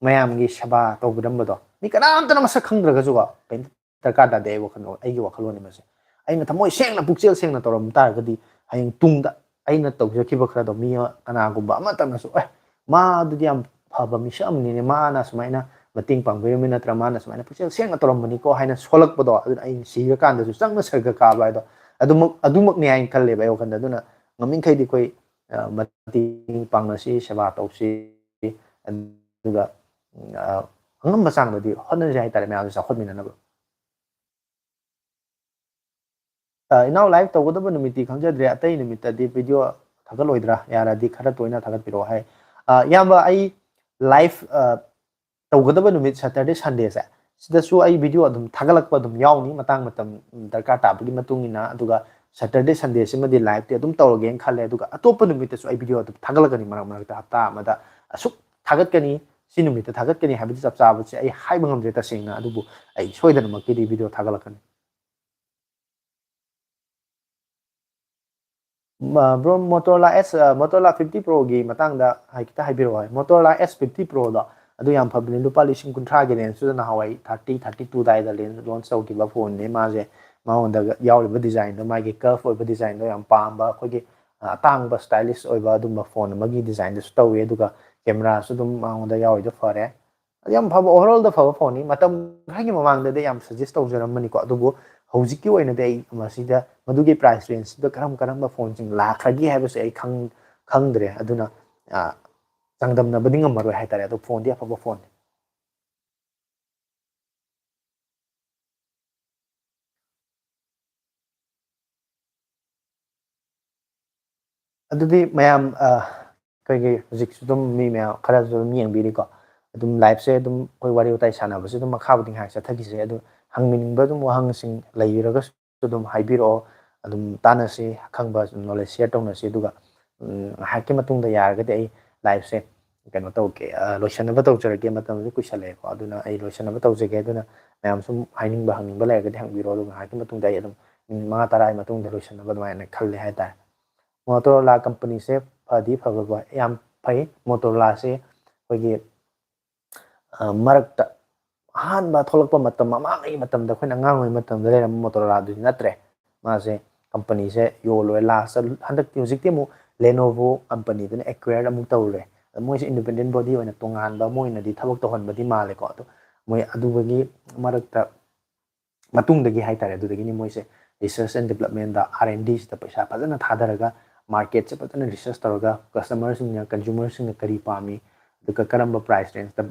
ꯃꯌꯥꯝꯒꯤ ꯁꯦꯕꯥ ꯇꯧꯕꯤꯔꯝꯕꯗꯣ, ꯃꯤ ꯀꯅꯥꯝꯇꯅ ꯃꯁꯛ ꯈꯪꯗ꯭ꯔꯒꯁꯨꯀꯣ, ꯀꯩꯝꯇ ꯗꯔꯀꯥꯔ ꯇꯥꯗꯦ꯫ ꯑꯩ ꯋꯥꯈꯜ, ꯑꯩꯒꯤ ꯋꯥꯈꯜꯂꯣꯟꯅꯤ ꯃꯁꯦ꯫ ꯑꯩꯅ ꯊꯃꯣꯏ ꯁꯦꯡꯅ, ꯄꯨꯛꯆꯦꯜ ꯁꯦꯡꯅ ꯇꯧꯔꯝ ꯇꯥꯔꯒꯗꯤ ꯍꯌꯦꯡ ꯇꯨꯡꯗ ꯑꯩꯅ ꯇꯧꯖꯈꯤꯕ ꯈꯔꯗꯣ ꯃꯤ ꯑꯃ, ꯀꯅꯥꯒꯨꯝꯕ ꯑꯃꯇꯅꯁꯨ, "ꯑꯦ, ꯃꯥꯗꯨꯗꯤ ꯌꯥꯝ ꯐꯕ ꯃꯤꯁꯛ ꯑꯃꯅꯤꯅꯦ, ꯃꯥꯅ ꯁꯨꯃꯥꯏꯅ ꯃꯇꯦꯡ ꯄꯥꯡꯕꯤꯔꯝꯃꯤ ꯅꯠꯇ꯭ꯔ, ꯃꯥꯅ ꯁꯨꯃꯥꯏꯅ ꯄꯨꯛꯆꯦꯜ ꯁꯦꯡꯅ ꯇꯧꯔꯝꯕꯅꯤꯀꯣ" ꯍꯥꯏꯅ ꯁꯣꯜꯂꯛꯄꯗꯣ, ꯑꯗꯨꯅ ꯑꯩ ꯁꯤꯔꯀꯥꯟꯗꯁꯨ ꯆꯪꯅ ꯁꯔꯒ ꯀꯥꯕ ꯍꯥꯏꯗꯣ ꯑꯗꯨꯃꯛ, ꯑꯗꯨꯃꯛꯅꯤ ꯍꯥꯏꯅ ꯈꯜꯂꯦꯕ ꯑꯩ ꯋꯥꯈꯜꯗ꯫ ꯑꯗꯨꯅ ꯉꯝꯃꯤꯈꯩꯗꯤ ꯑꯩꯈꯣꯏ, ꯑ, ꯃꯇꯦꯡ ꯄꯥꯡꯅꯁꯤ, ꯁꯦꯕꯥ ꯇꯧꯁꯤ, ꯑꯗꯨꯒ, ꯑ, ꯑꯉꯝꯕ ꯆꯥꯡꯗꯗꯤ ꯍꯣꯠꯅꯁꯤ ꯍꯥꯏꯇꯥꯔꯦ, ꯃꯌꯥꯝꯁꯦ ꯆꯥꯎꯈꯠꯃꯤꯟꯅꯅꯕ꯫ ꯑ, ꯏꯅꯥꯎ, live ꯇꯧꯒꯗꯕ ꯅꯨꯃꯤꯠꯇꯤ ꯈꯪꯖꯗ꯭ꯔꯦ, ꯑꯇꯩ ꯅꯨꯃꯤꯠꯇꯗꯤ video ꯊꯥꯒꯠꯂꯣꯏꯗ꯭ꯔꯥ? ꯌꯥꯔꯗꯤ ꯈꯔ ꯇꯣꯏꯅ ꯊꯥꯒꯠꯄꯤꯔꯛꯑꯣ ꯍꯥꯏ꯫ ꯑ, ꯏꯌꯥꯝꯕ, ꯑꯩ live, ꯑ, ꯇꯧꯒꯗꯕ ꯅꯨꯃꯤꯠ Saturday, Sundayꯁꯦ, ꯁꯤꯗꯁꯨ ꯑꯩ video ꯑꯗꯨꯝ ꯊꯥꯒꯠꯂꯛꯄ ꯑꯗꯨꯝ ꯌꯥꯎꯅꯤ, ꯃꯇꯥꯡ ꯃꯇꯝ ꯗꯔꯀꯥꯔ ꯇꯥꯕꯒꯤ ꯃꯇꯨꯡ ꯏꯟꯅ꯫ ꯑꯗꯨꯒ Saturday, Sundayꯁꯤꯃꯗꯤ liveꯇꯤ ꯑꯗꯨꯝ ꯇꯧꯔꯒꯦꯅ ꯈꯜꯂꯦ꯫ ꯑꯗꯨꯒ ꯑꯇꯣꯞꯄ ꯅꯨꯃꯤꯠꯇꯁꯨ ꯑꯩ video ꯑꯗꯨꯝ ꯊꯥꯒꯠꯂꯛꯀꯅꯤ, ꯃꯔꯛ ꯃꯔꯛꯇ ꯍꯞꯇꯥ ꯑꯃꯗ ꯑꯁꯨꯛ ꯊꯥꯒꯠꯀꯅꯤ, ꯁꯤ ꯅꯨꯃꯤꯠꯇ ꯊꯥꯒꯠꯀꯅꯤ ꯍꯥꯏꯕꯗꯤ ꯆꯞ ꯆꯥꯕꯁꯦ ꯑꯩ ꯍꯥꯏꯕ ꯉꯝꯗ꯭ꯔꯦ ꯇꯁꯦꯡꯅ, ꯑꯗꯨꯕꯨ ꯑꯩ ꯁꯣꯏꯗꯅꯃꯛꯀꯤꯗꯤ video ꯊꯥꯒꯠꯂꯛꯀꯅꯤ꯫ ꯃ-, bro, Motorola S, ꯑ, Motorola fifty Proꯒꯤ ꯃꯇꯥꯡꯗ ꯍꯥꯏ-, ꯈꯤꯇ ꯍꯥꯏꯕꯤꯔꯛꯑꯣ ꯍꯥꯏ꯫ Motorola S fifty Proꯗꯣ ꯑꯗꯨ ꯌꯥꯝ ꯐꯕꯅꯤ, ꯂꯨꯄꯥ ꯂꯤꯁꯤꯡ ꯀꯨꯟꯊ꯭ꯔꯥꯒꯤ rangeꯇꯨꯗ ꯅꯍꯥꯟꯋꯥꯏ thirty, thirty two ꯑꯗꯥꯏꯗ ꯂꯦꯟ-, launch ꯇꯧꯈꯤꯕ phoneꯅꯤ ꯃꯥꯁꯦ꯫ ꯃꯉꯣꯟꯗ ꯌꯥꯎꯔꯤꯕ designꯗꯣ, ꯃꯥꯒꯤ curve ꯑꯣꯏꯕ designꯗꯣ ꯌꯥꯝ ꯄꯥꯝꯕ, ꯑꯩꯈꯣꯏꯒꯤ, ꯑ, ꯑꯇꯥꯡꯕ stylish ꯑꯣꯏꯕ ꯑꯗꯨꯝꯕ phone ꯑꯃꯒꯤ designꯗꯁꯨ ꯇꯧꯏ꯫ ꯑꯗꯨꯒ cameraꯁꯨ ꯑꯗꯨꯝ ꯃꯉꯣꯟꯗ ꯌꯥꯎꯔꯤꯗꯣ ꯐꯔꯦ꯫ ꯑꯗꯨ ꯌꯥꯝ ꯐꯕ, overallꯗ ꯐꯕ phoneꯅꯤ꯫ ꯃꯇꯝ ꯈꯔꯒꯤ ꯃꯃꯥꯡꯗꯗꯤ ꯌꯥꯝ suggest ꯇꯧꯖꯔꯝꯕꯅꯤꯀꯣ, ꯑꯗꯨꯕꯨ ꯍꯧꯖꯤꯛꯀꯤ ꯑꯣꯏꯅꯗꯤ ꯑꯩ ꯃꯁꯤꯗ ꯃꯗꯨꯒꯤ price rangeꯇꯨꯗ ꯀꯔꯝ ꯀꯔꯝꯕ phoneꯁꯤꯡ ꯂꯥꯛꯈ꯭ꯔꯒꯦ ꯍꯥꯏꯕꯁꯦ ꯑꯩ ꯈꯪ-, ꯈꯪꯗ꯭ꯔꯦ꯫ ꯑꯗꯨꯅ, ꯑ, ꯆꯥꯡꯗꯝꯅꯕꯗꯤ ꯉꯝꯃꯔꯣꯏ ꯍꯥꯏꯇꯥꯔꯦ꯫ ꯑꯗꯣ phoneꯗꯤ ꯑꯐꯕ phoneꯅꯤ꯫ ꯑꯗꯨꯗꯤ ꯃꯌꯥꯝ, ꯑ, ꯑꯩꯈꯣꯏꯒꯤ ꯍꯧꯖꯤꯛꯁꯨ ꯑꯗꯨꯝ ꯃꯤ ꯃꯌꯥꯝ ꯈꯔꯁꯨ ꯑꯗꯨꯝ ꯌꯦꯡꯕꯤꯔꯤꯀꯣ꯫ ꯑꯗꯨꯝ liveꯁꯦ ꯑꯗꯨꯝ ꯑꯩꯈꯣꯏ ꯋꯥꯔꯤ ꯋꯥꯇꯥꯏ ꯁꯥꯟꯅꯕꯁꯦ ꯑꯗꯨꯝ ꯃꯈꯥꯕꯨꯗꯤ ꯉꯥꯏꯍꯥꯛ ꯆꯠꯊꯈꯤꯁꯦ꯫ ꯑꯗꯨ ꯍꯪꯕꯤꯅꯤꯡꯕ ꯑꯗꯨꯝ ꯋꯥꯍꯪꯁꯤꯡ ꯂꯩꯔꯒꯁꯨ ꯑꯗꯨꯝ ꯍꯥꯏꯕꯤꯔꯛꯑꯣ꯫ ꯑꯗꯨꯝ ꯇꯥꯟꯅꯁꯤ, ꯑꯈꯪꯕ ꯁꯨꯝ knowledge share ꯇꯧꯅꯁꯤ꯫ ꯑꯗꯨꯒ, ꯎꯝ, ꯉꯥꯏꯍꯥꯛꯀꯤ ꯃꯇꯨꯡꯗ ꯌꯥꯔꯒꯗꯤ ꯑꯩ liveꯁꯦ ꯀꯩꯅꯣ ꯇꯧꯒꯦ, ꯑ, ꯂꯣꯏꯁꯟꯅꯕ ꯇꯧꯖꯔꯒꯦ꯫ ꯃꯇꯝꯁꯨ ꯀꯨꯏꯁꯜꯂꯛꯑꯦꯀꯣ꯫ ꯑꯗꯨꯅ ꯑꯩ ꯂꯣꯏꯁꯟꯅꯕ ꯇꯧꯖꯒꯦ꯫ ꯑꯗꯨꯅ ꯃꯌꯥꯝ ꯁꯨꯝ ꯍꯥꯏꯅꯤꯡꯕ ꯍꯪꯅꯤꯡꯕ ꯂꯩꯔꯒꯗꯤ ꯍꯪꯕꯤꯔꯛꯑꯣ꯫ ꯑꯗꯨꯒ ꯉꯥꯏꯍꯥꯛꯀꯤ ꯃꯇꯨꯡꯗ ꯑꯩ ꯑꯗꯨꯝ ꯃꯤꯅꯤꯠ ꯃꯉꯥ ꯇꯔꯥꯒꯤ ꯃꯇꯨꯡꯗ ꯂꯣꯏꯁꯟꯅꯕ ꯑꯗꯨꯃꯥꯏꯅ ꯈꯜꯂꯦ ꯍꯥꯏꯇꯥꯔꯦ꯫ Motorola companyꯁꯦ ꯐꯗꯤ ꯐꯕꯀꯣ, ꯌꯥꯝ ꯐꯩ꯫ Motorolaꯁꯦ ꯑꯩꯈꯣꯏꯒꯤ, ꯑ, ꯃꯔꯛꯇ ꯑꯍꯥꯟꯕ ꯊꯣꯛꯂꯛꯄ ꯃꯇꯝ, ꯃꯃꯥꯡꯉꯩ ꯃꯇꯝꯗ, ꯑꯩꯈꯣꯏꯅ ꯑꯉꯥꯡ ꯑꯣꯏꯔꯤ ꯃꯇꯝꯗ ꯂꯩꯔꯝꯕ Motorolaꯗꯨꯗꯤ ꯅꯠꯇ꯭ꯔꯦ꯫ ꯃꯥꯁꯦ companyꯁꯦ ꯌꯣꯜꯂꯨꯔꯦ꯫ Lastꯇ ꯍꯟꯗꯛꯇꯤ, ꯍꯧꯖꯤꯛꯇꯤ ꯑꯃꯨꯛ Lenovo companyꯗꯨꯅ acquire ꯑꯃꯨꯛ ꯇꯧꯔꯨꯔꯦ꯫ ꯑꯗ ꯃꯣꯏꯁꯦ independent body ꯑꯣꯏꯅ ꯇꯣꯉꯥꯟꯕ ꯑꯃ ꯑꯣꯏꯅꯗꯤ ꯊꯕꯛ ꯇꯧꯍꯟꯕꯗꯤ ꯃꯥꯜꯂꯦꯀꯣ꯫ ꯑꯗꯣ ꯃꯣꯏ ꯑꯗꯨꯒꯤ ꯃꯔꯛꯇ, ꯃꯇꯨꯡꯗꯒꯤ ꯍꯥꯏꯇꯥꯔꯦ, ꯑꯗꯨꯗꯒꯤꯅꯤ ꯃꯣꯏꯁꯦ research and developmentꯗ, R and Dꯁꯤꯗ ꯄꯩꯁꯥ ꯐꯖꯅ ꯊꯥꯗꯔꯒ, marketꯁꯦ ꯐꯖꯅ research ꯇꯧꯔꯒ, customerꯁꯤꯡꯅ, consumerꯁꯤꯡꯅ ꯀꯔꯤ ꯄꯥꯝꯃꯤ, ꯑꯗꯨꯒ ꯀꯔꯝꯕ price rangeꯇ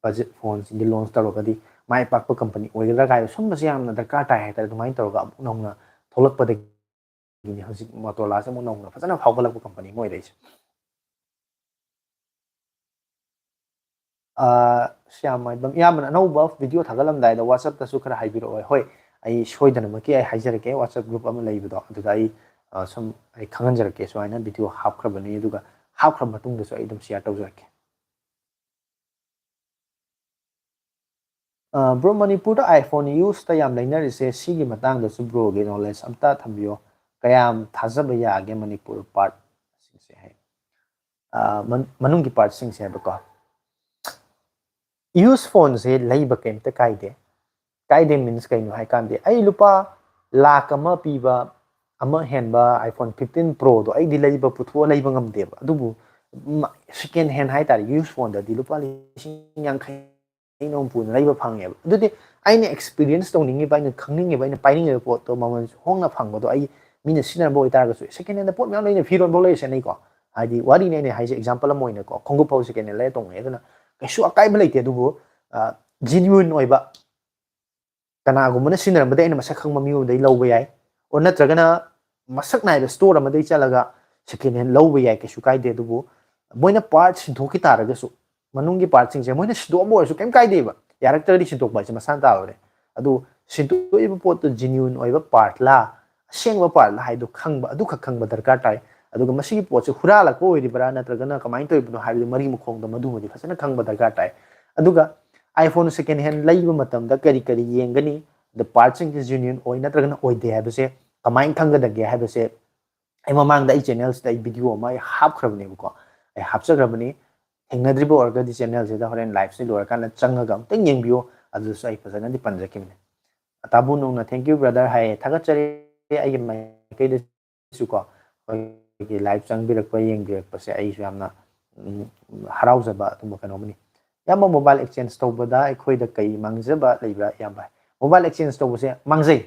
budget phoneꯁꯤꯡꯗꯤ launch ꯇꯧꯔꯒꯗꯤ ꯃꯥꯏ ꯄꯥꯛꯄ company ꯑꯣꯏꯒꯗ꯭ꯔꯥ ꯀꯥꯏꯕ, ꯁꯨꯝꯕꯁꯦ ꯌꯥꯝꯅ ꯗꯔꯀꯥꯔ ꯇꯥꯏ ꯍꯥꯏꯇꯥꯔꯦ꯫ ꯑꯗꯨꯃꯥꯏꯅ ꯇꯧꯔꯒ ꯑꯃꯨꯛ ꯅꯧꯅ ꯊꯣꯛꯂꯛꯄꯗꯒꯤꯅꯤ ꯍꯧꯖꯤꯛ Motorolaꯁꯦ ꯑꯃꯨꯛ ꯅꯧꯅ ꯐꯖꯅ ꯐꯥꯎꯒꯠꯂꯛꯄ company ꯑꯃ ꯑꯣꯏꯔꯛꯏꯁꯦ꯫ ꯑ, ꯁ꯭ꯌꯥꯝ ꯃꯥꯏꯕꯝ, ꯏꯌꯥꯝꯕꯅ ꯑꯅꯧꯕ video ꯊꯥꯒꯠꯂꯝꯗꯥꯏꯗ WhatsAppꯇꯁꯨ ꯈꯔ ꯍꯥꯏꯕꯤꯔꯛꯑꯣ꯫ ꯍꯣꯏ, ꯑꯩ ꯁꯣꯏꯗꯅꯃꯛꯀꯤ ꯑꯩ ꯍꯥꯏꯖꯔꯛꯀꯦ, WhatsApp group ꯑꯃ ꯂꯩꯕꯗꯣ, ꯑꯗꯨꯗ ꯑꯩ, ꯑ, ꯁꯨꯝ ꯑꯩ ꯈꯪꯍꯟꯖꯔꯛꯀꯦ, ꯁꯨꯃꯥꯏꯅ video ꯍꯥꯞꯈ꯭ꯔꯕꯅꯤ, ꯑꯗꯨꯒ ꯍꯥꯞꯈ꯭ꯔ ꯃꯇꯨꯡꯗꯁꯨ ꯑꯩ ꯑꯗꯨꯝ share ꯇꯧꯖꯔꯛꯀꯦ꯫ ꯑ, bro, ꯃꯅꯤꯄꯨꯔꯗ iPhone useꯇ ꯌꯥꯝ ꯂꯩꯅꯔꯤꯁꯦ, ꯁꯤꯒꯤ ꯃꯇꯥꯡꯗꯁꯨ broꯒꯤ knowledge ꯑꯝꯇ ꯊꯝꯕꯤꯌꯣ꯫ ꯀꯌꯥꯝ ꯊꯥꯖꯕ ꯌꯥꯒꯦ ꯃꯅꯤꯄꯨꯔ partꯁꯤꯡꯁꯦ ꯍꯥꯏ꯫ ꯑ, ꯃꯟ-, ꯃꯅꯨꯡꯒꯤ partꯁꯤꯡꯁꯦ ꯍꯥꯏꯕꯀꯣ꯫ Used phoneꯁꯦ ꯂꯩꯕ ꯀꯩꯝꯇ ꯀꯥꯏꯗꯦ꯫ ꯀꯥꯏꯗꯦ means ꯀꯩꯅꯣ ꯍꯥꯏ ꯀꯥꯟꯗ, ꯑꯩ ꯂꯨꯄꯥ ꯂꯥꯈ ꯑꯃ ꯄꯤꯕ, ꯑꯃ ꯍꯦꯟꯕ iPhone fifteen Proꯗꯣ ꯑꯩꯗꯤ ꯂꯩꯕ, ꯄꯨꯊꯣꯛꯑ ꯂꯩꯕ ꯉꯝꯗꯦꯕ꯫ ꯑꯗꯨꯕꯨ ꯃ-, second hand ꯍꯥꯏꯇꯥꯔꯦ, used phoneꯗꯗꯤ ꯂꯨꯄꯥ ꯂꯤꯁꯤꯡ ꯌꯥꯡꯈꯩ ꯑꯩꯅ ꯑꯃꯨꯛ ꯄꯨꯅ ꯂꯩꯕ ꯐꯪꯉꯦꯕ꯫ ꯑꯗꯨꯗꯤ ꯑꯩꯅ experience ꯇꯧꯅꯤꯡꯉꯤꯕ, ꯑꯩꯅ ꯈꯪꯅꯤꯡꯉꯤꯕ, ꯑꯩꯅ ꯄꯥꯏꯅꯤꯡꯉꯤꯕ ꯄꯣꯠꯇꯣ ꯃꯃꯜ ꯍꯣꯡꯅ ꯐꯪꯕꯗꯣ ꯑꯩ ꯃꯤꯅ ꯁꯤꯖꯤꯟꯅꯔꯝꯕ ꯑꯣꯏꯇꯥꯔꯒꯁꯨ, second hand ꯄꯣꯠ ꯃꯌꯥꯝ ꯂꯩꯅꯩ, ꯐꯤꯔꯣꯟꯐꯧ ꯂꯩꯔ ꯁꯦꯠꯅꯩꯀꯣ꯫ ꯍꯥꯏꯗꯤ ꯋꯥꯔꯤꯅꯦ ꯑꯩꯅ ꯍꯥꯏꯁꯦ, example ꯑꯃ ꯑꯣꯏꯅꯀꯣ, ꯈꯣꯡꯎꯞ ꯐꯥꯎ second hand ꯂꯩꯔ ꯇꯣꯡꯉꯦ꯫ ꯑꯗꯨꯅ ꯀꯩꯁꯨ ꯑꯀꯥꯏꯕ ꯂꯩꯇꯦ꯫ ꯑꯗꯨꯕꯨ genuine ꯑꯣꯏꯕ, ꯀꯅꯥꯒꯨꯝꯕꯅ ꯁꯤꯖꯤꯟꯅꯔꯝꯕꯗ ꯑꯩꯅ ꯃꯁꯛ ꯈꯪꯕ ꯃꯤꯉꯣꯟꯗꯒꯤ ꯂꯧꯕ ꯌꯥꯏ, ꯑꯣꯔ ꯅꯠꯇ꯭ꯔꯒꯅ ꯃꯁꯛ ꯅꯥꯏꯕ store ꯑꯃꯗꯒꯤ ꯆꯠꯂꯒ second hand ꯂꯧꯕ ꯌꯥꯏ, ꯀꯩꯁꯨ ꯀꯥꯏꯗꯦ꯫ ꯑꯗꯨꯕꯨ ꯃꯣꯏꯅ part ꯁꯤꯟꯗꯣꯛꯈꯤ ꯇꯥꯔꯒꯁꯨ, ꯃꯅꯨꯡꯒꯤ partꯁꯤꯡꯁꯦ ꯃꯣꯏꯅ ꯁꯤꯟꯗꯣꯛꯑꯝꯕ ꯑꯣꯏꯔꯁꯨ ꯀꯩꯝ ꯀꯥꯏꯗꯦꯕ, ꯌꯥꯔꯛꯇ꯭ꯔꯒꯗꯤ ꯁꯤꯟꯗꯣꯛꯄ ꯍꯥꯏꯁꯦ ꯃꯁꯥꯅ ꯇꯥꯕꯅꯦ꯫ ꯑꯗꯨ ꯁꯤꯟꯗꯣꯛꯏꯕ ꯄꯣꯠꯇꯨ genuine ꯑꯣꯏꯕ partꯂꯥ, ꯑꯁꯦꯡꯕ partꯂꯥ ꯍꯥꯏꯗꯣ ꯈꯪꯕ, ꯑꯗꯨꯈꯛ ꯈꯪꯕ ꯗꯔꯀꯥꯔ ꯇꯥꯏ꯫ ꯑꯗꯨꯒ ꯃꯁꯤꯒꯤ ꯄꯣꯠꯁꯦ ꯍꯨꯔꯥꯜꯂꯛꯄ ꯑꯣꯏꯔꯤꯕ꯭ꯔꯥ ꯅꯠꯇ꯭ꯔꯒꯅ ꯀꯃꯥꯏꯅ ꯇꯧꯔꯤꯕꯅꯣ ꯍꯥꯏꯕꯗꯨ ꯃꯔꯤ ꯃꯈꯣꯡꯗ ꯃꯗꯨꯃꯗꯤ ꯐꯖꯅ ꯈꯪꯕ ꯗꯔꯀꯥꯔ ꯇꯥꯏ꯫ ꯑꯗꯨꯒ iPhone second hand ꯂꯩꯕ ꯃꯇꯝꯗ ꯀꯔꯤ ꯀꯔꯤ ꯌꯦꯡꯒꯅꯤ, the partꯁꯤꯡꯁꯦ genuine ꯑꯣꯏ ꯅꯠꯇ꯭ꯔꯒꯅ ꯑꯣꯏꯗꯦ ꯍꯥꯏꯕꯁꯦ ꯀꯃꯥꯏꯅ ꯈꯪꯒꯗꯒꯦ ꯍꯥꯏꯕꯁꯦ ꯑꯩ ꯃꯃꯥꯡꯗ ꯑꯩ channelꯁꯤꯗ ꯑꯩ video ꯑꯃ ꯑꯩ ꯍꯥꯞꯈ꯭ꯔꯕꯅꯦꯕꯀꯣ꯫ ꯑꯩ ꯍꯥꯞꯆꯈ꯭ꯔꯕꯅꯤ꯫ ꯊꯦꯡꯅꯗ꯭ꯔꯤꯕ ꯑꯣꯏꯔꯒꯗꯤ channelꯁꯤꯗ ꯍꯣꯔꯦꯟ liveꯁꯤ ꯂꯣꯏꯔꯀꯥꯟꯗ ꯆꯪꯉꯒ ꯑꯃꯨꯛꯇꯪ ꯌꯦꯡꯕꯤꯌꯨ꯫ ꯑꯗꯨꯁꯨ ꯑꯩ ꯐꯖꯅꯗꯤ ꯄꯟꯖꯈꯤꯕꯅꯦ꯫ ꯇꯥꯕꯨ ꯅꯨꯡꯅ "Thank you brother" ꯍꯥꯏꯌꯦ꯫ ꯊꯥꯒꯠꯆꯔꯤ꯫ ꯑꯩꯒꯤ ꯃꯥꯏꯀꯩꯗꯁꯨꯀꯣ ꯑꯩꯈꯣꯏꯒꯤ live ꯆꯪꯕꯤꯔꯛꯄ, ꯌꯦꯡꯕꯤꯔꯛꯄꯁꯦ ꯑꯩꯁꯨ ꯌꯥꯝꯅ, ꯎꯝ, ꯍꯔꯥꯎꯖꯕ ꯑꯗꯨꯝꯕ ꯀꯩꯅꯣ ꯑꯃꯅꯤ꯫ ꯏꯌꯥꯝꯕ, mobile exchange ꯇꯧꯕꯗ ꯑꯩꯈꯣꯏꯗ ꯀꯩ ꯃꯥꯡꯖꯕ ꯂꯩꯕ꯭ꯔꯥ? ꯏꯌꯥꯝꯕ, mobile exchange ꯇꯧꯕꯁꯦ ꯃꯥꯡꯖꯩ꯫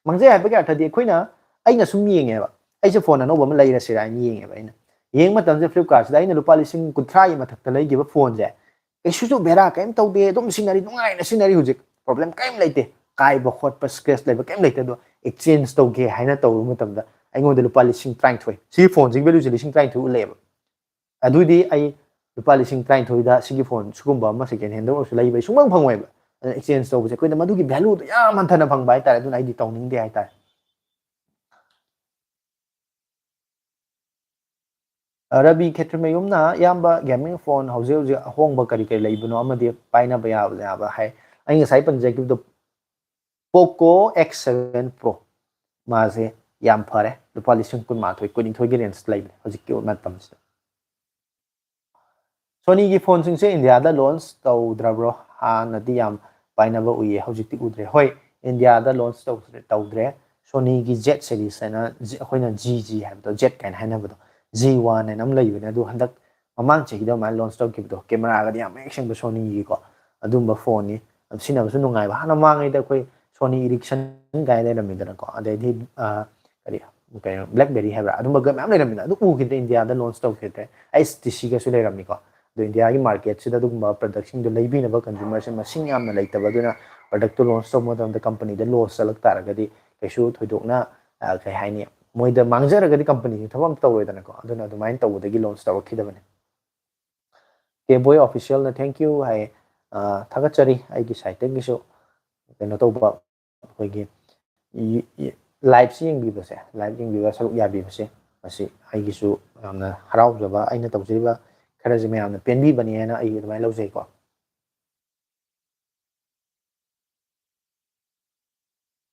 ꯃꯥꯡꯖꯩ ꯍꯥꯏꯕꯒꯤ ꯑꯔꯊꯗꯤ ꯑꯩꯈꯣꯏꯅ, ꯑꯩꯅ ꯁꯨꯝ ꯌꯦꯡꯉꯦꯕ, ꯑꯩꯁꯦ phone ꯑꯅꯧꯕ ꯑꯃ ꯂꯩꯔꯁꯤꯔꯥ ꯍꯥꯏꯅ ꯌꯦꯡꯉꯦꯕ꯫ ꯑꯩꯅ ꯌꯦꯡꯕ ꯃꯇꯝꯁꯤꯗ Flipkartꯁꯤꯗ ꯑꯩꯅ ꯂꯨꯄꯥ ꯂꯤꯁꯤꯡ ꯀꯨꯟꯊ꯭ꯔꯥꯒꯤ ꯃꯊꯛꯇ ꯂꯩꯈꯤꯕ phoneꯁꯦ ꯀꯩꯁꯨꯁꯨ ꯕꯦꯔꯥ ꯀꯔꯤꯝ ꯇꯧꯗꯦ, ꯑꯗꯨꯝ ꯁꯤꯖꯤꯟꯅꯔꯤ, ꯅꯨꯡꯉꯥꯏꯅ ꯁꯤꯖꯤꯟꯅꯔꯤ ꯍꯧꯖꯤꯛ, problem ꯀꯔꯤꯝ ꯂꯩꯇꯦ, ꯀꯥꯏꯕ ꯈꯣꯠꯄ, scratch ꯂꯩꯕ ꯀꯔꯤꯝ ꯂꯩꯇꯦ꯫ ꯑꯗꯣ exchange ꯇꯧꯒꯦ ꯍꯥꯏꯅ ꯇꯧꯔꯨꯕ ꯃꯇꯝꯗ ꯑꯩꯉꯣꯟꯗ ꯂꯨꯄꯥ ꯂꯤꯁꯤꯡ ꯇꯔꯥꯅꯤꯊꯣꯏ, ꯁꯤꯒꯤ phoneꯁꯤꯒꯤ valueꯁꯦ ꯂꯤꯁꯤꯡ ꯇꯔꯥꯅꯤꯊꯣꯏ ꯎꯠꯂꯛꯑꯦꯕ꯫ ꯑꯗꯨꯗꯤ ꯑꯩ ꯂꯨꯄꯥ ꯂꯤꯁꯤꯡ ꯇꯔꯥꯅꯤꯊꯣꯏꯗ ꯁꯤꯒꯤ phone ꯁꯤꯒꯨꯝꯕ ꯑꯃ second handꯗ ꯑꯣꯏꯔꯁꯨ ꯂꯩꯕ ꯑꯩ ꯁꯨꯡꯐꯪ ꯐꯪꯉꯣꯏꯕ꯫ ꯑꯗꯨꯅ exchange ꯇꯧꯕꯁꯦ ꯑꯩꯈꯣꯏꯗ ꯃꯗꯨꯒꯤ valueꯗꯣ ꯌꯥꯝ ꯍꯟꯊꯅ ꯐꯪꯕ ꯍꯥꯏꯇꯥꯔꯦ꯫ ꯑꯗꯨꯅ ꯑꯩꯗꯤ ꯇꯧꯅꯤꯡꯗꯦ ꯍꯥꯏꯇꯥꯔꯦ꯫ ꯑ, ꯔꯕꯤ ꯈꯦꯇ꯭ꯔꯤꯃꯌꯨꯝꯅ, "ꯏꯌꯥꯝꯕ, gaming phone ꯍꯧꯖꯤꯛ ꯍꯧꯖꯤꯛ ꯑꯍꯣꯡꯕ ꯀꯔꯤ ꯀꯔꯤ ꯂꯩꯕꯅꯣ ꯑꯃꯗꯤ ꯄꯥꯏꯅꯕ ꯌꯥꯕ ꯌꯥꯕ?" ꯍꯥꯏ꯫ ꯑꯩ ꯉꯁꯥꯏ ꯄꯟꯖꯈꯤꯕꯗꯣ, Poco X seven Pro, ꯃꯥꯁꯦ ꯌꯥꯝ ꯐꯔꯦ, ꯂꯨꯄꯥ ꯂꯤꯁꯤꯡ ꯀꯨꯟꯃꯥꯊꯣꯏ, ꯀꯨꯟꯅꯤꯊꯣꯏꯒꯤ range ꯂꯩꯕꯅꯦ ꯍꯧꯖꯤꯛꯀꯤ ꯃꯇꯝꯁꯤꯗ꯫ Sonyꯒꯤ phoneꯁꯤꯡꯁꯦ Indiaꯗ launch ꯇꯧꯗ꯭ꯔꯕ꯭ꯔꯣ? ꯍꯥꯟꯅꯗꯤ ꯌꯥꯝ ꯄꯥꯏꯅꯕ ꯎꯏꯌꯦ, ꯍꯧꯖꯤꯛꯇꯤ ꯎꯗ꯭ꯔꯦ꯫ ꯍꯣꯏ, Indiaꯗ launch ꯇꯧꯗ꯭ꯔꯦ, ꯇꯧꯗ꯭ꯔꯦ꯫ Sonyꯒꯤ Z series ꯍꯥꯏꯅ, ꯖꯤ-, ꯑꯩꯈꯣꯏꯅ G G ꯍꯥꯏꯕꯗꯣ, Z ꯀꯥꯏꯅ ꯍꯥꯏꯅꯕꯗꯣ, G one ꯍꯥꯏꯅ ꯑꯃ ꯂꯩꯕꯅꯦ, ꯑꯗꯨ ꯍꯟꯗꯛ ꯃꯃꯥꯡ ꯆꯍꯤꯗ ꯑꯗꯨꯃꯥꯏꯅ launch ꯇꯧꯈꯤꯕꯗꯣ, cameraꯒꯗꯤ ꯌꯥꯝ ꯃꯌꯦꯛ ꯁꯦꯡꯕ Sonyꯒꯤꯀꯣ꯫ ꯑꯗꯨꯝꯕ ꯐꯣꯟꯅꯤ꯫ ꯑꯗꯨ ꯁꯤꯖꯤꯟꯅꯕꯁꯨ ꯅꯨꯡꯉꯥꯏꯕ꯫ ꯍꯥꯟꯅ ꯃꯃꯥꯡꯉꯩꯗ ꯑꯩꯈꯣꯏ Sony Ericsson ꯀꯥꯏꯅ ꯂꯩꯔꯝꯃꯤꯗꯅꯀꯣ, ꯑꯗꯩꯗꯤ ꯑ, ꯀꯔꯤ ꯀꯩꯅꯣ, BlackBerry ꯍꯥꯏꯕ꯭ꯔꯥ, ꯑꯗꯨꯝꯕꯒ ꯃꯌꯥꯝ ꯂꯩꯔꯝꯃꯤꯅ, ꯑꯗꯨ ꯎꯈꯤꯗ꯭ꯔꯦ ꯏꯟꯗꯤꯌꯥꯗ ꯂꯣꯟꯆ ꯇꯧꯈꯤꯗ꯭ꯔꯦ꯫ HTCꯒꯁꯨ ꯂꯩꯔꯝꯃꯤꯀꯣ꯫ ꯑꯗꯣ ꯏꯟꯗꯤꯌꯥꯒꯤ ꯃꯥꯔꯀꯦꯠꯁꯤꯗ ꯑꯗꯨꯒꯨꯝꯕ ꯄ꯭ꯔꯗꯛꯁꯤꯡꯗꯣ ꯂꯩꯕꯤꯅꯕ ꯀꯟꯖꯨꯃꯔꯁꯦ ꯃꯁꯤꯡ ꯌꯥꯝꯅ ꯂꯩꯇꯕ, ꯑꯗꯨꯅ ꯄ꯭ꯔꯗꯛꯇꯨ ꯂꯣꯟꯆ ꯇꯧꯕ ꯃꯇꯝꯗ ꯀꯝꯄꯅꯤꯗ ꯂꯣꯁ ꯆꯠꯂꯛ ꯇꯥꯔꯒꯗꯤ ꯀꯩꯁꯨ ꯊꯣꯏꯗꯣꯛꯅ ꯑ, ꯀꯩ ꯍꯥꯏꯅꯤ, ꯃꯣꯏꯗ ꯃꯥꯡꯖꯔꯒꯗꯤ ꯀꯝꯄꯅꯤꯁꯤ ꯊꯕꯛ ꯑꯝꯇ ꯇꯧꯔꯣꯏꯗꯅꯀꯣ꯫ ꯑꯗꯨꯅ ꯑꯗꯨꯃꯥꯏꯅ ꯇꯧꯕꯗꯒꯤ ꯂꯣꯟꯆ ꯇꯧꯔꯛꯈꯤꯗꯕꯅꯤ꯫ ꯀꯦꯕꯣꯏ ꯑꯣꯐꯤꯁꯤꯌꯦꯜꯅ "Thank you" ꯍꯥꯏ꯫ ꯑ, ꯊꯥꯒꯠꯆꯔꯤ꯫ ꯑꯩꯒꯤ ꯁꯥꯏꯠꯇꯒꯤꯁꯨ ꯀꯩꯅꯣ ꯇꯧꯕ, ꯑꯩꯈꯣꯏꯒꯤ ꯂꯥꯏꯞꯁꯤ ꯌꯦꯡꯕꯤꯕꯁꯦ, ꯂꯥꯏꯞ ꯌꯦꯡꯕꯤꯕ, ꯁꯔꯨꯛ ꯌꯥꯕꯤꯕꯁꯦ, ꯃꯁꯤ ꯑꯩꯒꯤꯁꯨ ꯌꯥꯝꯅ ꯍꯔꯥꯎꯖꯕ, ꯑꯩꯅ ꯇꯧꯖꯔꯤꯕ ꯈꯔꯁꯦ ꯃꯌꯥꯝꯅ ꯄꯦꯟꯕꯤꯕꯅꯤ ꯍꯥꯏꯅ ꯑꯩ ꯑꯗꯨꯃꯥꯏꯅ ꯂꯧꯖꯩꯀꯣ꯫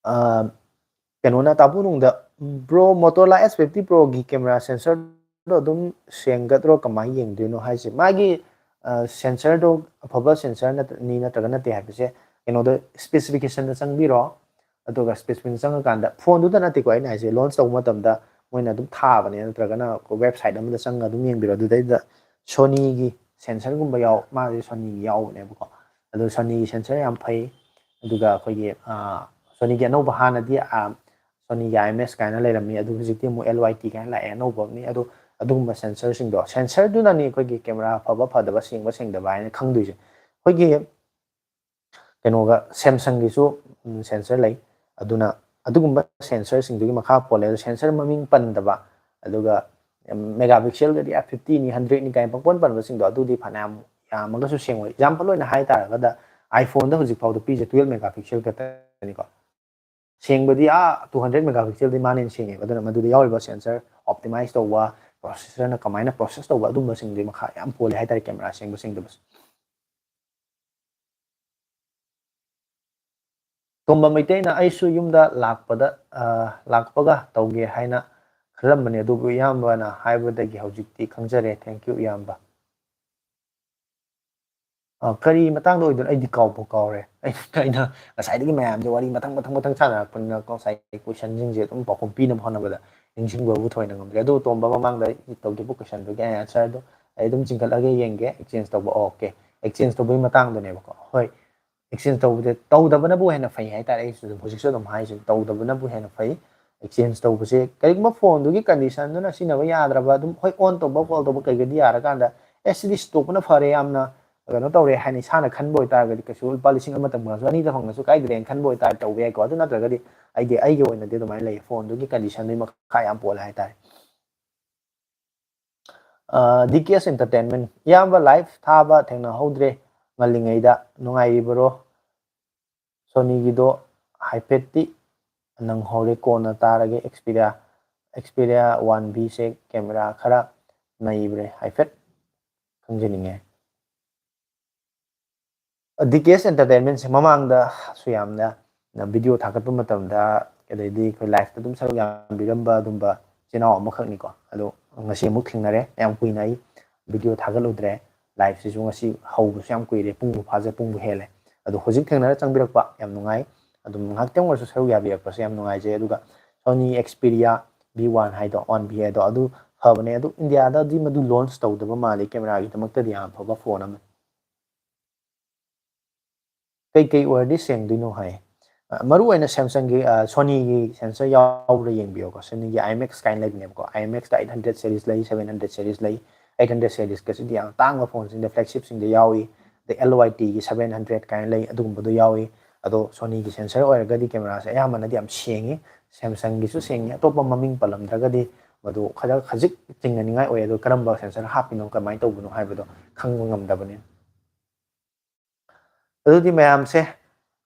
ꯑ, ꯀꯩꯅꯣꯅ, ꯇꯥꯕꯨꯅꯨꯡꯗ, "Bro, Motorola S fifty Proꯒꯤ camera sensorꯗꯣ ꯑꯗꯨꯝ ꯁꯦꯡꯒꯗ꯭ꯔꯣ? ꯀꯃꯥꯏꯅ ꯌꯦꯡꯗꯣꯏꯅꯣ?" ꯍꯥꯏꯁꯦ, ꯃꯥꯒꯤ, ꯑ, sensorꯗꯣ ꯑꯐꯕ sensor ꯅꯠꯇ-, ꯅꯤ ꯅꯠꯇ꯭ꯔꯒ ꯅꯠꯇꯦ ꯍꯥꯏꯕꯁꯦ, ꯀꯩꯅꯣꯗ, specificationꯗ ꯆꯪꯕꯤꯔꯣ꯫ ꯑꯗꯨꯒ specification ꯆꯪꯉꯀꯥꯟꯗ, ꯐꯣꯟꯗꯨꯗ ꯅꯠꯇꯦꯀꯣ ꯑꯩꯅ ꯍꯥꯏꯁꯦ, ꯂꯣꯟꯆ ꯇꯧꯕ ꯃꯇꯝꯗ ꯃꯣꯏꯅ ꯑꯗꯨꯝ ꯊꯥꯕꯅꯦ, ꯅꯠꯇ꯭ꯔꯒꯅ website ꯑꯃꯗ ꯆꯪꯉꯒ ꯑꯗꯨꯝ ꯌꯦꯡꯕꯤꯔꯣ꯫ ꯑꯗꯨꯗꯩꯗ Sonyꯒꯤ sensorꯒꯨꯝꯕ ꯌꯥꯎ-, ꯃꯥꯁꯦ Sonyꯒꯤ ꯌꯥꯎꯕꯅꯦꯕꯀꯣ꯫ ꯑꯗꯣ Sonyꯒꯤ sensor ꯌꯥꯝ ꯐꯩ꯫ ꯑꯗꯨꯒ ꯑꯩꯈꯣꯏꯒꯤ, ꯑ, Sonyꯒꯤ ꯑꯅꯧꯕ, ꯍꯥꯟꯅꯗꯤ, ꯑ, Sonyꯒꯤ IMX ꯀꯥꯏꯅ ꯂꯩꯔꯝꯃꯤ, ꯑꯗꯨ ꯍꯧꯖꯤꯛꯇꯤ ꯑꯃꯨꯛ LYT ꯀꯥꯏꯅ ꯂꯥꯛꯑꯦ, ꯑꯅꯧꯕ ꯑꯃꯅꯤ꯫ ꯑꯗꯣ ꯑꯗꯨꯒꯨꯝꯕ sensorꯁꯤꯡꯗꯣ, sensorꯗꯨꯅꯅꯤ ꯑꯩꯈꯣꯏꯒꯤ camera ꯐꯕ ꯐꯗꯕ, ꯁꯦꯡꯕ ꯁꯦꯡꯗꯕ ꯍꯥꯏꯅ ꯈꯪꯗꯣꯏꯁꯦ꯫ ꯑꯩꯈꯣꯏꯒꯤ ꯀꯩꯅꯣꯒ, Samsungꯒꯤꯁꯨ, ꯎꯝ, sensor ꯂꯩ꯫ ꯑꯗꯨꯅ ꯑꯗꯨꯒꯨꯝꯕ sensorꯁꯤꯡꯗꯨꯒꯤ ꯃꯈꯥ ꯄꯣꯜꯂꯦ꯫ ꯑꯗꯣ sensor ꯃꯃꯤꯡ ꯄꯟꯗꯕ, ꯑꯗꯨꯒ, ꯎꯝ, megapixelꯒꯗꯤ, "ꯑ, fiftyꯅꯤ, hundredꯅꯤ" ꯀꯥꯏꯅ ꯄꯪꯄꯟ ꯄꯟꯕꯁꯤꯡꯗꯣ, ꯑꯗꯨꯗꯤ ꯐꯅꯌꯥꯝ ꯌꯥꯝꯃꯒꯁꯨ ꯁꯦꯡꯉꯣꯏ꯫ Example ꯑꯣꯏꯅ ꯍꯥꯏ ꯇꯥꯔꯒꯗ, iPhoneꯗ ꯍꯧꯖꯤꯛ ꯐꯥꯎꯗ ꯄꯤꯁꯦ twelve megapixel ꯈꯛꯇꯅꯤꯀꯣ꯫ ꯁꯦꯡꯕꯗꯤ ꯑꯥ two hundred megapixelꯗꯤ ꯃꯥꯅ ꯍꯦꯟꯅ ꯁꯦꯡꯉꯦꯕ꯫ ꯑꯗꯨꯅ ꯃꯗꯨꯗ ꯌꯥꯎꯔꯤꯕ sensor optimize ꯇꯧꯕ, processorꯅ ꯀꯃꯥꯏꯅ process ꯇꯧꯕ, ꯑꯗꯨꯝꯕꯁꯤꯡꯗꯨꯒꯤ ꯃꯈꯥ ꯌꯥꯝ ꯄꯣꯜꯂꯦ ꯍꯥꯏꯇꯥꯔꯦ, camera ꯁꯦꯡꯕ ꯁꯦꯡꯗꯕꯁꯦ꯫ ꯇꯣꯝꯕ ꯃꯩꯇꯩꯅ, "ꯑꯩꯁꯨ ꯌꯨꯝꯗ ꯂꯥꯛꯄꯗ, ꯑ, ꯂꯥꯛꯄꯒ ꯇꯧꯒꯦ ꯍꯥꯏꯅ ꯈꯜꯂꯝꯕꯅꯤ, ꯑꯗꯨꯕꯨ ꯏꯌꯥꯝꯕꯅ ꯍꯥꯏꯕꯗꯒꯤ ꯍꯧꯖꯤꯛꯇꯤ ꯈꯪꯖꯔꯦ꯫ Thank you, ꯏꯌꯥꯝꯕ꯫" ꯑ, ꯀꯔꯤ ꯃꯇꯥꯡꯗ ꯑꯣꯏꯗꯣꯏꯅꯣ? ꯑꯩꯗꯤ ꯀꯥꯎꯕꯨ ꯀꯥꯎꯔꯦ꯫ ꯑꯩꯅ, ꯑꯩꯅ ꯉꯁꯥꯏꯗꯒꯤ ꯃꯌꯥꯝꯁꯦ ꯋꯥꯔꯤ ꯃꯊꯪ, ꯃꯊꯪ, ꯃꯊꯪ ꯁꯥꯟꯅꯔꯛꯄꯅꯤꯅꯀꯣ, ꯉꯁꯥꯏ questionꯁꯤꯡꯁꯦ ꯑꯗꯨꯝ ꯄꯥꯎꯈꯨꯝ ꯄꯤꯅꯕ ꯍꯣꯠꯅꯕꯗ ꯅꯤꯡꯁꯤꯡꯕꯕꯨ ꯊꯣꯏꯅ ꯉꯝꯗ꯭ꯔꯦ꯫ ꯑꯗꯨ ꯇꯣꯝꯕ ꯃꯃꯥꯡꯗ ꯑꯩ ꯇꯧꯈꯤꯕ questionꯗꯨꯒꯤ answerꯗꯣ ꯑꯩ ꯑꯗꯨꯝ ꯆꯤꯡꯈꯠꯂꯒ ꯌꯦꯡꯒꯦ, exchange ꯇꯧꯕ꯫ OK꯫ ꯑꯦꯛꯆꯦꯟꯖ ꯇꯧꯕꯒꯤ ꯃꯇꯥꯡꯗꯨꯅꯦꯕꯀꯣ꯫ ꯍꯣꯏ, ꯑꯦꯛꯆꯦꯟꯖ ꯇꯧꯕꯁꯦ ꯇꯧꯗꯕꯅꯕꯨ ꯍꯦꯟꯅ ꯐꯩ ꯍꯥꯏꯇꯥꯔꯦ꯫ ꯑꯩꯁꯨ ꯑꯗꯨꯝ ꯍꯧꯖꯤꯛꯁꯨ ꯑꯗꯨꯝ ꯍꯥꯏꯁꯤꯅꯤ, ꯇꯧꯗꯕꯅꯕꯨ ꯍꯦꯟꯅ ꯐꯩ꯫ ꯑꯦꯛꯆꯦꯟꯖ ꯇꯧꯕꯁꯦ ꯀꯔꯤꯒꯨꯝꯕ ꯐꯣꯟꯗꯨꯒꯤ ꯀꯟꯗꯤꯁꯟꯗꯨꯅ ꯁꯤꯖꯤꯟꯅꯕ ꯌꯥꯗ꯭ꯔꯕ, ꯑꯗꯨꯝ ꯍꯣꯏ ꯑꯣꯟ ꯇꯧꯕ ꯀꯣꯜ ꯇꯧꯕ ꯀꯩꯀꯩꯗꯤ ꯌꯥꯔꯀꯥꯟꯗ ꯑꯦ ꯁꯤꯗꯤ ꯁꯤꯟꯗꯣꯛꯄꯅ ꯐꯔꯦ, ꯌꯥꯝꯅ ꯀꯩꯅꯣ ꯇꯧꯔꯦ ꯍꯥꯏꯅ ꯏꯁꯥꯅ ꯈꯟꯕ ꯑꯣꯏꯇꯥꯔꯒꯗꯤ ꯀꯩꯁꯨ ꯂꯨꯄꯥ ꯂꯤꯁꯤꯡ ꯑꯃ ꯇꯪ ꯐꯪꯉꯁꯨ ꯑꯅꯤꯗ ꯐꯪꯉꯁꯨ ꯀꯥꯏꯗ꯭ꯔꯦꯅ ꯈꯟꯕ ꯑꯣꯏꯇꯥꯔꯗꯤ ꯇꯧꯕ ꯌꯥꯏꯀꯣ꯫ ꯑꯗꯨ ꯅꯠꯇ꯭ꯔꯒꯗꯤ ꯑꯩꯗꯤ ꯑꯩꯒꯤ ꯑꯣꯏꯅꯗꯤ ꯑꯗꯨꯃꯥꯏꯅ ꯂꯩ, ꯐꯣꯟꯗꯨꯒꯤ ꯀꯟꯗꯤꯁꯟꯗꯨꯒꯤ ꯃꯈꯥ ꯌꯥꯝ ꯄꯣꯜꯂꯦ ꯍꯥꯏꯇꯥꯔꯦ꯫ ꯗꯤ ꯀꯦ ꯑꯦꯁ ꯑꯦꯟꯇꯔꯇꯦꯟꯃꯦꯟ, ꯏꯌꯥꯝꯕ ꯂꯥꯏꯐ ꯊꯥꯕ ꯊꯦꯡꯅꯍꯧꯗ꯭ꯔꯦ ꯉꯜꯂꯤꯉꯩꯗ, ꯅꯨꯡꯉꯥꯏꯔꯤꯕꯔꯣ? ꯁꯣꯅꯤꯒꯤꯗꯣ ꯍꯥꯏꯐꯦꯠꯇꯤ ꯅꯪꯍꯧꯔꯦ, ꯀꯣꯟꯅ ꯇꯥꯔꯒꯦ꯫ ꯑꯦꯛꯁꯄꯤꯔꯤꯌꯥ ꯑꯦꯛꯁꯄꯤꯔꯤꯌꯥ ꯋꯥꯟ ꯕꯤꯁꯦ ꯀꯦꯃꯦꯔꯥ ꯈꯔ ꯅꯩꯕ꯭ꯔꯦ ꯍꯥꯏꯐꯦꯠ ꯈꯪꯖꯅꯤꯡꯉꯦ꯫ ꯗꯤ ꯀꯦ ꯑꯦꯁ ꯑꯦꯟꯇꯔꯇꯦꯟꯃꯦꯟꯁꯦ ꯃꯃꯥꯡꯗꯁꯨ ꯌꯥꯝꯅ ꯚꯤꯗꯤꯑꯣ ꯊꯥꯒꯠꯄ ꯃꯇꯝꯗ, ꯑꯗꯩꯗꯤ ꯑꯩꯈꯣꯏ ꯂꯥꯏꯐꯇ ꯑꯗꯨꯝ ꯁꯔꯨꯛ ꯌꯥꯕꯤꯔꯝꯕ ꯑꯗꯨꯝꯕ ꯏꯆꯤꯟ ꯏꯅꯥꯎ ꯑꯃꯈꯛꯅꯤꯀꯣ꯫ ꯑꯗꯣ ꯉꯁꯤ ꯑꯃꯨꯛ ꯊꯦꯡꯅꯔꯦ, ꯌꯥꯝ ꯀꯨꯏꯅ ꯑꯩ ꯚꯤꯗꯤꯑꯣ ꯊꯥꯒꯠꯂꯨꯗ꯭ꯔꯦ꯫ ꯂꯥꯏꯐꯁꯤꯁꯨ ꯉꯁꯤ ꯍꯧꯕꯁꯨ ꯌꯥꯝ ꯀꯨꯏꯔꯦ, ꯄꯨꯡꯕꯨ ꯐꯥꯖ ꯄꯨꯡꯕꯨ ꯍꯦꯜꯂꯦ꯫ ꯑꯗꯣ ꯍꯧꯖꯤꯛ ꯊꯦꯡꯅꯔ ꯆꯪꯕꯤꯔꯛꯄ ꯌꯥꯝ ꯅꯨꯡꯉꯥꯏ꯫ ꯑꯗꯨꯝ ꯉꯥꯏꯍꯥꯛꯇꯪ ꯑꯣꯏꯔꯁꯨ ꯁꯔꯨꯛ ꯌꯥꯕꯤꯔꯛꯄꯁꯦ ꯌꯥꯝ ꯅꯨꯡꯉꯥꯏꯖꯩ꯫ ꯑꯗꯨꯒ ꯁꯣꯅꯤ ꯑꯦꯛꯁꯄꯤꯔꯤꯌꯥ ꯕꯤ ꯋꯥꯟ ꯍꯥꯏꯗꯣ, ꯋꯥꯟ ꯕꯤ ꯍꯥꯏꯗꯣ, ꯑꯗꯨ ꯐꯕꯅꯦ꯫ ꯑꯗꯨ ꯏꯟꯗꯤꯌꯥꯗꯗꯤ ꯃꯗꯨ ꯂꯣꯟꯆ ꯇꯧꯗꯕ ꯃꯥꯜꯂꯤ꯫ ꯀꯦꯃꯦꯔꯥꯒꯤꯗꯃꯛꯇꯗꯤ ꯌꯥꯝ ꯐꯕ ꯐꯣꯟ ꯑꯃꯅꯤ꯫ ꯀꯩꯀꯩ ꯑꯣꯏꯔꯗꯤ ꯁꯦꯡꯗꯣꯏꯅꯣ ꯍꯥꯏ꯫ ꯑ, ꯃꯔꯨ ꯑꯣꯏꯅ ꯁꯦꯝꯁꯪꯒꯤ, ꯑ, ꯁꯣꯅꯤꯒꯤ ꯁꯦꯟꯁꯔ ꯌꯥꯎꯕ꯭ꯔꯥ ꯌꯦꯡꯕꯤꯌꯣꯀꯣ꯫ ꯁꯣꯅꯤꯒꯤ ꯑꯥꯏ ꯑꯦꯝ ꯑꯦꯛꯁ ꯀꯥꯏꯅ ꯂꯩꯕꯅꯦꯕꯀꯣ꯫ ꯑꯥꯏ ꯑꯦꯝ ꯑꯦꯛꯁꯇ ꯑꯩꯠ ꯍꯟꯗ꯭ꯔꯦꯠ ꯁꯦꯔꯤꯁ ꯂꯩ, ꯁꯚꯦꯟ ꯍꯟꯗ꯭ꯔꯦꯠ ꯁꯦꯔꯤꯁ ꯂꯩ꯫ ꯑꯩꯠ ꯍꯟꯗ꯭ꯔꯦꯠ ꯁꯦꯔꯤꯁꯀꯁꯤꯗꯤ ꯌꯥꯝ ꯇꯥꯡꯕ ꯐꯣꯟꯁꯤꯡꯗ, ꯐ꯭ꯂꯦꯒꯁꯤꯞꯁꯤꯡꯗ ꯌꯥꯎꯏ꯫ ꯑꯗꯩ ꯑꯦꯜ ꯋꯥꯏ ꯇꯤꯒꯤ ꯁꯚꯦꯟ ꯍꯟꯗ꯭ꯔꯦꯠ ꯀꯥꯏꯅ ꯂꯩ, ꯑꯗꯨꯒꯨꯝꯕꯗꯣ ꯌꯥꯎꯏ꯫ ꯑꯗꯣ ꯁꯣꯅꯤꯒꯤ ꯁꯦꯟꯁꯔ ꯑꯣꯏꯔꯒꯗꯤ ꯀꯦꯃꯦꯔꯥꯁꯦ ꯑꯌꯥꯝꯕꯅꯗꯤ ꯌꯥꯝ ꯁꯦꯡꯉꯤ꯫ ꯁꯦꯝꯁꯪꯒꯤꯁꯨ ꯁꯦꯡꯉꯤ꯫ ꯑꯇꯣꯞꯄ ꯃꯃꯤꯡ ꯄꯜꯂꯝꯗ꯭ꯔꯒꯗꯤ ꯃꯗꯨ ꯈꯔ ꯈꯖꯤꯛ ꯆꯤꯡꯅꯅꯤꯡꯉꯥꯏ ꯑꯣꯏ꯫ ꯑꯗꯣ ꯀꯔꯝꯕ ꯁꯦꯟꯁꯔ ꯍꯥꯞꯄꯤꯅꯣ, ꯀꯃꯥꯏꯅ ꯇꯧꯕꯅꯣ ꯍꯥꯏꯕꯗꯣ ꯈꯪꯕ ꯉꯝꯗꯕꯅꯤ꯫ ꯑꯗꯨꯗꯤ ꯃꯌꯥꯝꯁꯦ,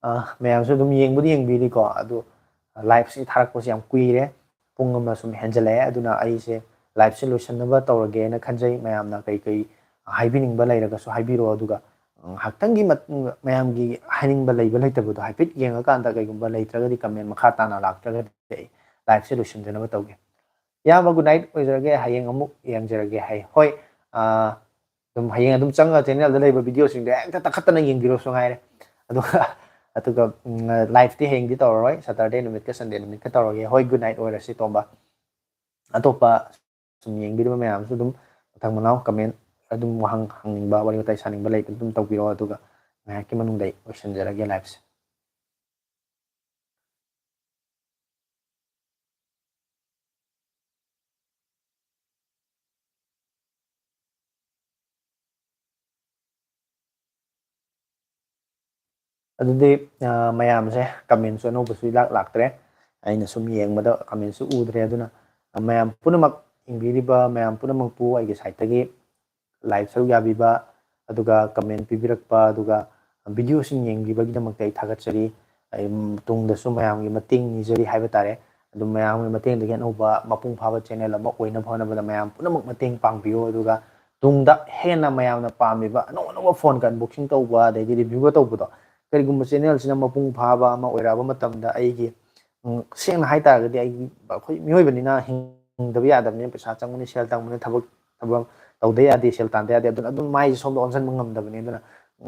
ꯑ, ꯃꯌꯥꯝꯁꯨ ꯑꯗꯨꯝ ꯌꯦꯡꯕꯨꯗꯤ ꯌꯦꯡꯕꯤꯔꯤꯀꯣ, ꯑꯗꯨ ꯂꯥꯏꯐꯁꯤ ꯊꯥꯔꯛꯄꯁꯦ ꯌꯥꯝ ꯀꯨꯏꯔꯦ, ꯄꯨꯡ ꯑꯃ ꯁꯨꯝ ꯍꯦꯟꯖꯜꯂꯛꯑꯦ꯫ ꯑꯗꯨꯅ ꯑꯩꯁꯦ ꯂꯥꯏꯐꯁꯦ ꯂꯣꯏꯁꯤꯟꯅꯕ ꯇꯧꯔꯒꯦꯅ ꯈꯟꯖꯩ꯫ ꯃꯌꯥꯝꯅ ꯀꯩ ꯀꯩ ꯍꯥꯏꯕꯤꯅꯤꯡꯕ ꯂꯩꯔꯒꯁꯨ ꯍꯥꯏꯕꯤꯔꯛꯑꯣ, ꯑꯗꯨꯒ, ꯎꯝ, ꯉꯥꯏꯍꯥꯛꯇꯪꯒꯤ ꯃꯠ-, ꯃꯌꯥꯝꯒꯤ ꯍꯥꯏꯅꯤꯡꯕ ꯂꯩꯕ ꯂꯩꯇꯕꯗꯣ ꯍꯥꯏꯐꯦꯠ ꯌꯦꯡꯉꯀꯥꯟꯗ ꯀꯩꯒꯨꯝꯕ ꯂꯩꯇ꯭ꯔꯒꯗꯤ ꯀꯃꯦꯟ ꯃꯈꯥ ꯇꯥꯅ ꯂꯥꯛꯇ꯭ꯔꯒꯗꯤ ꯑꯩ ꯂꯥꯏꯐꯁꯦ ꯂꯣꯏꯁꯤꯟꯖꯅꯕ ꯇꯧꯒꯦ꯫ ꯏꯌꯥꯝꯕ, ꯒꯨꯗ ꯅꯥꯏꯠ ꯑꯣꯏꯖꯔꯒꯦ, ꯍꯌꯦꯡ ꯑꯃꯨꯛ ꯌꯦꯡꯖꯔꯒꯦ ꯍꯥꯏ꯫ ꯍꯣꯏ, ꯑꯥ, ꯑꯗꯨꯝ ꯍꯌꯦꯡ ꯑꯗꯨꯝ ꯆꯪꯉꯒ ꯆꯦꯅꯦꯜꯗ ꯂꯩꯕ ꯚꯤꯗꯤꯑꯣꯁꯤꯡꯗꯣ ꯍꯦꯛꯇ ꯇꯛꯈꯠꯇꯅ ꯌꯦꯡꯕꯤꯔꯣꯁꯨ ꯉꯥꯏꯔꯦ꯫ ꯑꯗꯨꯒ, ꯑꯗꯨꯒ, ꯎꯝ, ꯂꯥꯏꯐꯇꯤ ꯍꯌꯦꯡꯗꯤ ꯇꯧꯔꯔꯣꯏ, ꯁꯇꯔꯗꯦ ꯅꯨꯃꯤꯠꯀ ꯁꯟꯗꯦ ꯅꯨꯃꯤꯠꯀ ꯇꯧꯔꯒꯦ꯫ ꯍꯣꯏ, ꯒꯨꯗ ꯅꯥꯏꯠ ꯑꯣꯏꯔꯁꯤ ꯇꯣꯝꯕ꯫ ꯑꯇꯣꯞꯄ ꯁꯨꯝ ꯌꯦꯡꯕꯤꯔꯤꯕ ꯃꯌꯥꯝꯁꯨ ꯑꯗꯨꯝ ꯃꯊꯪ ꯃꯅꯥꯎ ꯀꯃꯦꯟ ꯑꯗꯨꯝ ꯋꯥꯍꯪ ꯍꯪꯅꯤꯡꯕ, ꯋꯥꯔꯤ ꯋꯥꯇꯥꯏ ꯁꯥꯅꯤꯡꯕ ꯂꯩꯕ ꯑꯗꯨꯝ ꯇꯧꯕꯤꯔꯛꯑꯣ, ꯑꯗꯨꯒ ꯉꯥꯏꯍꯥꯛꯀꯤ ꯃꯅꯨꯡꯗ ꯑꯩ ꯂꯣꯏꯁꯤꯟꯖꯔꯒꯦ liveꯁꯦ꯫ ꯑꯗꯨꯗꯤ, ꯑ, ꯃꯌꯥꯝꯁꯦ commentꯁꯨ ꯑꯅꯧꯕꯁꯨ ꯏꯂꯥꯛ ꯂꯥꯛꯇ꯭ꯔꯦ꯫ ꯑꯩꯅ ꯁꯨꯝ ꯌꯦꯡꯕꯗ commentꯁꯨ ꯎꯗ꯭ꯔꯦ꯫ ꯑꯗꯨꯅ, ꯑ, ꯃꯌꯥꯝ ꯄꯨꯝꯅꯃꯛ ꯌꯦꯡꯕꯤꯔꯤꯕ ꯃꯌꯥꯝ ꯄꯨꯝꯅꯃꯛꯄꯨ ꯑꯩꯒꯤ sideꯇꯒꯤ live ꯁꯔꯨꯛ ꯌꯥꯕꯤꯕ, ꯑꯗꯨꯒ comment ꯄꯤꯕꯤꯔꯛꯄ, ꯑꯗꯨꯒ videoꯁꯤꯡ ꯌꯦꯡꯕꯤꯕꯒꯤꯗꯃꯛꯇ ꯑꯩ ꯊꯥꯒꯠꯆꯔꯤ꯫ ꯑꯩ, ꯎꯝ, ꯇꯨꯡꯗꯁꯨ ꯃꯌꯥꯝꯒꯤ ꯃꯇꯦꯡ ꯅꯤꯖꯔꯤ ꯍꯥꯏꯕ ꯇꯥꯔꯦ꯫ ꯑꯗꯨꯝ ꯃꯌꯥꯝꯒꯤ ꯃꯇꯦꯡꯗꯒꯤ ꯑꯅꯧꯕ ꯃꯄꯨꯡ ꯐꯥꯕ channel ꯑꯃ ꯑꯣꯏꯅꯕ ꯍꯣꯠꯅꯕꯗ ꯃꯌꯥꯝ ꯄꯨꯝꯅꯃꯛ ꯃꯇꯦꯡ ꯄꯥꯡꯕꯤꯌꯨ꯫ ꯑꯗꯨꯒ ꯇꯨꯡꯗ ꯍꯦꯟꯅ ꯃꯌꯥꯝꯅ ꯄꯥꯝꯃꯤꯕ ꯑꯅꯧ ꯑꯅꯧꯕ phoneꯒ unboxing ꯇꯧꯕ, ꯑꯗꯩꯗꯤ reviewꯒ ꯇꯧꯕꯗꯣ, ꯀꯔꯤꯒꯨꯝꯕ channelꯁꯤꯅ ꯃꯄꯨꯡ ꯐꯥꯕ ꯑꯃ ꯑꯣꯏꯔꯛꯑꯕ ꯃꯇꯝꯗ ꯑꯩꯒꯤ, ꯎꯝ, ꯁꯦꯡꯅ ꯍꯥꯏ ꯇꯥꯔꯒꯗꯤ ꯑꯩꯒꯤ, ꯑꯩꯈꯣꯏ ꯃꯤꯑꯣꯏꯕꯅꯤꯅ ꯍꯤꯡꯗꯕ ꯌꯥꯗꯕꯅꯤꯅ, ꯄꯩꯁꯥ ꯆꯪꯕꯅꯤ, ꯁꯦꯜ ꯇꯥꯟꯕꯅꯤ, ꯊꯕꯛ, ꯊꯕꯛ ꯇꯧꯗ ꯌꯥꯗꯦ, ꯁꯦꯜ ꯇꯥꯟꯗ ꯌꯥꯗꯦ꯫ ꯑꯗꯨꯅ ꯑꯗꯨꯝ ꯃꯥꯏꯁꯦ ꯁꯣꯝꯗ ꯑꯣꯟꯁꯤꯟꯕ ꯉꯝꯗꯕꯅꯤ꯫ ꯑꯗꯨꯅ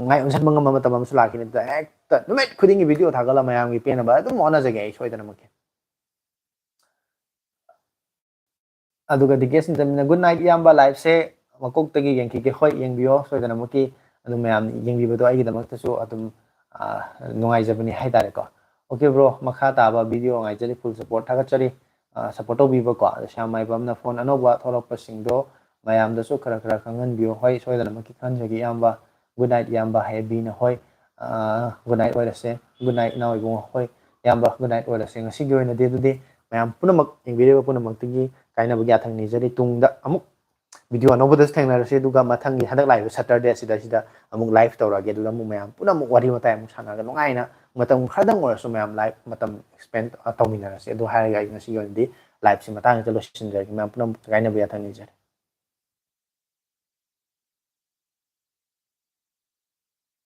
ꯃꯥꯏ ꯑꯣꯟꯁꯤꯟꯕ ꯉꯝꯕ ꯃꯇꯝ ꯑꯃꯁꯨ ꯂꯥꯛꯈꯤꯅꯤ꯫ ꯑꯗꯨꯗ ꯍꯦꯛꯇ ꯅꯨꯃꯤꯠ ꯈꯨꯗꯤꯡꯒꯤ video ꯊꯥꯒꯠꯂ ꯃꯌꯥꯝꯒꯤ ꯄꯦꯟꯅꯕ ꯑꯗꯨꯝ ꯍꯣꯠꯅꯖꯒꯦ ꯑꯩ ꯁꯣꯏꯗꯅꯃꯛꯀꯤ꯫ ꯑꯗꯨꯒ ꯗꯤ ꯀꯦ ꯁꯤꯟꯇꯝꯅ, "Good night ꯏꯌꯥꯝꯕ, liveꯁꯦ ꯃꯀꯣꯛꯇꯒꯤ ꯌꯦꯡꯈꯤꯒꯦ"꯫ ꯍꯣꯏ, ꯌꯦꯡꯕꯤꯌꯣ ꯁꯣꯏꯗꯅꯃꯛꯀꯤ꯫ ꯑꯗꯨꯝ ꯃꯌꯥꯝ ꯌꯦꯡꯕꯤꯕꯗꯣ ꯑꯩꯒꯤꯗꯃꯛꯇꯁꯨ ꯑꯗꯨꯝ, ꯑ, ꯅꯨꯡꯉꯥꯏꯖꯕꯅꯤ ꯍꯥꯏꯇꯥꯔꯦꯀꯣ꯫ OK bro, ꯃꯈꯥ ꯇꯥꯕ video ꯉꯥꯏꯖꯔꯤ, full support ꯊꯥꯒꯠꯆꯔꯤ꯫ ꯑ, support ꯇꯧꯕꯤꯕꯀꯣ꯫ ꯑꯗꯣ ꯁ꯭ꯌꯥꯝ ꯃꯥꯏꯕꯝꯅ, "Phone ꯑꯅꯧꯕ ꯊꯣꯛꯂꯛꯄꯁꯤꯡꯗꯣ ꯃꯌꯥꯝꯗꯁꯨ ꯈꯔ ꯈꯔ ꯈꯪꯍꯟꯕꯤꯌꯨ"꯫ ꯍꯣꯏ, ꯁꯣꯏꯗꯅꯃꯛꯀꯤ ꯈꯪꯍꯟꯖꯒꯦ ꯏꯌꯥꯝꯕ꯫ "Good night ꯏꯌꯥꯝꯕ" ꯍꯥꯏꯌꯦ ꯕꯤꯅ꯫ ꯍꯣꯏ, ꯑ, good night ꯑꯣꯏꯔꯁꯦ꯫ Good night ꯏꯅꯥꯎ ꯏꯕꯨꯡꯉꯣ꯫ ꯍꯣꯏ, ꯏꯌꯥꯝꯕ, good night ꯑꯣꯏꯔꯁꯦ ꯉꯁꯤꯒꯤ ꯑꯣꯏꯅꯗꯤ꯫ ꯑꯗꯨꯗꯤ ꯃꯌꯥꯝ ꯄꯨꯝꯅꯃꯛ, ꯌꯦꯡꯕꯤꯔꯤꯕ ꯄꯨꯝꯅꯃꯛꯇꯒꯤ ꯀꯥꯏꯅꯕꯒꯤ ꯌꯥꯊꯪ ꯅꯤꯖꯔꯤ꯫ ꯇꯨꯡꯗ ꯑꯃꯨꯛ video ꯑꯅꯧꯕꯗꯁꯨ ꯊꯦꯡꯅꯔꯁꯤ, ꯑꯗꯨꯒ ꯃꯊꯪꯒꯤ ꯍꯟꯗꯛ ꯂꯥꯛꯏꯕ Saturday ꯑꯁꯤꯗ, ꯑꯁꯤꯗ ꯑꯃꯨꯛ live ꯇꯧꯔꯛꯑꯒꯦ꯫ ꯑꯗꯨꯗ ꯑꯃꯨꯛ ꯃꯌꯥꯝ ꯄꯨꯟꯅ ꯑꯃꯨꯛ ꯋꯥꯔꯤ ꯋꯥꯇꯥꯏ ꯑꯃꯨꯛ ꯁꯥꯟꯅꯔꯒ ꯅꯨꯡꯉꯥꯏꯅ ꯃꯇꯝ ꯈꯔꯗꯪ ꯑꯣꯏꯔꯁꯨ ꯃꯌꯥꯝ live ꯃꯇꯝ spend, ꯑ, ꯇꯧꯃꯤꯟꯅꯔꯁꯤ꯫ ꯑꯗꯨ ꯍꯥꯏꯔꯒ ꯑꯩ ꯉꯁꯤꯒꯤ ꯑꯣꯏꯅꯗꯤ liveꯁꯤ ꯃꯇꯥꯡꯁꯤꯗ ꯂꯣꯏꯁꯤꯟꯖꯔꯒꯦ꯫ ꯃꯌꯥꯝ ꯄꯨꯝꯅꯃꯛ ꯀꯥꯏꯅꯕ ꯌꯥꯊꯪ ꯅꯤꯖꯔꯤ꯫